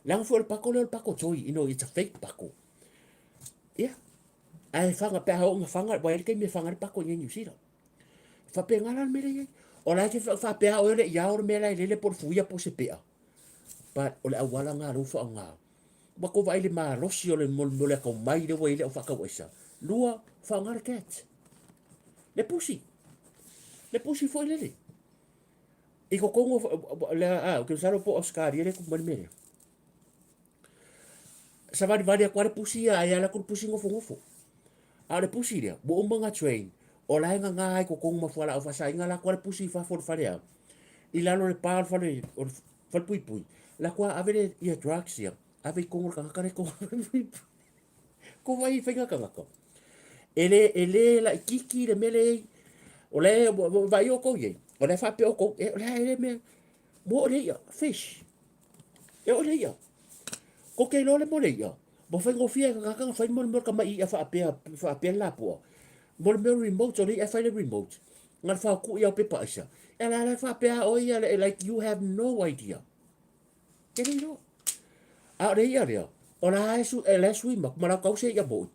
Leaga foi o le pako lea o le pako toi, you know, it's a fake pako. Ia, Ae faga, pe a oo ina faga, ua i ai le taimi e faga ai le pako i inei i Niu Sila. E faapena la le mea lea e i ai. O la e te faapea oe o le i ao le mea la e lele po o le fuia po o se pea. But o le auala lena lea ua faaaoga. Ua kou vaai le malosi o le mo le akamai lea ua i ai le au faatau aisa. Lua, faaaoga le cat. Le pusi. Le pusi foi lele. I totonu o le a, ou te masalo po o Ausetalia lea e tupu mai le mea lea. Savalivali atu lava le pusi ia, ai alu atu le pusi nofonofo. A o le pusi lea, ua uma ona train, o la e nana ai i totonu ma fualaau faasaina, alu atu lava le pusi i fafo o le fale a, i lalo o le pa o le fale, o le falepuipui, alu atu lava ave le, ia drugs ia, ave i totonu o le tagata la e i totonu o le falepuipui. Ko wai i whainga tangata. E le, e le laititi le mele ei. O le, vai o kou iei. O le whape o kou, e, o le e le mea. Mo o le ia, fish. E o le ia. Ko ke iloa le mo le ia. Mo whaingofie e kaka nga whai mo le mea ka mai ia whaapea, whaapea le lapua. Mo le mea remote, o le ia whai le remote. Nga le whaoku ia o pepa aisa. E la la whaapea o ia, like you have no idea. Ke le iloa. A o le i'a lea, o la e su, e la e swim aku, ma lau kau se i'a mo'i.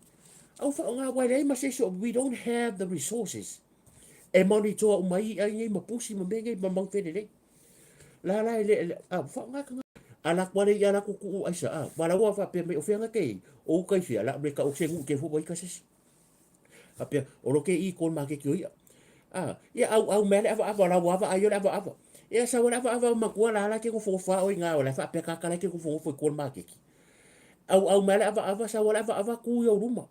Au whaonga wai leai ma se isi, we don't have the resources. E monitor uma i i'a nei ma pusi ma mea nei ma mau felelei. La la e le, le a whaonga ka a la kwa le i'a la kuku aisa a, wa la ua whapea mai o whenga ke i, o uka i whia, la ure ka o se ngu ke fua i ka sesi. Faapea, o lo ke i ko ma ke kio ia. A, ia au au mea le ava ava la ava ai o le ava ava. Ia sa le ava ava ma kua la la ke ngofo fa o inga o la faapea ka kala ke ngofo ngofo i ko ma ke ki. Au au mea le ava ava sa le ava ava ku i ruma.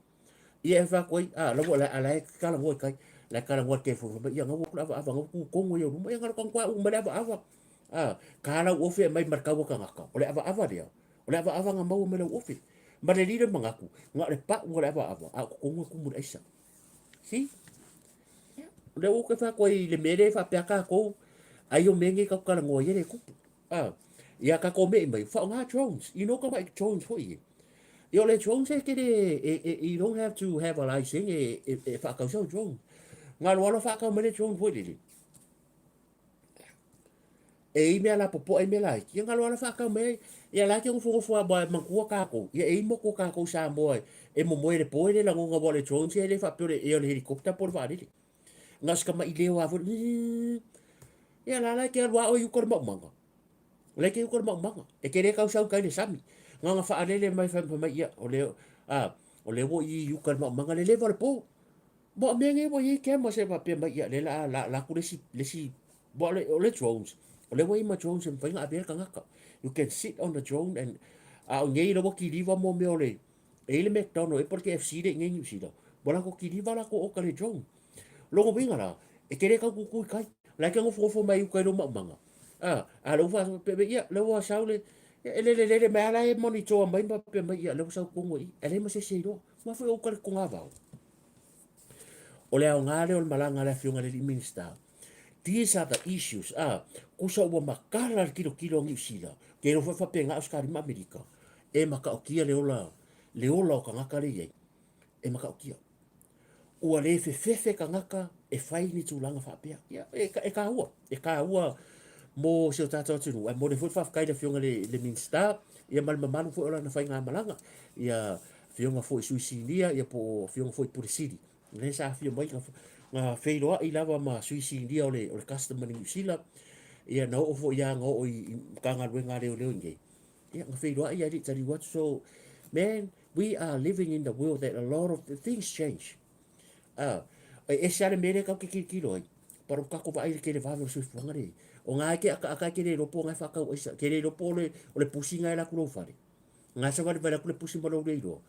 Ia e fa koi, a la la ala e kala ngoi kai. La kala ngoi ke fo ia ngau ku ava ava ngau ku kongo i ruma ia ngalo kan kwa u ma le ava ava. A, ka la u ofe mai mar kaua ka ngaka. O le ava ava lea. O le avaavaga maua mai lau ofe. Ma le lilo mangaku, nga o le pau o le avaava, a o kokonga kumu le aisa. See? Yeah. Le o ke wha koe i le mere wha pea kākou, ai o menge ka kukara ngoa i le kupu. Ah, ia ka ko me mai, wha ngā drones, you know ka mai drones hoi e. Ia o le drones e kere, e, e, you don't have to have a license e, e, e whaakau sau drone. Ngā loalo whaakau mai le drone hoi lele. E i mea la popoa i mea la hiki. Ia ngalo ala whaakau mai ai. Ia la ke ngofo a mai mangua kākou. Ia e imo ko kākou Samoa e momoe le poe le langonga wa le drones ia le whaapeo le e o le helicopter po le whaalele. Ngā sika mai leo a fo. Ia la la ke alua o i uka le maumanga. Le ke uka le maumanga. E ke le kau sau kai le sami. Ngā ngā whaalele mai wha mai ia o le a o le wo i uka le maumanga le lewa le po. Mo mea nei ua i ai camera se faapea mai ia le la la la ku le si le si mo le o le drones. O le ua i ma drones e mafai ona avea le tagata. You can sit on the drone and a o nei lava kiliva mo mea o le e i le McDonald e po le KFC le i nei New Zealand. Mo lako kiliva lako o ka le drone. Longa uiga la, e te le kau kuku i kai. La ke ngofo mai uka i lo maumanga. A, a le ufa pe pe ia, le ua sau le e le le le le mai ala e monitor mai ma pe mai ia le ua sau kongo i. E le ma se se iloa. Ma foi o uka le konga vao. O le aoga lea o le malaga a le Afioga i le Alii Minisita. These are the issues, a, kusa ua makala le tilotilo a Niu Sila, ke iloa foi faapena Ausetalia ma Amerika, e mataotia le ola, le ola o tagata lea e i ai, e mataotia. Ua le fefefe tagata e fai ni tulaga faapea. Ia, e, e kāua, e kāua mo si o tātou atunuu. Ae momoli foi le faafetai i le Afioga i le, le Minisita, ia ma le mamalu foi o lana faigamalaga. Ia, Afioga foi Sui Sinia ia po o Afioga foi Pule Sili. Lea sa afio mai na feiloai lava ma Sui Sinia o le, o le Customer i Niu Sila. Ia na oo foi ia na oo i, i Matagaluega a Leoleo nei. Ia na feiloai ia le taliu atu. So, man, we are living in the world that a lot of things change. Ah, e ese ale mele kau ke kilokilo ai. Pero kako vaai le kele vave o le soifuaga le. O ngā ke aka aka ke le ropo ngā whakau aisa. Ke le ropo o le, o le pusi ngā e la ku fale. Ngā sa wale wale aku le pusi ma lou le iloa.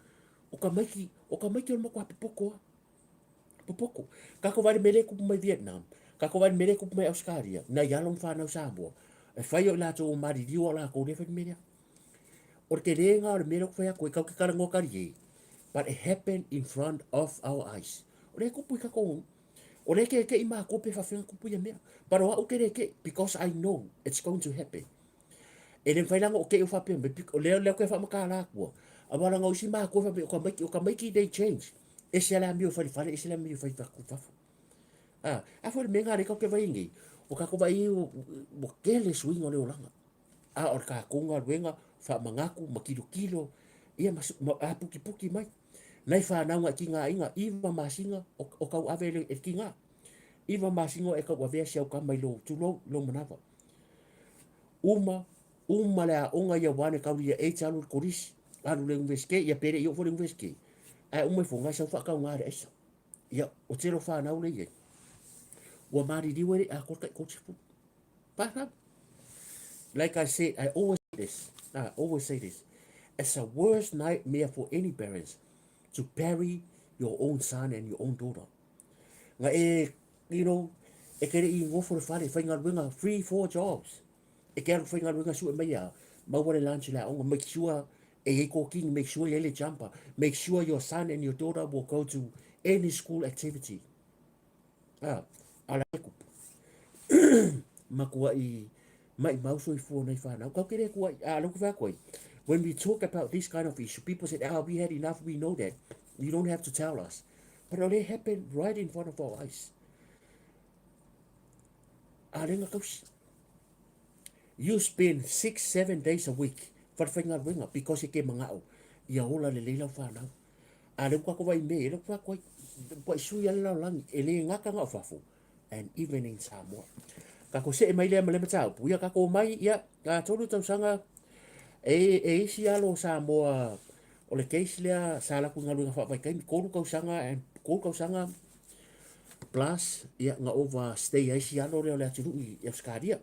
O ka maiki, o ka maiki o le makuā popoko a. Popoko. Kako wale mele kupu mai Vietnam. Kako wale mele kupu mai Australia. Na i alo whanau Samoa. E whai o i lātou o maririu o lākou le whai mele a. O le telenga o le mele ku whai ako e kau ke karangoa kari e. But it happened in front of our eyes. O le kupu i kako O le ke ke i mākou pe whawhenga kupu ia mea. But o au ke le ke, because I know it's going to happen. E le mawhai langa o ke o whapea mai, o lea lea koe whamakala akua. A wala ngau isi mākou whapea, o ka maiki, o ka maiki they change. E se ala mio whare whare, e se ala mio whai whaku whafu. A, a fo le menga le kau ke vai nei, o ka ko vai o, o kele suinga o le olanga. A o le kākou galuega, faamangaku ma kilokilo, ia ma, ma apukipuki mai. Nai whānau ngā ki ngā inga, iwa masina o, o kau ave le, e ki ngā. Iwa masina e kau avea si au ka mai lo tulou, lo manawa. Uma, uma le aoga ia wane kau ia e alu le kolisi. Alu le Iunivesite, ia pe le i oo foi le Iunivesite, ae uma ifo na sau faatauga le aisa. Ia, o tele o fanau lea e i ai, ua maliliu e le i atoa le tai 30. Fanau. Like I said, I always say this, I always say this, it's a worst nightmare for any parents to bury your own son and your own daughter. Nga e, you know, e ke le i ngofo le fale, faigaluega, 3, 4 jobs. E ke alu faigaluega sue mai a, maua le lunch i le aoga, make sure e iai kokini, make sure e iai le jumper, make sure your son and your daughter will go to any school activity. Ah, ala e kupu. Makuaʻi maʻimau soifua nei whanau. Kau ke le kuaʻi, a loku whea koe. When we talk about this kind of issue, people said, ah, we had enough, we know that. You don't have to tell us. But it happened right in front of our eyes. A lenga kausi. You spend 6, 7 days a week whare because e ke mangao ia ola lelei lau whanau. A le ua ko vai me, le ua ko ko sui ala lalolagi, e le gata na o fafo, and even in Samoa. Ka ko see mai lea ma le mataupu, ia ka ko mai, ia, ka tolu tausaga, e, e isi alo o Samoa, o le case lea, sa laku i galuega faavaitaimi, tolu tausaga, and tolu tausaga plus, ia, na overstay ai isi alo lea o le atunuu i Ausetalia.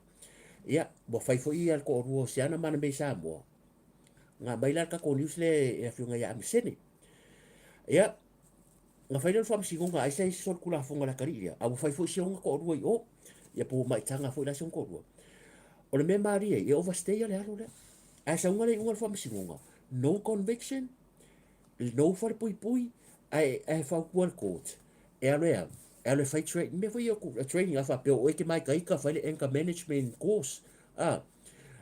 Ia, ua fai foi ia le toalua o Siana ma ana mea i Samoa, Na aumai la le tatou news lea e le afioga ia Amisene. Ia, na fai lea o le faamasinoga ai sa i se solitulafono a le atalii lea, a ua fai foi si ona toalua i o. Ia po ua maitaga foi la si ona toalua. O le mea malie ai, e overstay le alo lea. Ae sauga le iuga o le faamasinoga, no conviction, no falepuipui, ae, ae fautua le court, e alu e a, e alu e fai train, mea foi ia training a faapea o oe e te māikaika, fai le anger management course, a.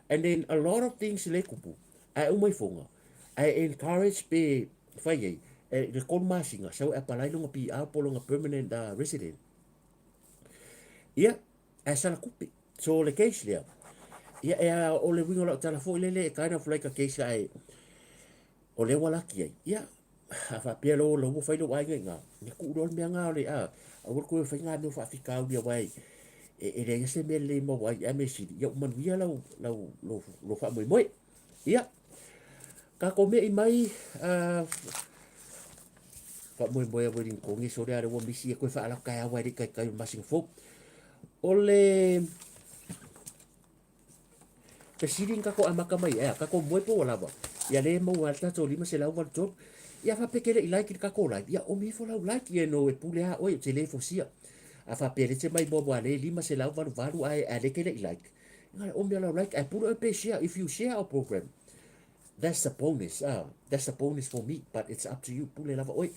And then a lot of things le kupu, ae uma ifoga, ae encourage pe fai ai, e le tolu masina, sau e apalai lona PR po lona permanent resident. Ia, ae sala tupe. So le case lea, ia e a, o le uiga o lau tala foi lele, e kind of like a case ae, o lea ua laki ai, ia, a faapea loa o la ua fai lou aiga i ina, ia tuu loa le mea lena o le, a, aua le toe fai na mea o faafitauli aua e, e leai lava se mea lelei e maua ai, ae mea sili, ia ua manuia lau, lau, lou, lou faamoemoe. Ia, tatou me'i mai, faamoemoe a Wellington, sole a lea ua misi e toe faalako taeao ae le i taitai o le masina fou. O le fesili na tatou amata mai ai, tatou moe po ua lava, ia lea e maua ai le tatou 583. Ia faapea e te le i like i le tatou live, ia omi ifo lau like, ia no e pule lava oe, ou te le fosia. A faapea o lea e te maimoa aua o lea e 588 ae a o lea e te le i like, na o le omi o lau like, ae pule oe pe share, if you share our program, That's the bonus, ah, that's the bonus for me, but it's up to you, pule lava oe.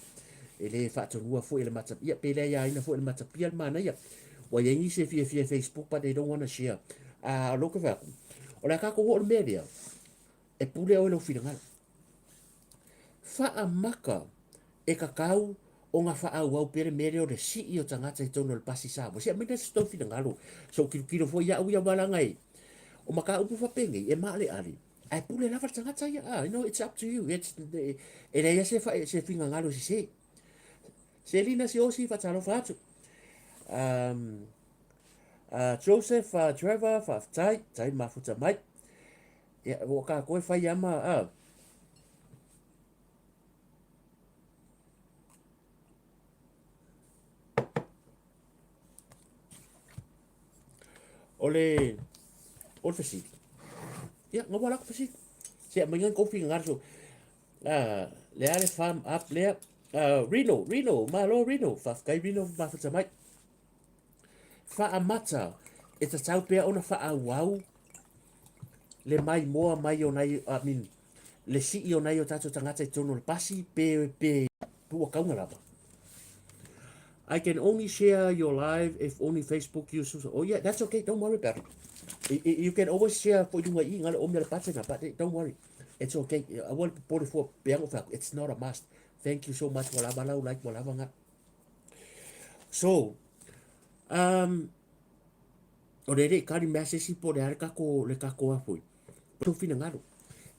E le faatonua foi e le mata, ia, pe le aiaina foi e le matapia le manaia. Ua iai nisi e fiafia i Facebook, but they don't wanna share. Ah, o lou ke fai atu, o le a tatou oo i le mea lea, e pule oe i lou finagalo. Faamaka e tatau ona faaauau pea le mea lea o le sii o tagata i totonu o le pasi Samoa. Se aumai se tou finagalo, se i ou tilotilo foi au ia aua leaga e, o mataupu faapenei, e maaleale. Ae pule lava le tagata ia, ah, you know, it's up to you. It's, e leai se, fa, se finagalo e sese. Selina Siosi, faatalofa atu. Joseph Trevor, faafetai, tai mafuta mai. Ia, ua kākou e fai ama, ah. O le, o le fesili. Ia, nga wala ko fesili. Se mai ngan kofi ngar so. Ah, le ale farm up lea. Ah, Rino, Rino, malo Rino, faafetai Rino mafuta mai. Faamata e tatau pea ona faaauau le maimoa mai o nai, I mean, le sii o nai o tatou tagata i totonu o le pasi pe, pe ua kauga lava. I can only share your live if only Facebook uses. Oh yeah, that's okay. Don't worry about it. You can always share for lunga i ngale o mea le patena, but don't worry. It's okay. Aua le popole fua peango whaku. It's not a must. Thank you so much. Wala malau like wala nga. So, o le le kari mea se si po le ale kako le kako a foi. Tou finagalo.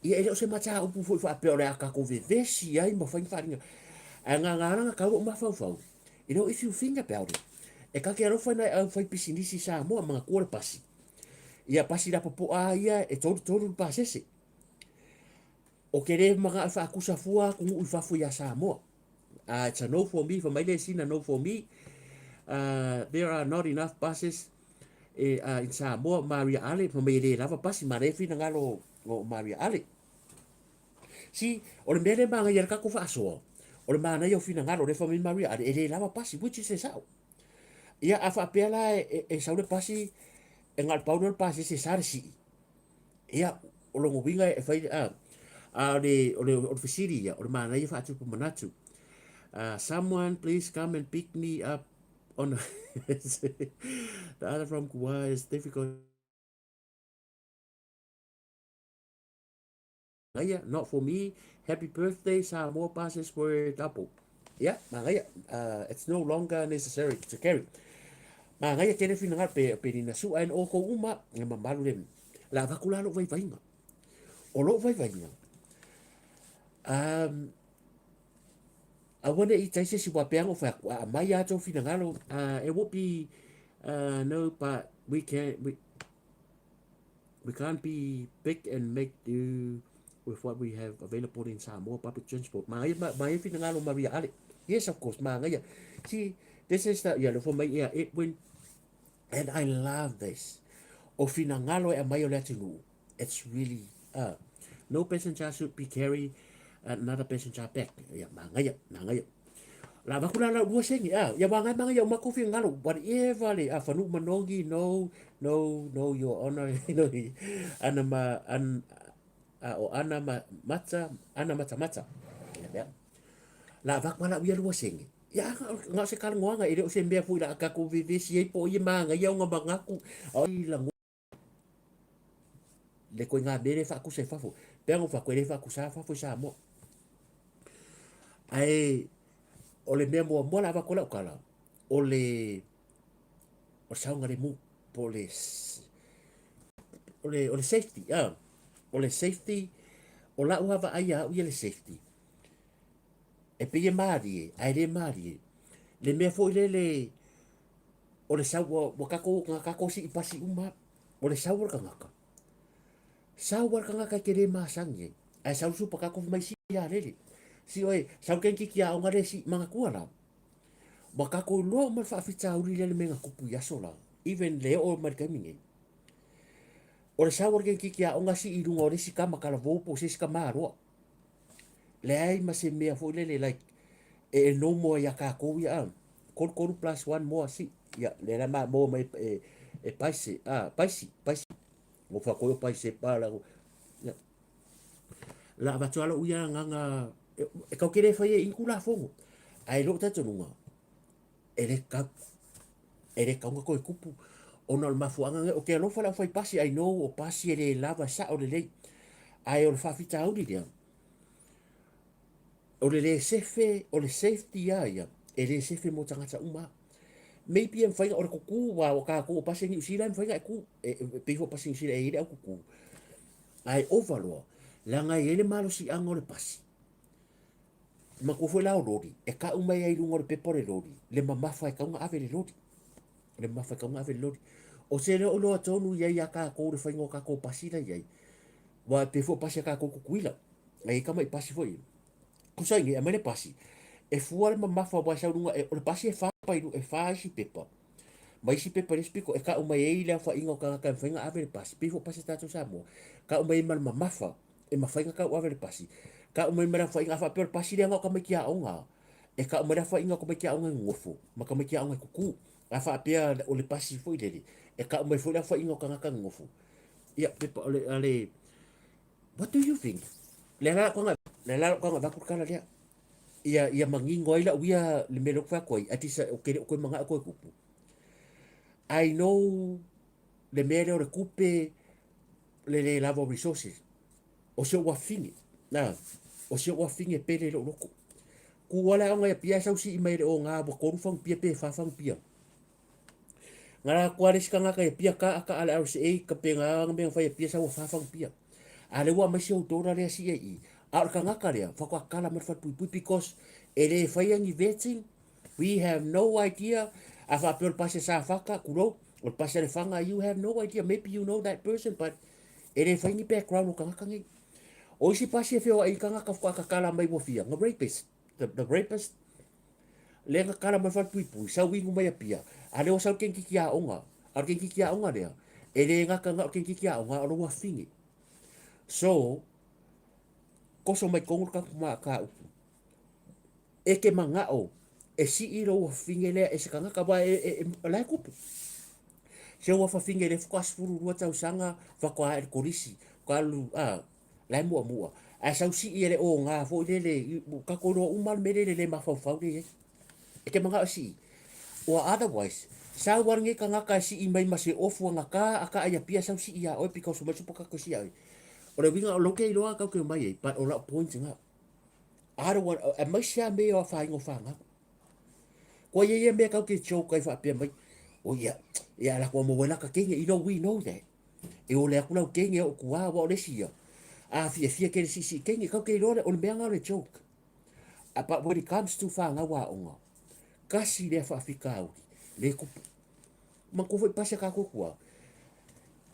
Ia e le o se mataupu foi faapea o le a tatou vevesi ai ma fai ni faaaliga. Ae gaga ala na tau lou mafaufau, you know, if you think about it, e ta te alofa i nai aufaipisinisi i Samoa, manatua le pasi. Ia pasi lapopoa lava ia e tolutolu le pasese. Ou te le manao e faakusa fua atunuu i fafo ia Samoa. It's a no for me, fai mai le sina no for me. There are not enough buses in Samoa, Maria Ale, fai mai e le lava pasi, manaia finagalo o Maria Ale. See, o le mea lea e manaia ai le tatou faasoa, o le manaia o finagalo, lea fai mai Maria Ale, e le lava pasi, which is e sao. Ia, a faapea la e sau le pasi, e na o le pau lea o le pasese e sa le sii, Ia, o lona uiga e fai, a, a o le, o le, o le fesili ia, o le manaia faatupu manatu. Someone please come and pick me up on a the other from Kuai is difficult. Manaia, not for me. Happy birthday, Samoa passes were double. Ia, manaia, it's no longer necessary to carry. Manaia tele finagalo pe, pe nina sua en o kou uma, e mamalu le, la avaku la lou vaivaiga. O lou vaivaiga, um, aua ne i tai se isi wā pea ngo whai aku, a mai a tō finagalo, it would be, no, but we can, we, We can't be big and make do with what we have available in Samoa public transport. Māngaia, māngaia whinangalo Maria Ale. Yes, of course, māngaia. See, this is the, yeah, for mai ea Edwin, and I love this. O whinangalo e amai o le atunuu. It's really, no passenger should be carry another passenger back. Yeah, māngaia, māngaia. La vaku la lau lua senge, ah, ia wāngai māngaia o mako whingalo, whatever le, ah, whanu manongi, no, no, no, your honor, no, ana ma, an, ah, o ana ma, mata, ana mata mata. Ia mea. La vaku ala uia lua senge. Ia, ngā se kalangoanga, e le o se mea fui la kako vevesi ei po ia māngaia o ngā mangaku, ai lango, le koe ngā mere whaakusa i fafo. Pea ngō whako e le whaakusa a fafo i Samoa. Ae, o le mea mua mua la avako lau kala, o le, o le saunga le mu, po le, o le, o le safety, ah, o le safety, o lau hava ai au ia le safety. E pei e mārie, ae le mārie. Le mea foi le le, o le sau, ua, ua kako, ngā kako si i pasi uma, o le sau o le kangaka. Sau o le kangaka e te le māsangi ai. Ae sau supa kako mai si ia lele. Si oe, sau kenki ki a onga le si mangatua la. Ua kako loa ma le faafitauli lea le mea na kupu i aso la. Even le oo mai le taimi nei. O le sau o le kenki ki a onga si i lunga o le isi kama kalavou po o se isi kama aloa. Leai ma se mea foi lele like e normal ai ia kākou ia a. 33 plus 1 moa si. Ia, le la ma moa mai e, e paise, a, paisi, paisi. Mo fa koe o paise pa la. Ia. La avatu ala uia nganga e, e kau kere whai e inku la fongo. Ai lo tatonunga. E le kau e le kaunga koe kupu ona o le mafuaaga lea, ou te alofa i le aufaipasi, I know o pasi e le lava e sao lelei, ae o le faafitauli lea, o le le sefe, o le safety lava ia, e le sefe mo tagata uma lava. Maybe e mafai o le kuku, aua o tatou o pasi a Niu Sila e mafai ona e ku, e pei foi o pasi a Niu Sila e i ai le au kuku, ae ova loa, leaga e i ai le malosiaga o le pasi. Matua foi la o loli, e kau mai ai i luga o le pepa o le loli, le mamafa e tau na ave le loli. Le mamafa e tau na ave le loli. O se leo loa tonu i ai a kākou le whainga o kākou pasi la i ai. Wa pe fo pasi a kākou kukuila. E i kama i pasi foi. Kusa i nei, a mai le pasi. E fua le mamafa wa sau lunga, e, o le pasi e wha pa i e wha isi pepa. Ma isi pepa le spiko, e kau mai ei le awhainga o kākaka e whainga ave le pasi. Pe fo pasi tātou Samoa. Kau mai ma le mamafa. E mawhai nga kau ave le pasi. Ka umai ma le awhainga a whaapea o le pasi lea nga o tamaiti aoga. E ka umai le awhainga o tamaiti aoga e ngofo, ma tamaiti aoga e kuku. A whaapea o le pasi foi lele. E ka umai foi le awhainga o tangata ngofo. Ia, pepa o le, a le, what do you think? Le la ko nga, le la ko nga vaku kala lea. Ia, ia mangingo ai lau ia le mea lea ou te fai atu ai, at least o ke le o koe manao koe kupu. I know le mea lea o le kupe, le le lava o resources. O si ou afine, na, o si ou afine pele i lou loto. Ku ala aoga ia pia e sau sii mai le o ngā ua kolu fagupia pe whā fagupia. Ngā rā kua le isi kangaka ia pia ka aka ale RCA ka pe ngā anga mea whai ia pia sau ua whā fagupia. A le ua mai si ou tōra lea sii ai i. A o le kangaka lea, whakoa kala mai le whare because e le whai angi vetting, We have no idea. A whaapea o le pasi a Safaka, kulou, o le pasi a Lefaga, you have no idea. Maybe you know that person, but e le whai ni background o kangaka nei. O isi pasi e feoai i tagata faatoa tatala mai ua fia, the rapist, the rapist lea na tatala mai falepuipui, sau inu mai Apia, a lea ua sau le teineitiiti aoga, a o le teineitiiti aoga lea, e le gata na o le teineitiiti aoga, a o lou afafine. So, toso mai totonu le tatou mataupu. E te manao e sii lou afafine lea e se tagata, aua o la e tupu. Se ua fafine lea faatoa 12 tausaga faatoa ae i le kolisi, faatoa alu, a, la e muamua. Ae sau sii e le oga foi lele, ua tatou iloa uma lava le mea lea i le le mafaufau lea e i ai. E te manao e sii. Or otherwise, sau lava lenei tagata e sii mai ma se ofu agata a taa i Apia sau sii ia oe because fai mai supa tatou sii ia oe. O le uiga o lou ke iloa tatou te omai ai, but o lau point na. I don't want, aemaise lava mea ia o afaina o fanau. Kua ia ia mea kau ke joke ai faapea mai, o ia, ia ala kua maua laka teine, you know, we know that. E ole aku lau teine o kua, wa o le isi ia. A fia fia ke le sisi teine, kau ke iloa le, o le mea ngā o le joke. But when it comes to whanau aonga, kasi lea faafitauli, le kupu. Manatua foi pasi a kākou kua,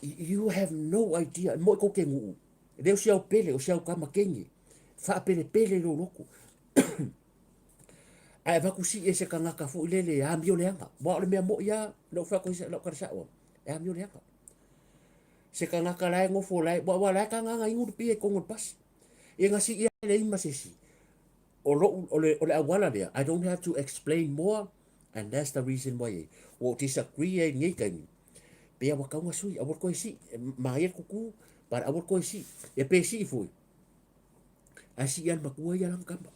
you have no idea, e moe kou ke nuu, le o si au pele, o si au kama teine, whaapelepele lo loto. Ae avatu sii e se tagata foi lele e amio leaga. Aua o le mea moi lava, na ou fai atu ai lau tala sao, e amio leaga. Se tagata la e nofo la e, aua la e tagaga inu le pia i totonu o le pasi. Ia na sii ai leai ma se isi. O lou, o le, o le auala lea, I don't have to explain more and that's the reason why e, ua ou disagree ai i lenei taimi. Pei lava ua tau na sui, aua le toe sii, manaia le kuku, but aua le toe sii. Ia pe sii foi, Ae sii lava le matua ia lana tama.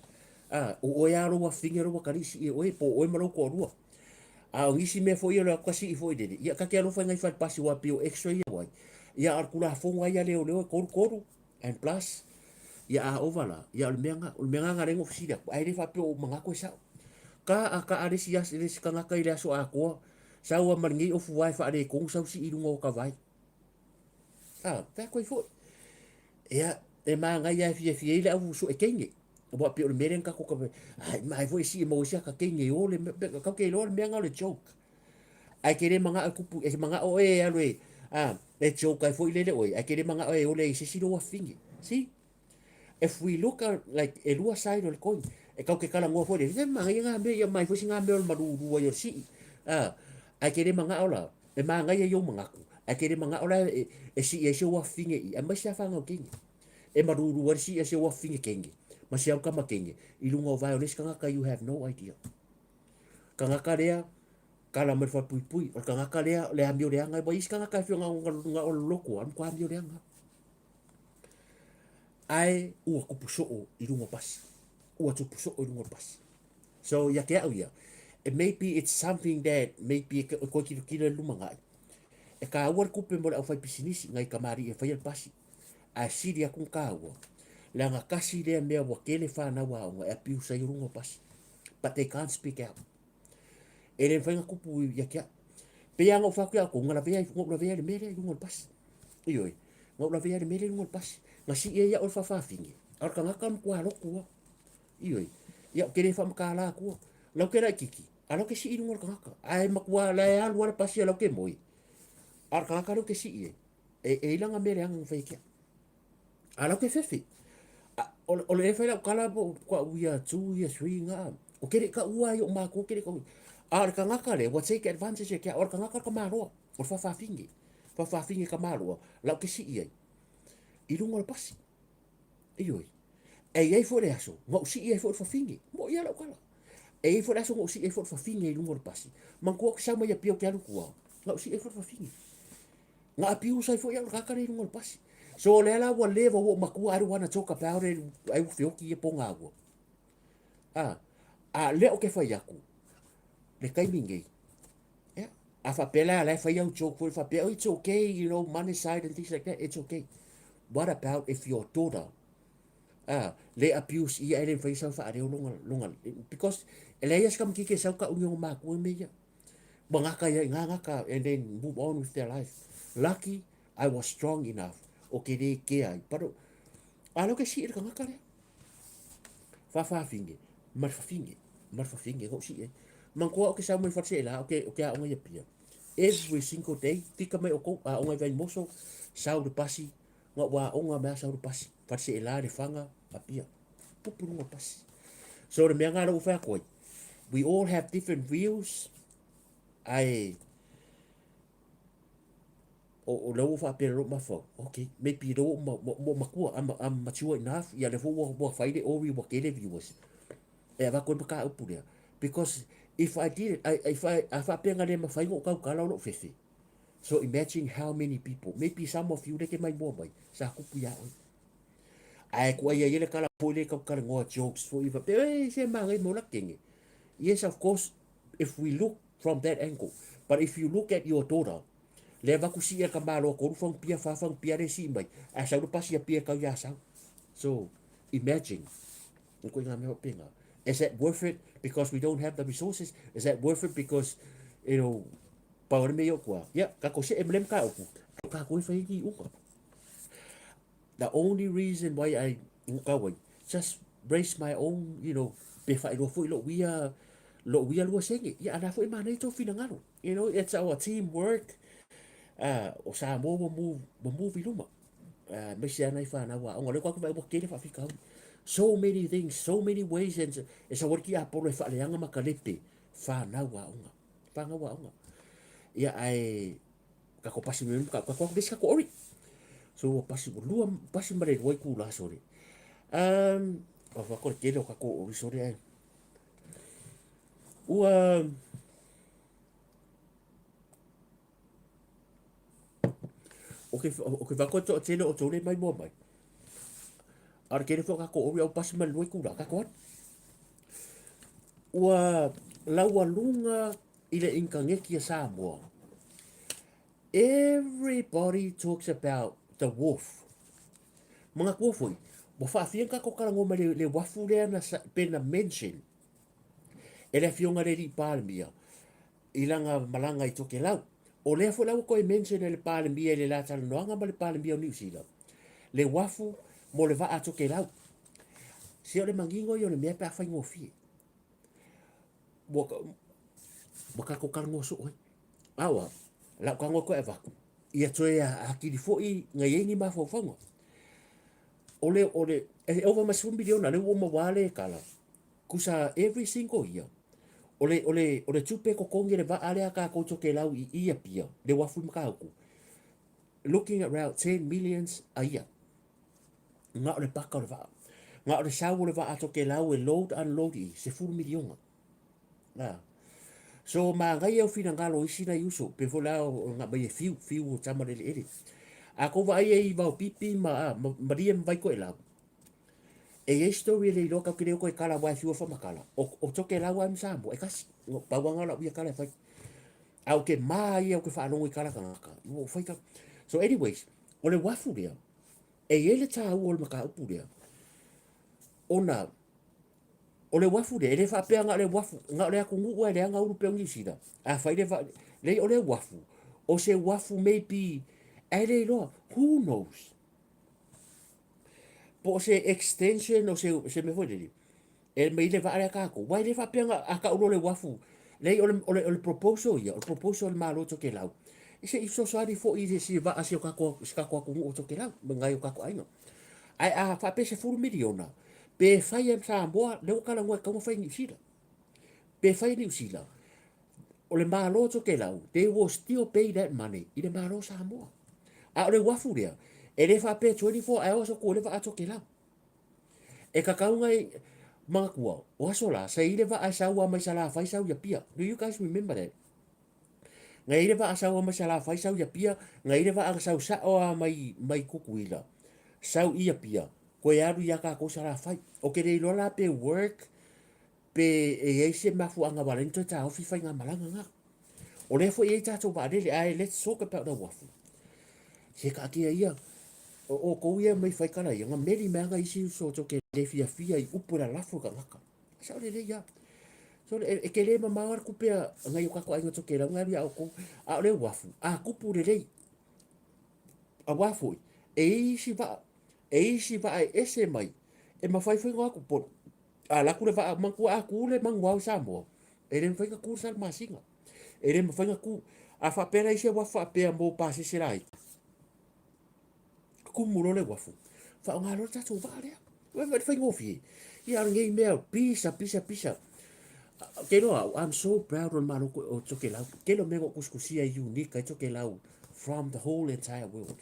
A, o oe lava lou afafine lou atalii sii e oe, po o oe ma lou toalua. A o nisi mea foi ia o le atu sii foi lele, ia ta te alofa i nai fale pasi aua pei o extra ia ua ai. Ia a o le Tulafono lava ia a leoleo e 33 and plus. Ia a ova la, ia o le mea na, o le mea na na ala ai ona ou fesili atu, ae le faapea o ou manatu e sao. Ka a ka a le isi le isi tagata i le aso atoa, sau lava ma lenei ofu vae faaletonu sau sii i luga o ka vae. A, fai atu ai foi. Ia, e manaia e fiafia ai le au sue teine. Aua pei o le mea lea na tatou tau ai, mai foi e sii e maua ai se ata teine i o le mea, tatou te iloa le mea na o le joke. Ae te le manao e kupu, e manao oe e alu e, a, e joke ai foi lele oe, ae te le manao e ole ai i se isi lou afafine. See? If we look at, like, e lua side o le coin, e tau te talanoa foi lele, e manaia ngā mea, ia mai foi si ngā mea o le malūlū ai o le sii. A, ae te le manao la, e manaia i ou manatu, ae te le manao la e, e sii ai si ou afafine i, aemaise lava fanau teine. E malūlū ai le sii a si ou afafine teine, ma si au tama teine, i luga o vae o le isi tagata, you have no idea. Tagata lea, kala mai le falepuipui, o le tagata lea, o le amio leaga, ua i isi tagata e whio ngā o le loto, a matua amio leaga. Ae ua tupu soo i luga o pasi. Ua tupu soo i luga o pasi. So ia te au ia, it may be it's something that maybe e koe kilokilo e lumanai. E kāua le kupe mo le au whai pisinisi, ngai kamali'i e whaia le pasi. Ae sili aku na kāua. Leaga kasi lea mea ua tele whanau aonga e abuse ai o luga o pasi. But they can't speak out. E le mafai ona kupu ia te au. Pei lava na ou fai atu ia outou, na lavea ai, na ou lavea ai le mea lea i luga o le pasi. Ioe, na ou lavea ai le mea lea i luga o le pasi. Na sii ai au e le faafafine, a o le tagata e matua lotu lava. Ioe, ia ou te le faamatala atua. Lau ke laitiiti, a lau ke sii i luga o le tagata. Ae matua la e alu lava le pasi a lau ke moe. A o le tagata lea ou te sii ai, e, e i lana mea leaga na fai e te au. A lau ke fefe. A, o, o le e whai lau kala po kua uia 2 years, 3 ngā. O kere ka ua i o mākua kere ka ua. A o le kangaka le, ua take advantage e kia, o le kangaka ka māroa, o le whawhawhinge. Whawhawhinge ka māroa, lau ke sii ai. I runga o le pasi. Ioi. E iai foi le aso, nga u sii ai foi le whawhinge. Mo ia lau kala. E iai foi le aso nga u sii ai foi le whawhinge i runga o le pasi. Manatua o ke sau mai a pia o ke alu kua. Nga u sii ai foi le whawhinge. Nga abuse ai foi au i le tagata lea i luga o le pasi. So o lea la ua leva ua ou matua I don't wanna talk about it ai ua feoti ia poga ua. A, a lea o ke fai atu, le taimi nei, yeah, a faapea la la e fai au joke foi faapea, oh, it's okay, you know, money side and things like that, it's okay. What about if your daughter ah, le abuse ia e le mafai sau faaleo longa, longa, because e leai lava se tamaititi e sau tau ni ona makua me ia. Ua gata ia i ngā gata and then move on with their life. Lucky, I was strong enough o ke lē kea ai. But, a leo ke sii le tagata lea. Whawhawhinge, ma le whawhinge, ma le whawhinge, ngau sii ai. Manatua o ke sau mai whare la, o ke, o ke aonga ia pia. Every single day, tika mai o kou, aonga i Vaimoso, sau le pasi, ngau aonga mea sau le pasi. Faleseela, Lefaga, Apia. Pupu luga pasi. So le mea ngā lau whai atu ai, we all have different views, ae o, o lea ua faapea lou mafaufau, okay, maybe lea ua ua, ua matua, I'm, I'm mature enough, ia lea foi ua, ua fai le ori ua tele viewers. E avatu ai mataupu lea. Because if I did it, I, if I, a faapea na le mafai ona ou tautala o lou fefe. So imagine how many people, maybe some of you leke mai mua mai, sa kupu iā oe. Ae kuai ai le kala foi le tautalanoa jokes foi faapea, ei, se magai mo la kenge. Yes, of course, if we look from that angle, but if you look at your daughter, le avatu sii e le tamaloa tolu fagupia, fa fagupia le sii mai, ae sau le pasi Apia e tau iā Sau. So, imagine, o koe ngā mea faapena. Is that worth it because we don't have the resources? Is that worth it because, you know, pau o le mea i o kua? Ia, kako se e mle mataupu. Kākou e fai ai ni iuga. The only reason why I kau ai, just raise my own, you know, pe whaeroa foi lou ia, lou ia lua sene. Ia, ana foi manaia tō finagalo. You know, it's our team work. O Samoa ua move, ua move i luma. Maise ana i whanau a onga. Leo koa ua kele whaafikauli. So many things, so many ways, and e sa wari ki Apollo e whaaleanga ma ka lepe. Whanau a onga. Whanau a onga. Ia, ae, Kako pasi me ka ka ko ka ori. So ua pasi ua lua pasi ma le lua i kula sore. Um o fa ko tele o ka ko ori sore ai. Ua o ke o ke fa ko to tele o tole mai mo mai. Ara kere fo ka ko ori au pasi ma le lua i kula ka ko. Ua laualuga i le initaneti a Samoa, everybody talks about the wharf. Manatua foi, ua faafia ona tatou talanoa mai le, le uafu lea na, pe na mention e le afioga i le alii Palemia i lana malaga i Tokelau. O lea foi la ua toe mention e le Palemia i le la talanoaga ma le Palemia o Niu Sila, le uafu mo le vaa a Tokelau. Se o le manino ia o le mea pe a faigofie. Ua, ua tatou talanoa soo ai. Aua, lau tago koe avatu, ia toe atili foi na i ai ni mafaufauga. O le, o le, e ova ma 10 miliona, lea ua uma ua le tala, kusa every single year, o le, o le, o le tupe totogi e le vaa lea a tatou Tokelau i i Apia, le uafu i Matautu, looking at around 10 millions a year. Na o le paka o le vaa. Na o le sau o le vaa Tokelau e load unload i, 10 miliona. A. So manaia o finagalo o isi nai uso, pe foi la o nga mai e fiu, fiu o tama le eleele. A kou vaai ai i Vaopipi ma, a, ma, malie ma Vaikoelau, e iai story e le iloa kau ke le oko e kala wa e fiu e whamakala. O, o Tokelau a ma Samoa, e kasi. No, pau anga lau ia kala e whai. A o ke mā ia o ke whaalongo i kala tangata. Ua whai ka... So anyways, o le wafu lea, e iai le tāua o le mataupu lea, ona O le uafu lea, e le faapea na o le uafu, na o le atunuu e leaga ulu pea o Niu Sila. A fai le va, leai o le uafu, o se uafu maybe, ae le iloa, who knows? Po o se extension o se, se mea foi lele, e mai le vaa lea kākou. Wai le faapea na a kau loa le uafu, leai o le, o le, o le proposal ia, o le proposal a le Malo o Tokelau, se i fesoasoani foi i se si vaa si o kākou, si kākou atunuu o Tokelau, ma nai o kākou aiga. Ae a faapea 10 miliona, pe fai e Samoa, lea ua talanoa e tatau ona fai e Niu Sila. Pe fai e Niu Sila, o le Malo o Tokelau, they will still pay that money i le Malo o Samoa. A o le uafu lea, e le faapea 24 hours o tu ai le vaa Tokelau. E kakau ngai, manatua, o aso la, sa i le vaa e sau a mai Salafai sau i Apia. Do you guys remember that? Ngai ai le vaa sau a mai Salafai sau i Apia, ngai ai le vaa na sau sao a mai, mai Tutuila, sau i Apia, koe alu ia kākou Salafai. O ke le iloa la pe work, pe e i ai se mafuaaga ua ala ai ona toe taofi faigamalaga na. O lea foi e i ai tātou vaalele, ae let's talk about the uafu. Se kaatia ia, o outou ia mai fai kala ia, na meli mai ana isi uso o ke le fiafia i upu e lalafo i tagata. Sao lelei lava. So, e, e ke le mamao a le kupe a ngai o kākou aiga Tokelau, ngai alu iā oukou, a o le uafu, a kupu lelei, auā foi, e i isi vaa, e i isi vaa e ese mai, e mafai foi ona o atu, po, a alu atu le vaa, manatua a kū le manuao i Samoa, e le mafai ona kū le salemasina. E le mafai ona kū. A faapea la i se uafu faapea mo pasese laiti, kumu loa le uafu. Faaaoga loa le tatou vaa lea. Vaai le faigofie. Ia a o lenei mea pisa pisa pisa. Ou te iloa au, I'm so proud o le Malo o Tokelau. Tele o mea na ou tusitusia e unique ai Tokelau from the whole entire world.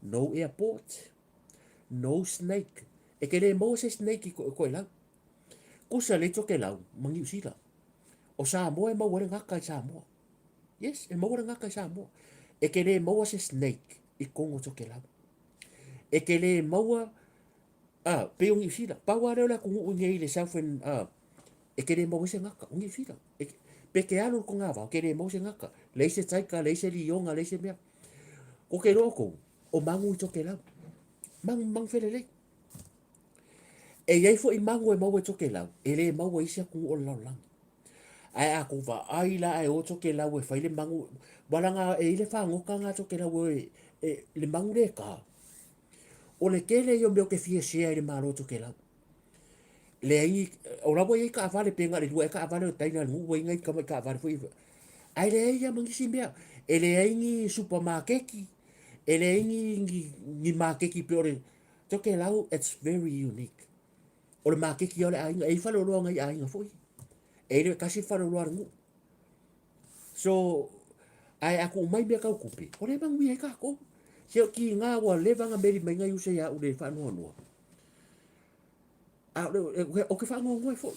No airport, no snake. E te le maua se snake i Tokelau. Kusa lei Tokelau ma Niu Sila. O Samoa e maua ai le gata i Samoa. Yes, e maua le gata i Samoa. E te le maua se snake i totonu o Tokelau. E te le maua, a, pei o Niu Sila. Pau lava lea o le atunuu i nei i le southern, a, e te le maua ai se gata, o Niu Sila. E, pe te alu i le togavao, e te le maua se gata. Leai se taika, leai se liona, leai se mea. Ko te iloa outou, o manu i Tokelau. Manu, manu felelei. E i ai foi manu e maua i Tokelau, e le maua i isi atunuu o le lalolagi. Ae a tou vaai la ae o Tokelau e fai le manu, walaga e i le fagota nga Tokelau e, e, le manu le ta. O le tele ia o mea ou te fia share i le Malo o Tokelau. Leai ni, o la ua i ai taavale pe na o le lua ea taavale o tai na le nuu ua i ai nai tamai taavale foi ae leai lava ma nisi mea. E leai ni supamakeki, e leai ni, ni, ni makeki pei o le Tokelau it's very unique. O le makeki ia o le aiga, e i ai faleoloa o nai aiga foi. E i ai le tasi faleoloa a le nuu. So, ae a tuu mai mea tau tupe, o lea e manuia ai tatou. Se o tiga ua leva ona meli mai nai uso ia au i le faanoanoa. A o ou te faanoanoa ai foi,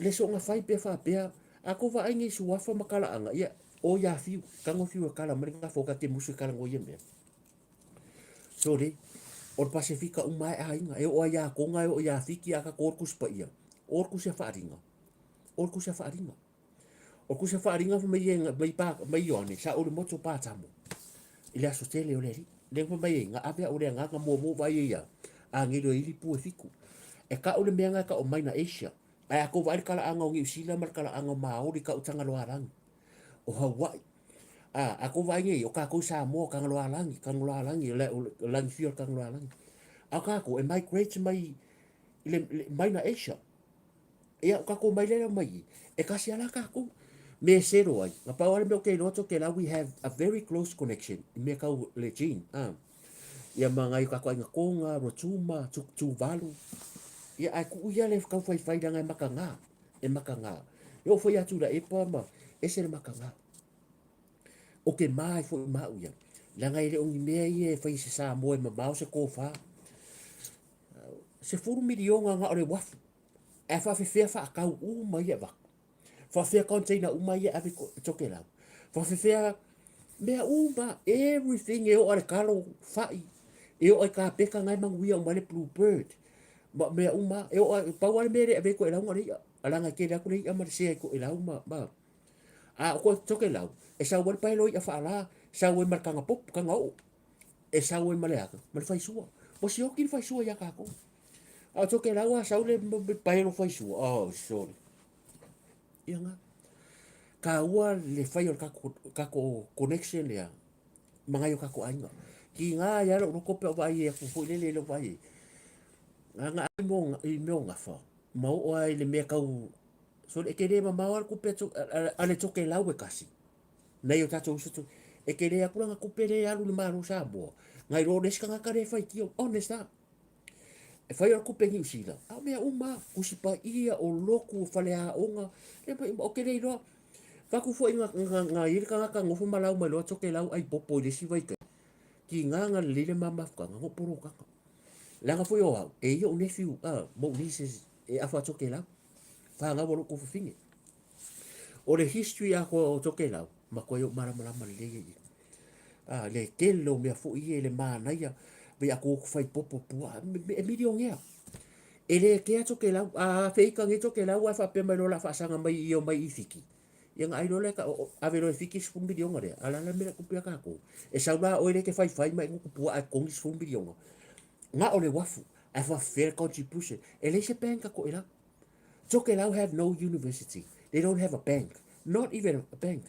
le soona fai pea faapea, a tou vaai nei i suafa ma talaaga, ia, o ia Fiu, tago Fiu e tala mai le gafa o ta te musu e talanoa i ia mea. Sole, o le Pasefika uma lava e aiga, e oo lava ia Toga, e oo ia Fiti, a tatou o le Tusi Paia, o le Tusi a Faaaliga, o le Tusi a Faaaliga. O le Tusi a Faaaliga fai mai e, mai pa, mai Ioane, sa ou i le motu o Patamo i le aso tele o le Alii. Lea na fai mai ai, na ave au e le Agaga muamua ou vaai ai ia agelu e ili pu e fitu. E tau le mea na e tau mai na Asia. Ae a tou vaai le talaaga o Niu Sila ma le talaaga o Maori, tau Tagaloaalagi, o Hawaii. A, a kou vaai nei, o kākou i Samoa, o Tagaloaalagi, Tagaloaalagi, o le, o Lagifia o le Tagaloaalagi. A o kākou, e migrate mai i le, le, mai na Asia. Ia, o kākou mai lea mai i, e kasi ala kākou. Me sero ai, na pau ale mea o ke iloa Tokelau, we have a very close connection i mea kau le gene. A. Ia ma ngai o kākou aiga Tonga, Rotuma, Tuvalu. Ia, ae kuu ia le kau whaiwhai ranga e makangā. E makangā. E oo foi atu la epa ma ese le makangā. O ke mā e foi ma au ia. Leaga e le o ni mea ia e fai e se Samoa e mamao se kofa. 10 miliona na o le uafu. Ae faafefea faatau uma ia e avatu. Faafefea container uma ia e ave i Tokelau. Faafefea mea uma, everything e oo a le kalo, fai, e oo i kapeka na e manuia uma ai le blue bird. Ma mea uma, e oo a, pau lava le mea e le avea i Tokelau na o le i'a. Leaga e tele atu le i'a ma le sea i Tokelau ma, ma A o koe Tokelau, e sau ai le paelo i'a faalā, sau ai ma le taga popo, taga oo, e sau ai ma le aka, ma le faisua. Ua sioki le faisua iā kākou. A o Tokelau a sau le paelo faisua, oh sorry. Ia ngā. Kāua le fai o le kako connection lea, ma ngai o kako aiga. Ki ngā ia lou loko pe o vaai e aku foi lele lou vaai e. Ngā ngā i mea o gafa, ma oo ai le mea kau So e te le mamao a le kupe a le Tokelau e kasi. Nei o tatou uso tu. E te le aku langa kupe le alu le Malo Samoa. Ngai lo le isi tagata le faitio. Honest a. E fai o le kupe Niu Sila. A o mea uma, kusi paia, o lotu, o faleaoga. Le mai uma, o te le iloa. Faku foi nga, nga, nga i le tagata nofo ma lau mai loa Tokelau ai popo i le isi vaitaimi. Ki nga nga lelei le ma mafutaga, ngo polokaga. Leaga foi o au, e ia ou nephew, ma ou nieces e afa Tokelau. Whanau o lou fafine. O le history atoa o Tokelau, matua ou malamalama lelei ai i. A, le tele o mea foi ia i le manaia, me aku oku whai popo pua, e milionea. E le kea Tokelau, a wheika nge Tokelau a whapea mai lola whaasanga mai i o mai i Fiki. Ia nga ai lola ka ave loa i Fiki 10 miliona lea. A la la mea kupu ia kākou. E sau la oe le te whai whai mai nguku pua a kongi 10 miliona. Nga o le wafu, a whawhera contribution. E leai se bank a Tokelau. Tokelau have no university. They don't have a bank. Not even a bank.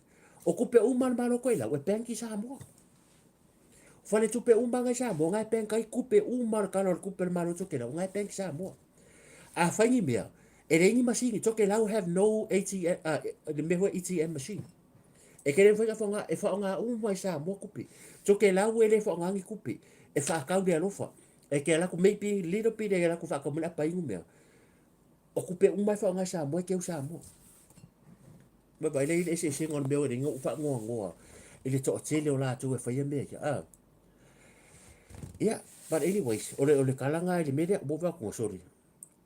O kupe uma le Malo Tokelau, e bank i Samoa. Fale tupe uma ngai Samoa, ngai bank ai kupe uma le kala o le kupe le Malo Tokelau, ngai bank i Samoa. A whai ni mea, e leai ni masini, Tokelau have no ATM, le mea foi ATM machine. E kere mawhai ka whaonga, e whaonga uma i Samoa kupe. Tokelau e le whaonga ni kupe, e whaakau le alofa. E ke ala atu maybe little bit e ala atu whaatau mai le apa inu mea. O tupe uma e whaonga e Samoa e keu Samoa. Mai vai le i le eseesega o le mea o le inga u whaangoangoa i le toatele o latou e whaia mea ia. Ah. Yeah, but anyways, o le, o le kalanga i le mea lea, mo whakunga, sorry.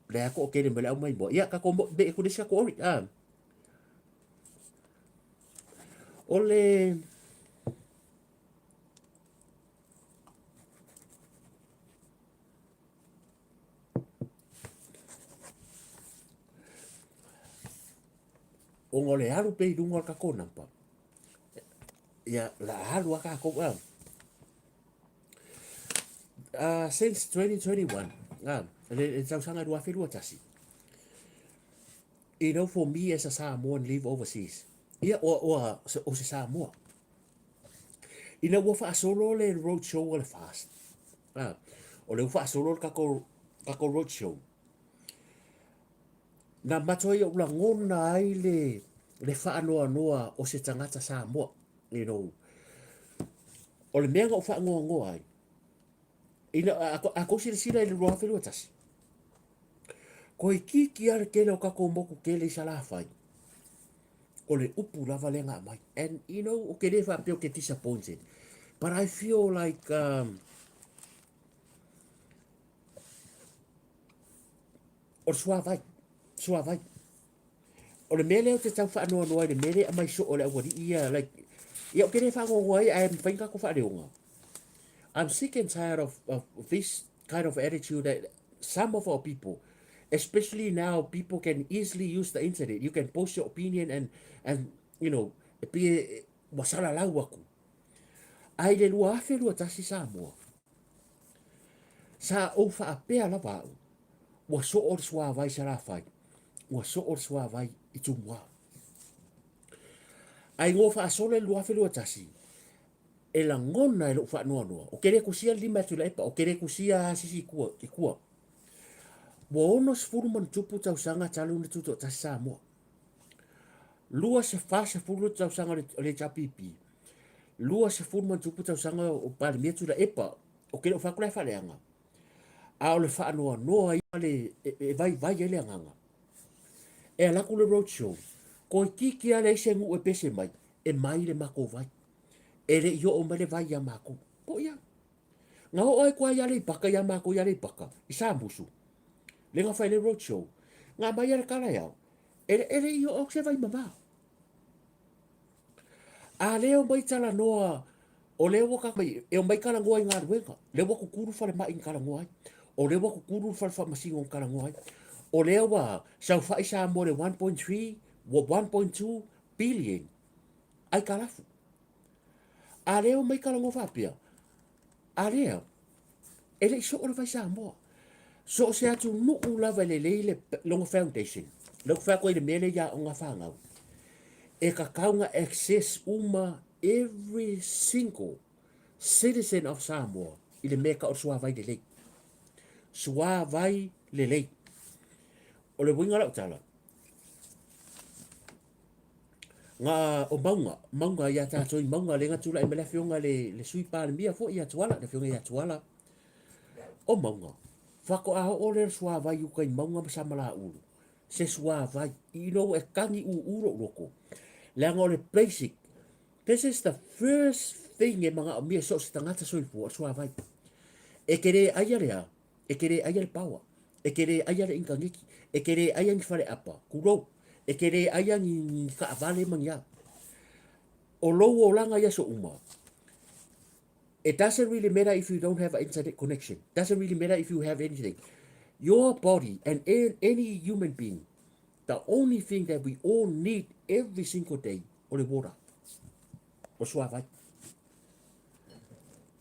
Le a ko kele me le au mai moa. Ia, kako mo, me e kune sia ko ori. Ah. O le... Ona o le alu pea i luga o le tatou number, ia, la alu a tatou a. Since 2021, a, le tausaga 2021, you know, for me as a Samoan live overseas, ia, o, o, o se Samoa. Ina ua faasolo le road show a le FAST, a, o lea ua faasolo le tatou, tatou road show, na matua i ou lagona ai le, le faanoanoa o se tagata Samoa, you know. O le mea na ou faanoanoa ai, ina, a, a, a kou silasila i le 2021, toeitiiti lava le tele o tatou motu tele i Salafai, o le upu lava lea na aumai. And you know, ou te le faapea ou te disappointed, but I feel like um, o le suavai, suavai. O le mea lea ou te tau faanoanoa ai, le mea lea e aumai soo e le aualii ia, like, ia ou te le faanoanoa ai, ae mafai ona tatou faaleoga. I'm sick and tired of, of this kind of attitude that some of our people, especially now, people can easily use the internet. You can post your opinion and, and you know, e pei e, ua salalau aku. Ae i le 2021 Samoa, sa ou faapea lava au, ua soo le suavai Salafai, ua soo le suavai i Tumua. Ae ua faasolo i le 2021, e lagona e lou faanoanoa, ou te le tusia le lima e Tuilaepa, ou te le tusia Asisi i tua, i tua. Ua 60 ma ona tupu tausaga talu ona tutoatasi Samoa. 40 tausaga o le HRPP, 20 ma ona tupu tausaga o Palemia Tuilaepa, ou te le o fai atu la e faaleaga, a o le faanoanoa ia le, e, e vaivai ai le agaga. E alu atu le road show, toeitiiti lava leai se nuu e pese mai, e mai le matou vai. E le i oo mai le vai ia matou. Po ia. Na oo ai koa i Aleipata, ia matou i Aleipata, i Samusu, le na fai le road show. Na aumai le tala e ao, e, e le i oo atu se vai mamao. A lea omai talanoa, o lea ua ka, e omai talanoa i galuega, lea ua kukulu falemai na talanoa ai, o lea ua kukulu le fale faamasino na talanoa ai, o lea ua saofai Samoa i le 1.3, 1.2 billion aitalafu. A lea omai talanoa faapea, a lea, e le i soo le vai Samoa. So o se atunuu lava e lelei le lona foundation, lea ou te fai atu ai i le mea lea i aoga fanau, e tatau ona access uma every single citizen of Samoa i le mea e tau o le suavai lelei. Suavai lelei. O le uiga o lau tala, na o mauga, mauga ia tatou i mauga lea na tulai mai le afioga le, le sui palemia foi ia Tuala, le afioga ia Tuala. O mauga, faatoa oo lea o le suavai i uka i mauga ma Samalaulu, se suavai, ina ua e tagi ūū lou loto, leaga o le basic, this is the first thing e manaomia e so o se tagata soifua, o le suavai. E te le aia le a? E te le aia le power, e te le aia le initaneti, e te le aia ni faleapa, tulou, e te le aia ni, ni taavale ma ni a. O lou olaga i aso uma, It doesn't really matter if you don't have an internet connection. Doesn't really matter if you have anything. Your body and any human being, the only thing that we all need every single day, o le water. O suavai.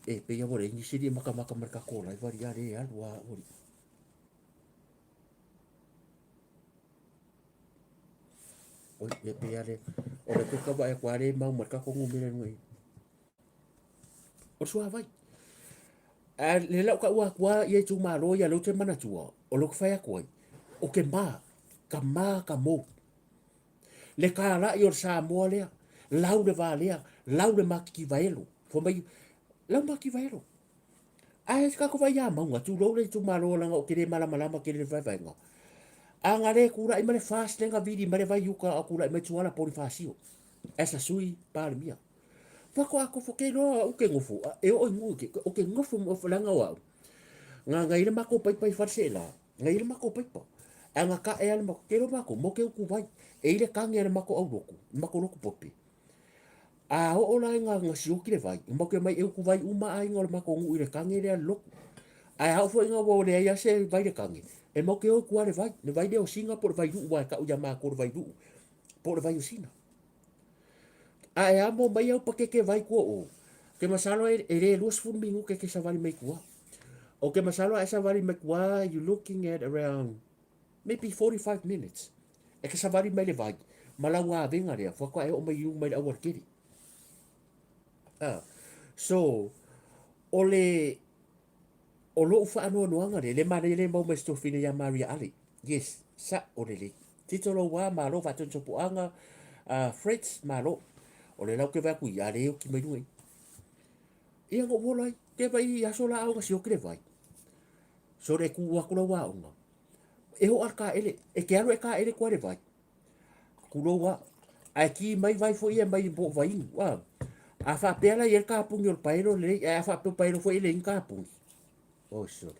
E pei a wale ni siri maka maka marka kola i wari are alu a ori. Oi, e pei are, o le kuka wa e kwa mau marka kongu mire nui. O le suavai. A le lau ka ua kua ia itumalo ia lou te manatua, o lou fai atu ai, o ke ma, ka ma ka mou. Le kālaʻi o le Samoa lea, lau le valea, lau le makikivaelo. Fai mai, lau makikivaelo. Ae se kako vai ia mauga, tulou le itumalo leaga ou te le malamalama tele i le vaevaega. A na le tulai mai le FAST lea na vili mai le vai i uta a o tulai mai Tuala Ponifasio as a sui Palemia. Faatoa tofo te iloa au te nofo, e oo i nuu ou te nofo leaga o au, na na i ai le matou paipa i Faleseela, na i ai le matou paipa. Ae na tae lava le matou, te iloa matou, matou te utuvai. E i ai le tane a le matou aulotu, le matou lotu pope. A oo la ina na sioki le vai, matou te omai e utuvai uma aiga o le matou nuu i le tane lea a le lotu. Ae a oo foi ina ua leai lava se vai i le tane, e matou te o i tua i le vai, le vai lea o Sina po o le vailuu aua e tau ia matou o le vailuu po o le vai o Sina. Ae amo mai au pakeke vai tua o, ke masalo e, e le 20 minute e ke savali mai tua. O ke masalo a e savali mai tua, you looking at around maybe 45 minutes. E ke savali mai le vai, ma lau avega lea, faatoa e oo mai i luga mai le aualatele. Ah, so, o le, o lou faanoanoaga lea, le manaia le mau mai se tofina ia Maria Ale. Yes, sa o lelei. Tito lou wā, malo faatonu sopoaga, Fritz, malo. O le lau ke vai aku i a le oki mai luga i. Ia no wola ai, ke vai i aso la aoga sioki le vai. So le ku aku lau aoga. E ho al ka ele, e ke alu e ka ele kua le vai. Kulou a. Ae ki mai vai foi e mai po vai inu. A, a faapea la i e kapuni o le paelo lelei, ae a faapea o paelo foi e leai ni kapuni. Oh, sorry.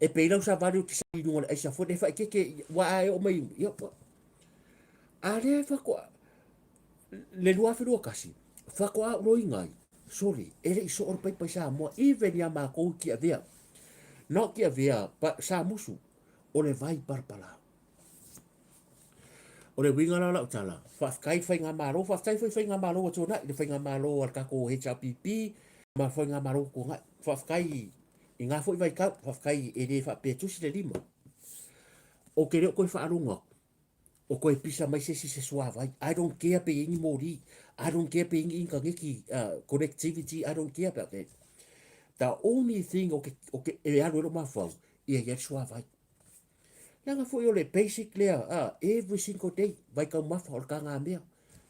E pei lau savali o te sa i lunga o le aisa foi le faikeke ua a e o mai ia ua. A lea e fakoa le 2021 fakoa au loiga ai. Sorry, e le i soo le paipa i Samoa even ia mākou i Tiavea. Not Tiavea, but Samusu o le vai palapala. O le uiga la o lau tala, faafetai i le Faigamalo, faafetai foi i Faigamalo ua tuanai, le Faigamalo a le tatou HRPP ma le Faigamalo ua tuanai. Faafetai i na foi vaitau, faafetai e le faapea tusi le lima. Ou te le o toe faalogo atu o toe pisa mai se isi i se suavai. I don't care pe i ai ni moli, I don't care pe i ai ni initaneti, connectivity, I don't care about that. The only thing o ke, o ke, e alu ai lou mafaufau, ia i ai le suavai. Leaga foi o le basic lea, a, every single day, vaitaumafa o le tagamea.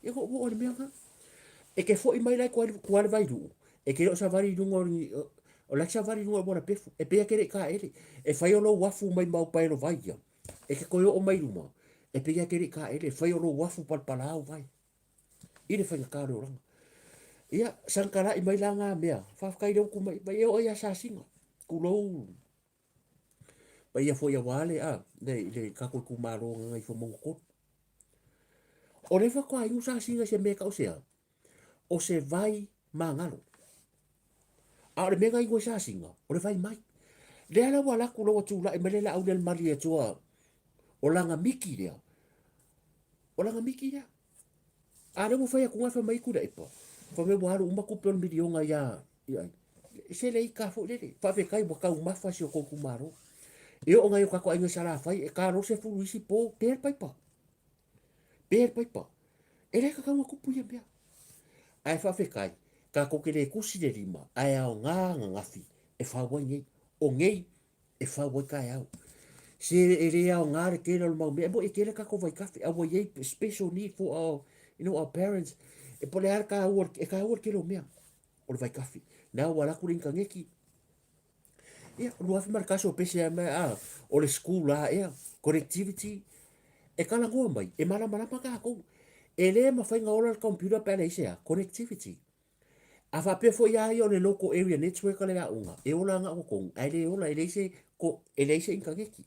Ia ko o le mea na. E ke foi mai lai kua kua le vailuu, e ke le o savali i luga o ni, o la savali i luga o le moana pefu, e pei e ke le i kaele. E fai o lou afu mai mau paelo vai ia, e ke toe oo mai luma, e pei e ke le i kaele, e fai o lou afu palapala au vai. I le faigata o le olaga. Ia, sankala'i mai la ngā mea, faafetai le utu mai, mai e oo ia sasiga, tulou Paia foi aua le, a, le, le tatou itumalo o Gagaifomauga 3. O le faatoa inu sasiga i se mea e tau se a? O se vai magalo. A o le mea na inu ai sasiga, o le vai mai. Lea la ua alu atu la ua tulai mai le laau lea le malie atu a, o lana miki lea. O lana miki lea. A lea ua fai atu nga fai mai Tuilaepa, fai mai ua alu uma tupe o le miliona ia, ia ai. Se le ika foi lele, faafetai ua taumafa si o tou itumalo. E oo nai o tatou aiga i Salafai, e ta loa le sefulu isi po, pe le paipa. Pe le paipa. E le tatau ona tupu ia mea. Ae faafetai, tatou te le tusi le lima, ae aoga ananafi e fau ai nei. O nei, e fau ai taeao. Se e le aoga le tele o le mau mea, e moni e tele tatou vaitafe, a ua i ai special need for our, you know, our parents. E po o le a le taua, e taua le tele o mea o le vaitafe. Na ua alu atu le initaneti, ia, 2001 o pese lava mai, a, o le school lava ea, connectivity, e talanoa mai, e malamalama tatou. E le mafai ona ola le computer pe a leai se a, connectivity. A faapea foi a ia o le local area network a le aoga, e ola lava na o totonu, ae le ola, e leai se, e leai se initaneti.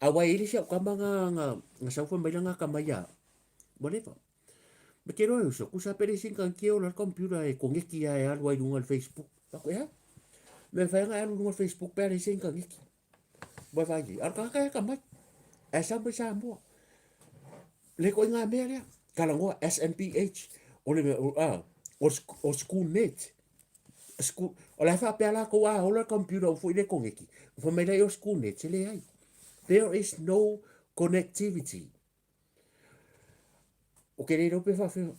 Aua e i ai le isi au tama na, na, na sau fai mai lana atamai ia au, ua leva. Ma te iloa e uso, tusa pe leai se initaneti e ola ai le computer e koneki lava e alu ai i luga o le Facebook. Fai atu, e a? Mea e mafai ona e alu i luga o le Facebook pe a leai se initaneti. Ua vaai ai, a o le tagata e atamai, ae sau mai Samoa. Le ituaiga mea lea, talanoa SMPH, o le, o, a, o, o school net. School, o la e faapea latou a ola le computer ua foi le koneki. Fai mai la o school net, se leai. There is no connectivity. O ke le iloa pe faafefea.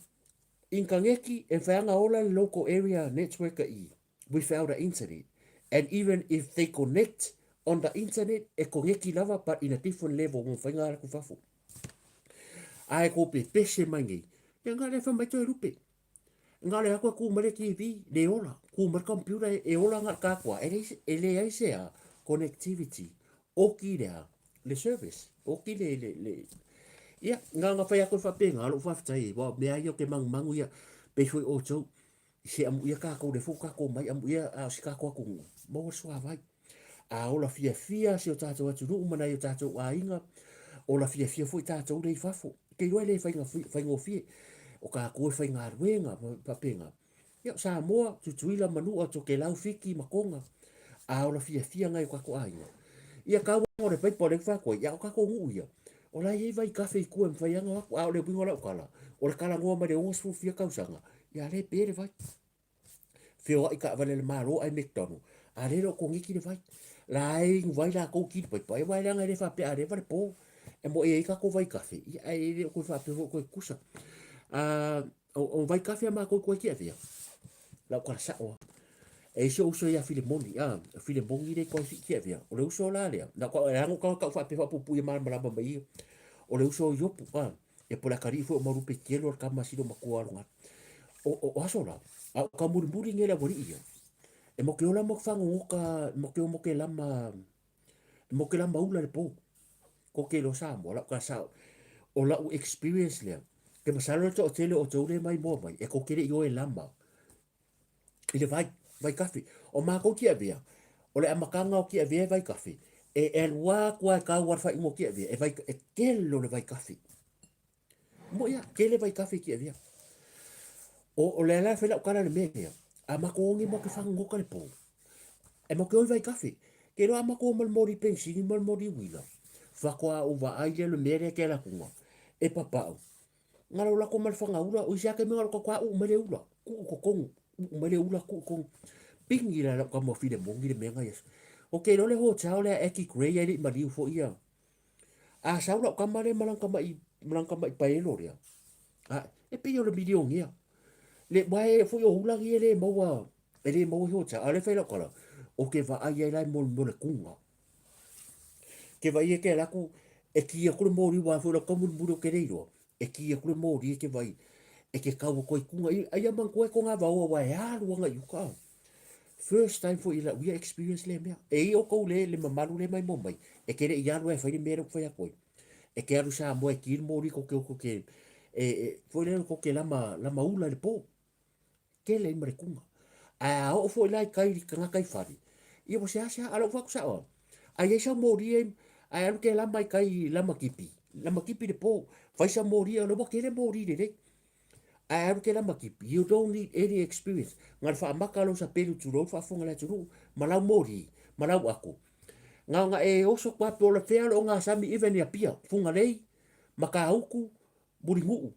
Initaneti e mafai lava ona ola le local area network i without the internet and even if they connect on the internet e koneki lava but in a different level ua mafai ona alu atu i fafo. Ae kou pepese mai nei, ia nga lea fai mai toe lupe. Na o le aku e ku mai le TV, le ola. Ku mai le computer e ola nga ka kua. E leai, e leai se a connectivity. Oki le a, le service. Oki le, le, le. Ia, nga nga whai aku e whapenga, alo whawhitai, wa mea ia o ke mangumangu ia, pei foi outou, se amuia kākou le fou kākou mai, amuia a o si kākou atunuu, maua le suāwai. A ola fiafia si o tātou atunuu ma nai o tātou aiga, ola fiafia foi tātou le i fafo. Ke iloa e le whainga, whaingofie, o kākou e whaingaluega, faapena. Ia, o Samoa, Tutuila, Manua, Tokelau, Fiti, ma Tonga, a ola fiafia nai o kākou aiga. Ia ka ua o le paipa o le whākoe, ia o kākou nuu ia. O la i ai vai kafe i kua e mwhai anga o aku, a o le winga o lau kala, o le kala ngoa mai le 60 fia kausaga, ia le pe le vai. Feoai taavale a le Malo ai McDonald, a le le o kogeki le vai. La e inu vai lakou ki le paipa, e wai leaga e le faapea a leva le po. E mo e ai kako vai kafe, ia ae e le o koe faapea foi koe kusa. A, o, o vai kafe a makou koe ki avea. Lau kala sao a. E isi o uso ia Filemoni, a, Filemoni le koe ki avea. O le uso la lea, na ko e ango ka ka faapea faapuupuu ia malamalama mai ia. O le uso o Iopu, a, Ia po o le atalii foi o Malupe Kelo o le tama sili o matua alo galu. O, o, o aso la, a o ka mulimuli nei le aualii ia, e mo ke ola mo ke fagogota, mo ke o mo ke lama, mo ke lama ula le po. Ko ke lo Samoa, lau ka sao, o lau experience lea, ke masalo le toatele o tou le mai moa mai, e ko ke le i o e lama, i le vai, vai kafe. O mākou ki avea, o le amataga o ki avea e vai kafe, e, e alu atu a e kau a le faaiuga o ki avea, e vai, e tele o le vai kafe. Mo ia, tele vai kafe ki avea. O, o le ala e whai lau kala le mea lea, a mākou ongi mo ke whangoka le pō. E mo ke oi vai kafe. Ke roa mākou ma le mori pensini ma le mori uila. Whakoa o vaai lea le mea lea ke ala kunga. E papau. Ngalo lako ma le fagaula, o isi ake mea ngalo ka uu mai le ula, kuu totonu, uu mai le ula, kuu totonu. Pigi la lau tama o Filemoni le mea na ia. O ke iloa le hotel lea Aki Gray ai le i maliu foi ia. A sau lau tama lea ma lana tama'i, ma lana tama'i paelo lea. A, e pei o le milionea. Le, wa e foi o hula ni e le maua, e le maua i hotel. A o le whai lau tala, o ke vaai ai la e mo, mo le kunga. Ke vai e ke ala aku, e ki aku le mōri wā foi lau kamurimuri o ke reiroa, e ki aku le mōri e ke vai, e ke kaua koe kunga, i, ai a man koe ko ngā vaoa wā e alu anga i uka. First time foi i lau ia experience le mea. E i o kou le, le mamalu le mai mo mai, e ke le i alu e whai le mea le whai a koe. E ke alu sa moe ki le mōri ko ke o ko ke, e, e, foi le ko ke lama, lama ula le pō. Tele ai ma le kuga. Ae a oo foi la i kai i tagata i fale, ia ua seasea a lau fai atu sao au, a i ai sau moli e, ae alu kēlā mai kai i Lamakipi, Lamakipi le pō, fai sau moli, o lea ua tele moli lelei. Ae alu kēlā Makipi, you don't need any experience. Na o le faamaka lou sapelu tulou le faafofoga a le atunuu, ma lau moli, ma lau ako. Na ona e oso atu lava pe o le fea o lo o gasami even i Apia, Fugalei, Matautu, Mulinuu.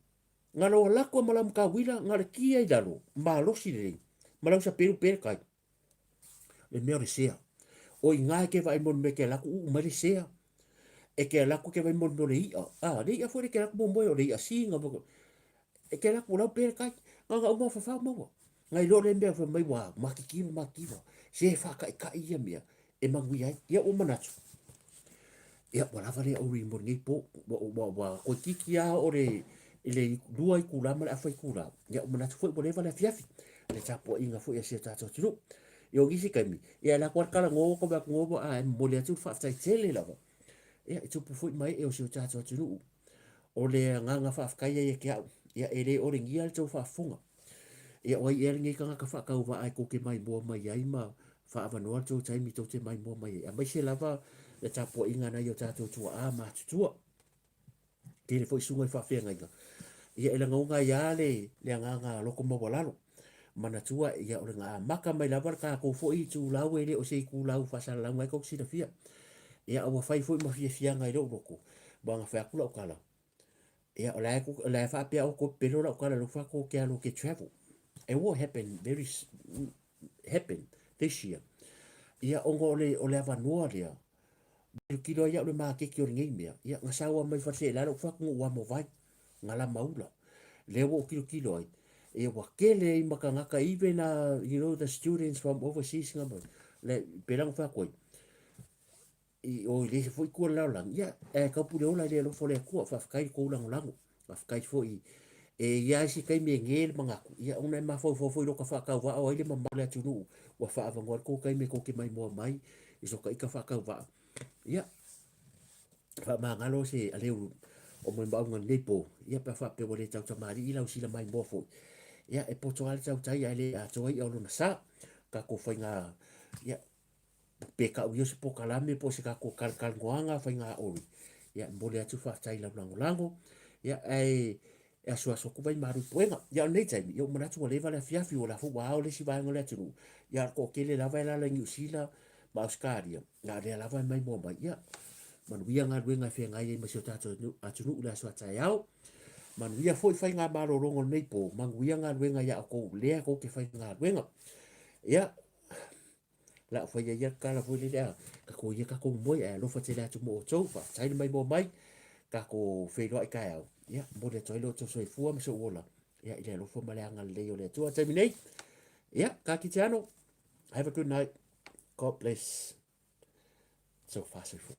Nga loa lako ma lau makauila, nga le kia i lalo, malosi lelei, ma lau sapelu pe le kai. Le mea o le sea. O i ngā e ke vai mo le mea ke lako uu mai le sea. E ke lako ke vai mo le mea o le i'a. Ah, le i'a foi le ke lako mo moe o le i'a singa. E ke lako lau pe le kai. Nga nga uma whawhau maua. Nga i loa le mea whai mai wā, makikiwa, makikiwa. Se whakaikai ia mea. e manuia ai. Ia, ua manatu. Ia, ua lava lea uri mo lenei pō. Ua, ua, ua toeitiiti lava o le, i le lua itulā ma le afa itulā. Ia, ua manatu foi ua leva le afiafi. Le tapuaiga foi a si o tātou atunuu. Ia, o nisi taimi, ia, e alu atu lava le talanoa ua tau atu noa, a e momoli atu le faafetai tele lava. Ia, i tupu foi ma ee o si o tātou atunuu. O le agaga faafetai ia ia te au. Ia, e le olegia le tou faafofoga. Ia, o ai ea lenei tagata faatauvaa e tou te maimoa mai ai ma faaavanoa le tou taimi tou te maimoa mai ai, aemaise lava le tapuaiga a nai o tatou tuaa matutua. Tele foi susuga i faafeagaiga. Ia, e lagona ai lava le, le agaga loko maualalo. Manatua, ia, o le amata mai lava le tatou foi itulau e le o se itulau faasalalauga ai tou te silafia. Ia, a ua fai foi ma fiafiaga i lou loto, aua na fai atu lau tala, Ia, o la e, o la e faapea o koe pepelo lau tala alofa ko ke alo ke travel. It will happen very happen this year. Ia, onga o le, o le avanoa lea, tilotilo ai au le maketi o lenei mea. Ia, na saua mai Faleseela lou fatu na ua amo vai, na lama ula. Lea ua ou tilotilo ai, ia ua tele ai ma tagata, even you know, the students from overseas nga mai. Le, pēlā na fai atu ai, I o i le isi foi itu o le lalolagi, ia, e tau pule ola i le alofa o le Atua, faafetai i le tou lagolago, faafetai foi E i ai se taimi e gē le manatu, ia ona e mafaufau foi i loka faatauvaa o ai le mamao o le atunuu ua faaavanoa ai le tou taimi e tou te maimoa mai i so taita faatauvaa. Ia, faamagalo se aleu o moemauga i lenei po, ia pe a faapea ua le tautamalii lau sila maimoa foi, ia e poto lava le tautai ae le atoa i'a o lona sa. Tatou faiga, ia, pe tau ia o se polokalame po o se tatou talatalanoaga faigaoli, ia e momoli atu le faafetai i lau lagolago, ia ae e asuasu atu vaimalu i puega. Ia o lenei taimi, ia ua manatu ua leva le afiafi, o la foi ua ao le isi vaega o le atunuu, ia a o le toatele lava e alaala i Niu Sila ma Ausetalia, a o lea lava e maimoa mai, ia manuia galuega e feagai ai ma si o tatou atunuu i le aso a taeao. Manuia foi faiga malologa o lenei po, manuia galuega ia outou lea tou te faigaluega. Ia, la ou faia ia tala foi lele a tatou ia tatou moe ae alofa tele atu mo outou. Faafetai le maimoa mai, tatou feiloai taeao. Ia, momoli atu ai lo outou soifua ma sou ola, ia, i le alofa ma le agalelei o le Atua. Taimi nei, ia, ka kite ano. Have a good night. God bless. So far, soifua.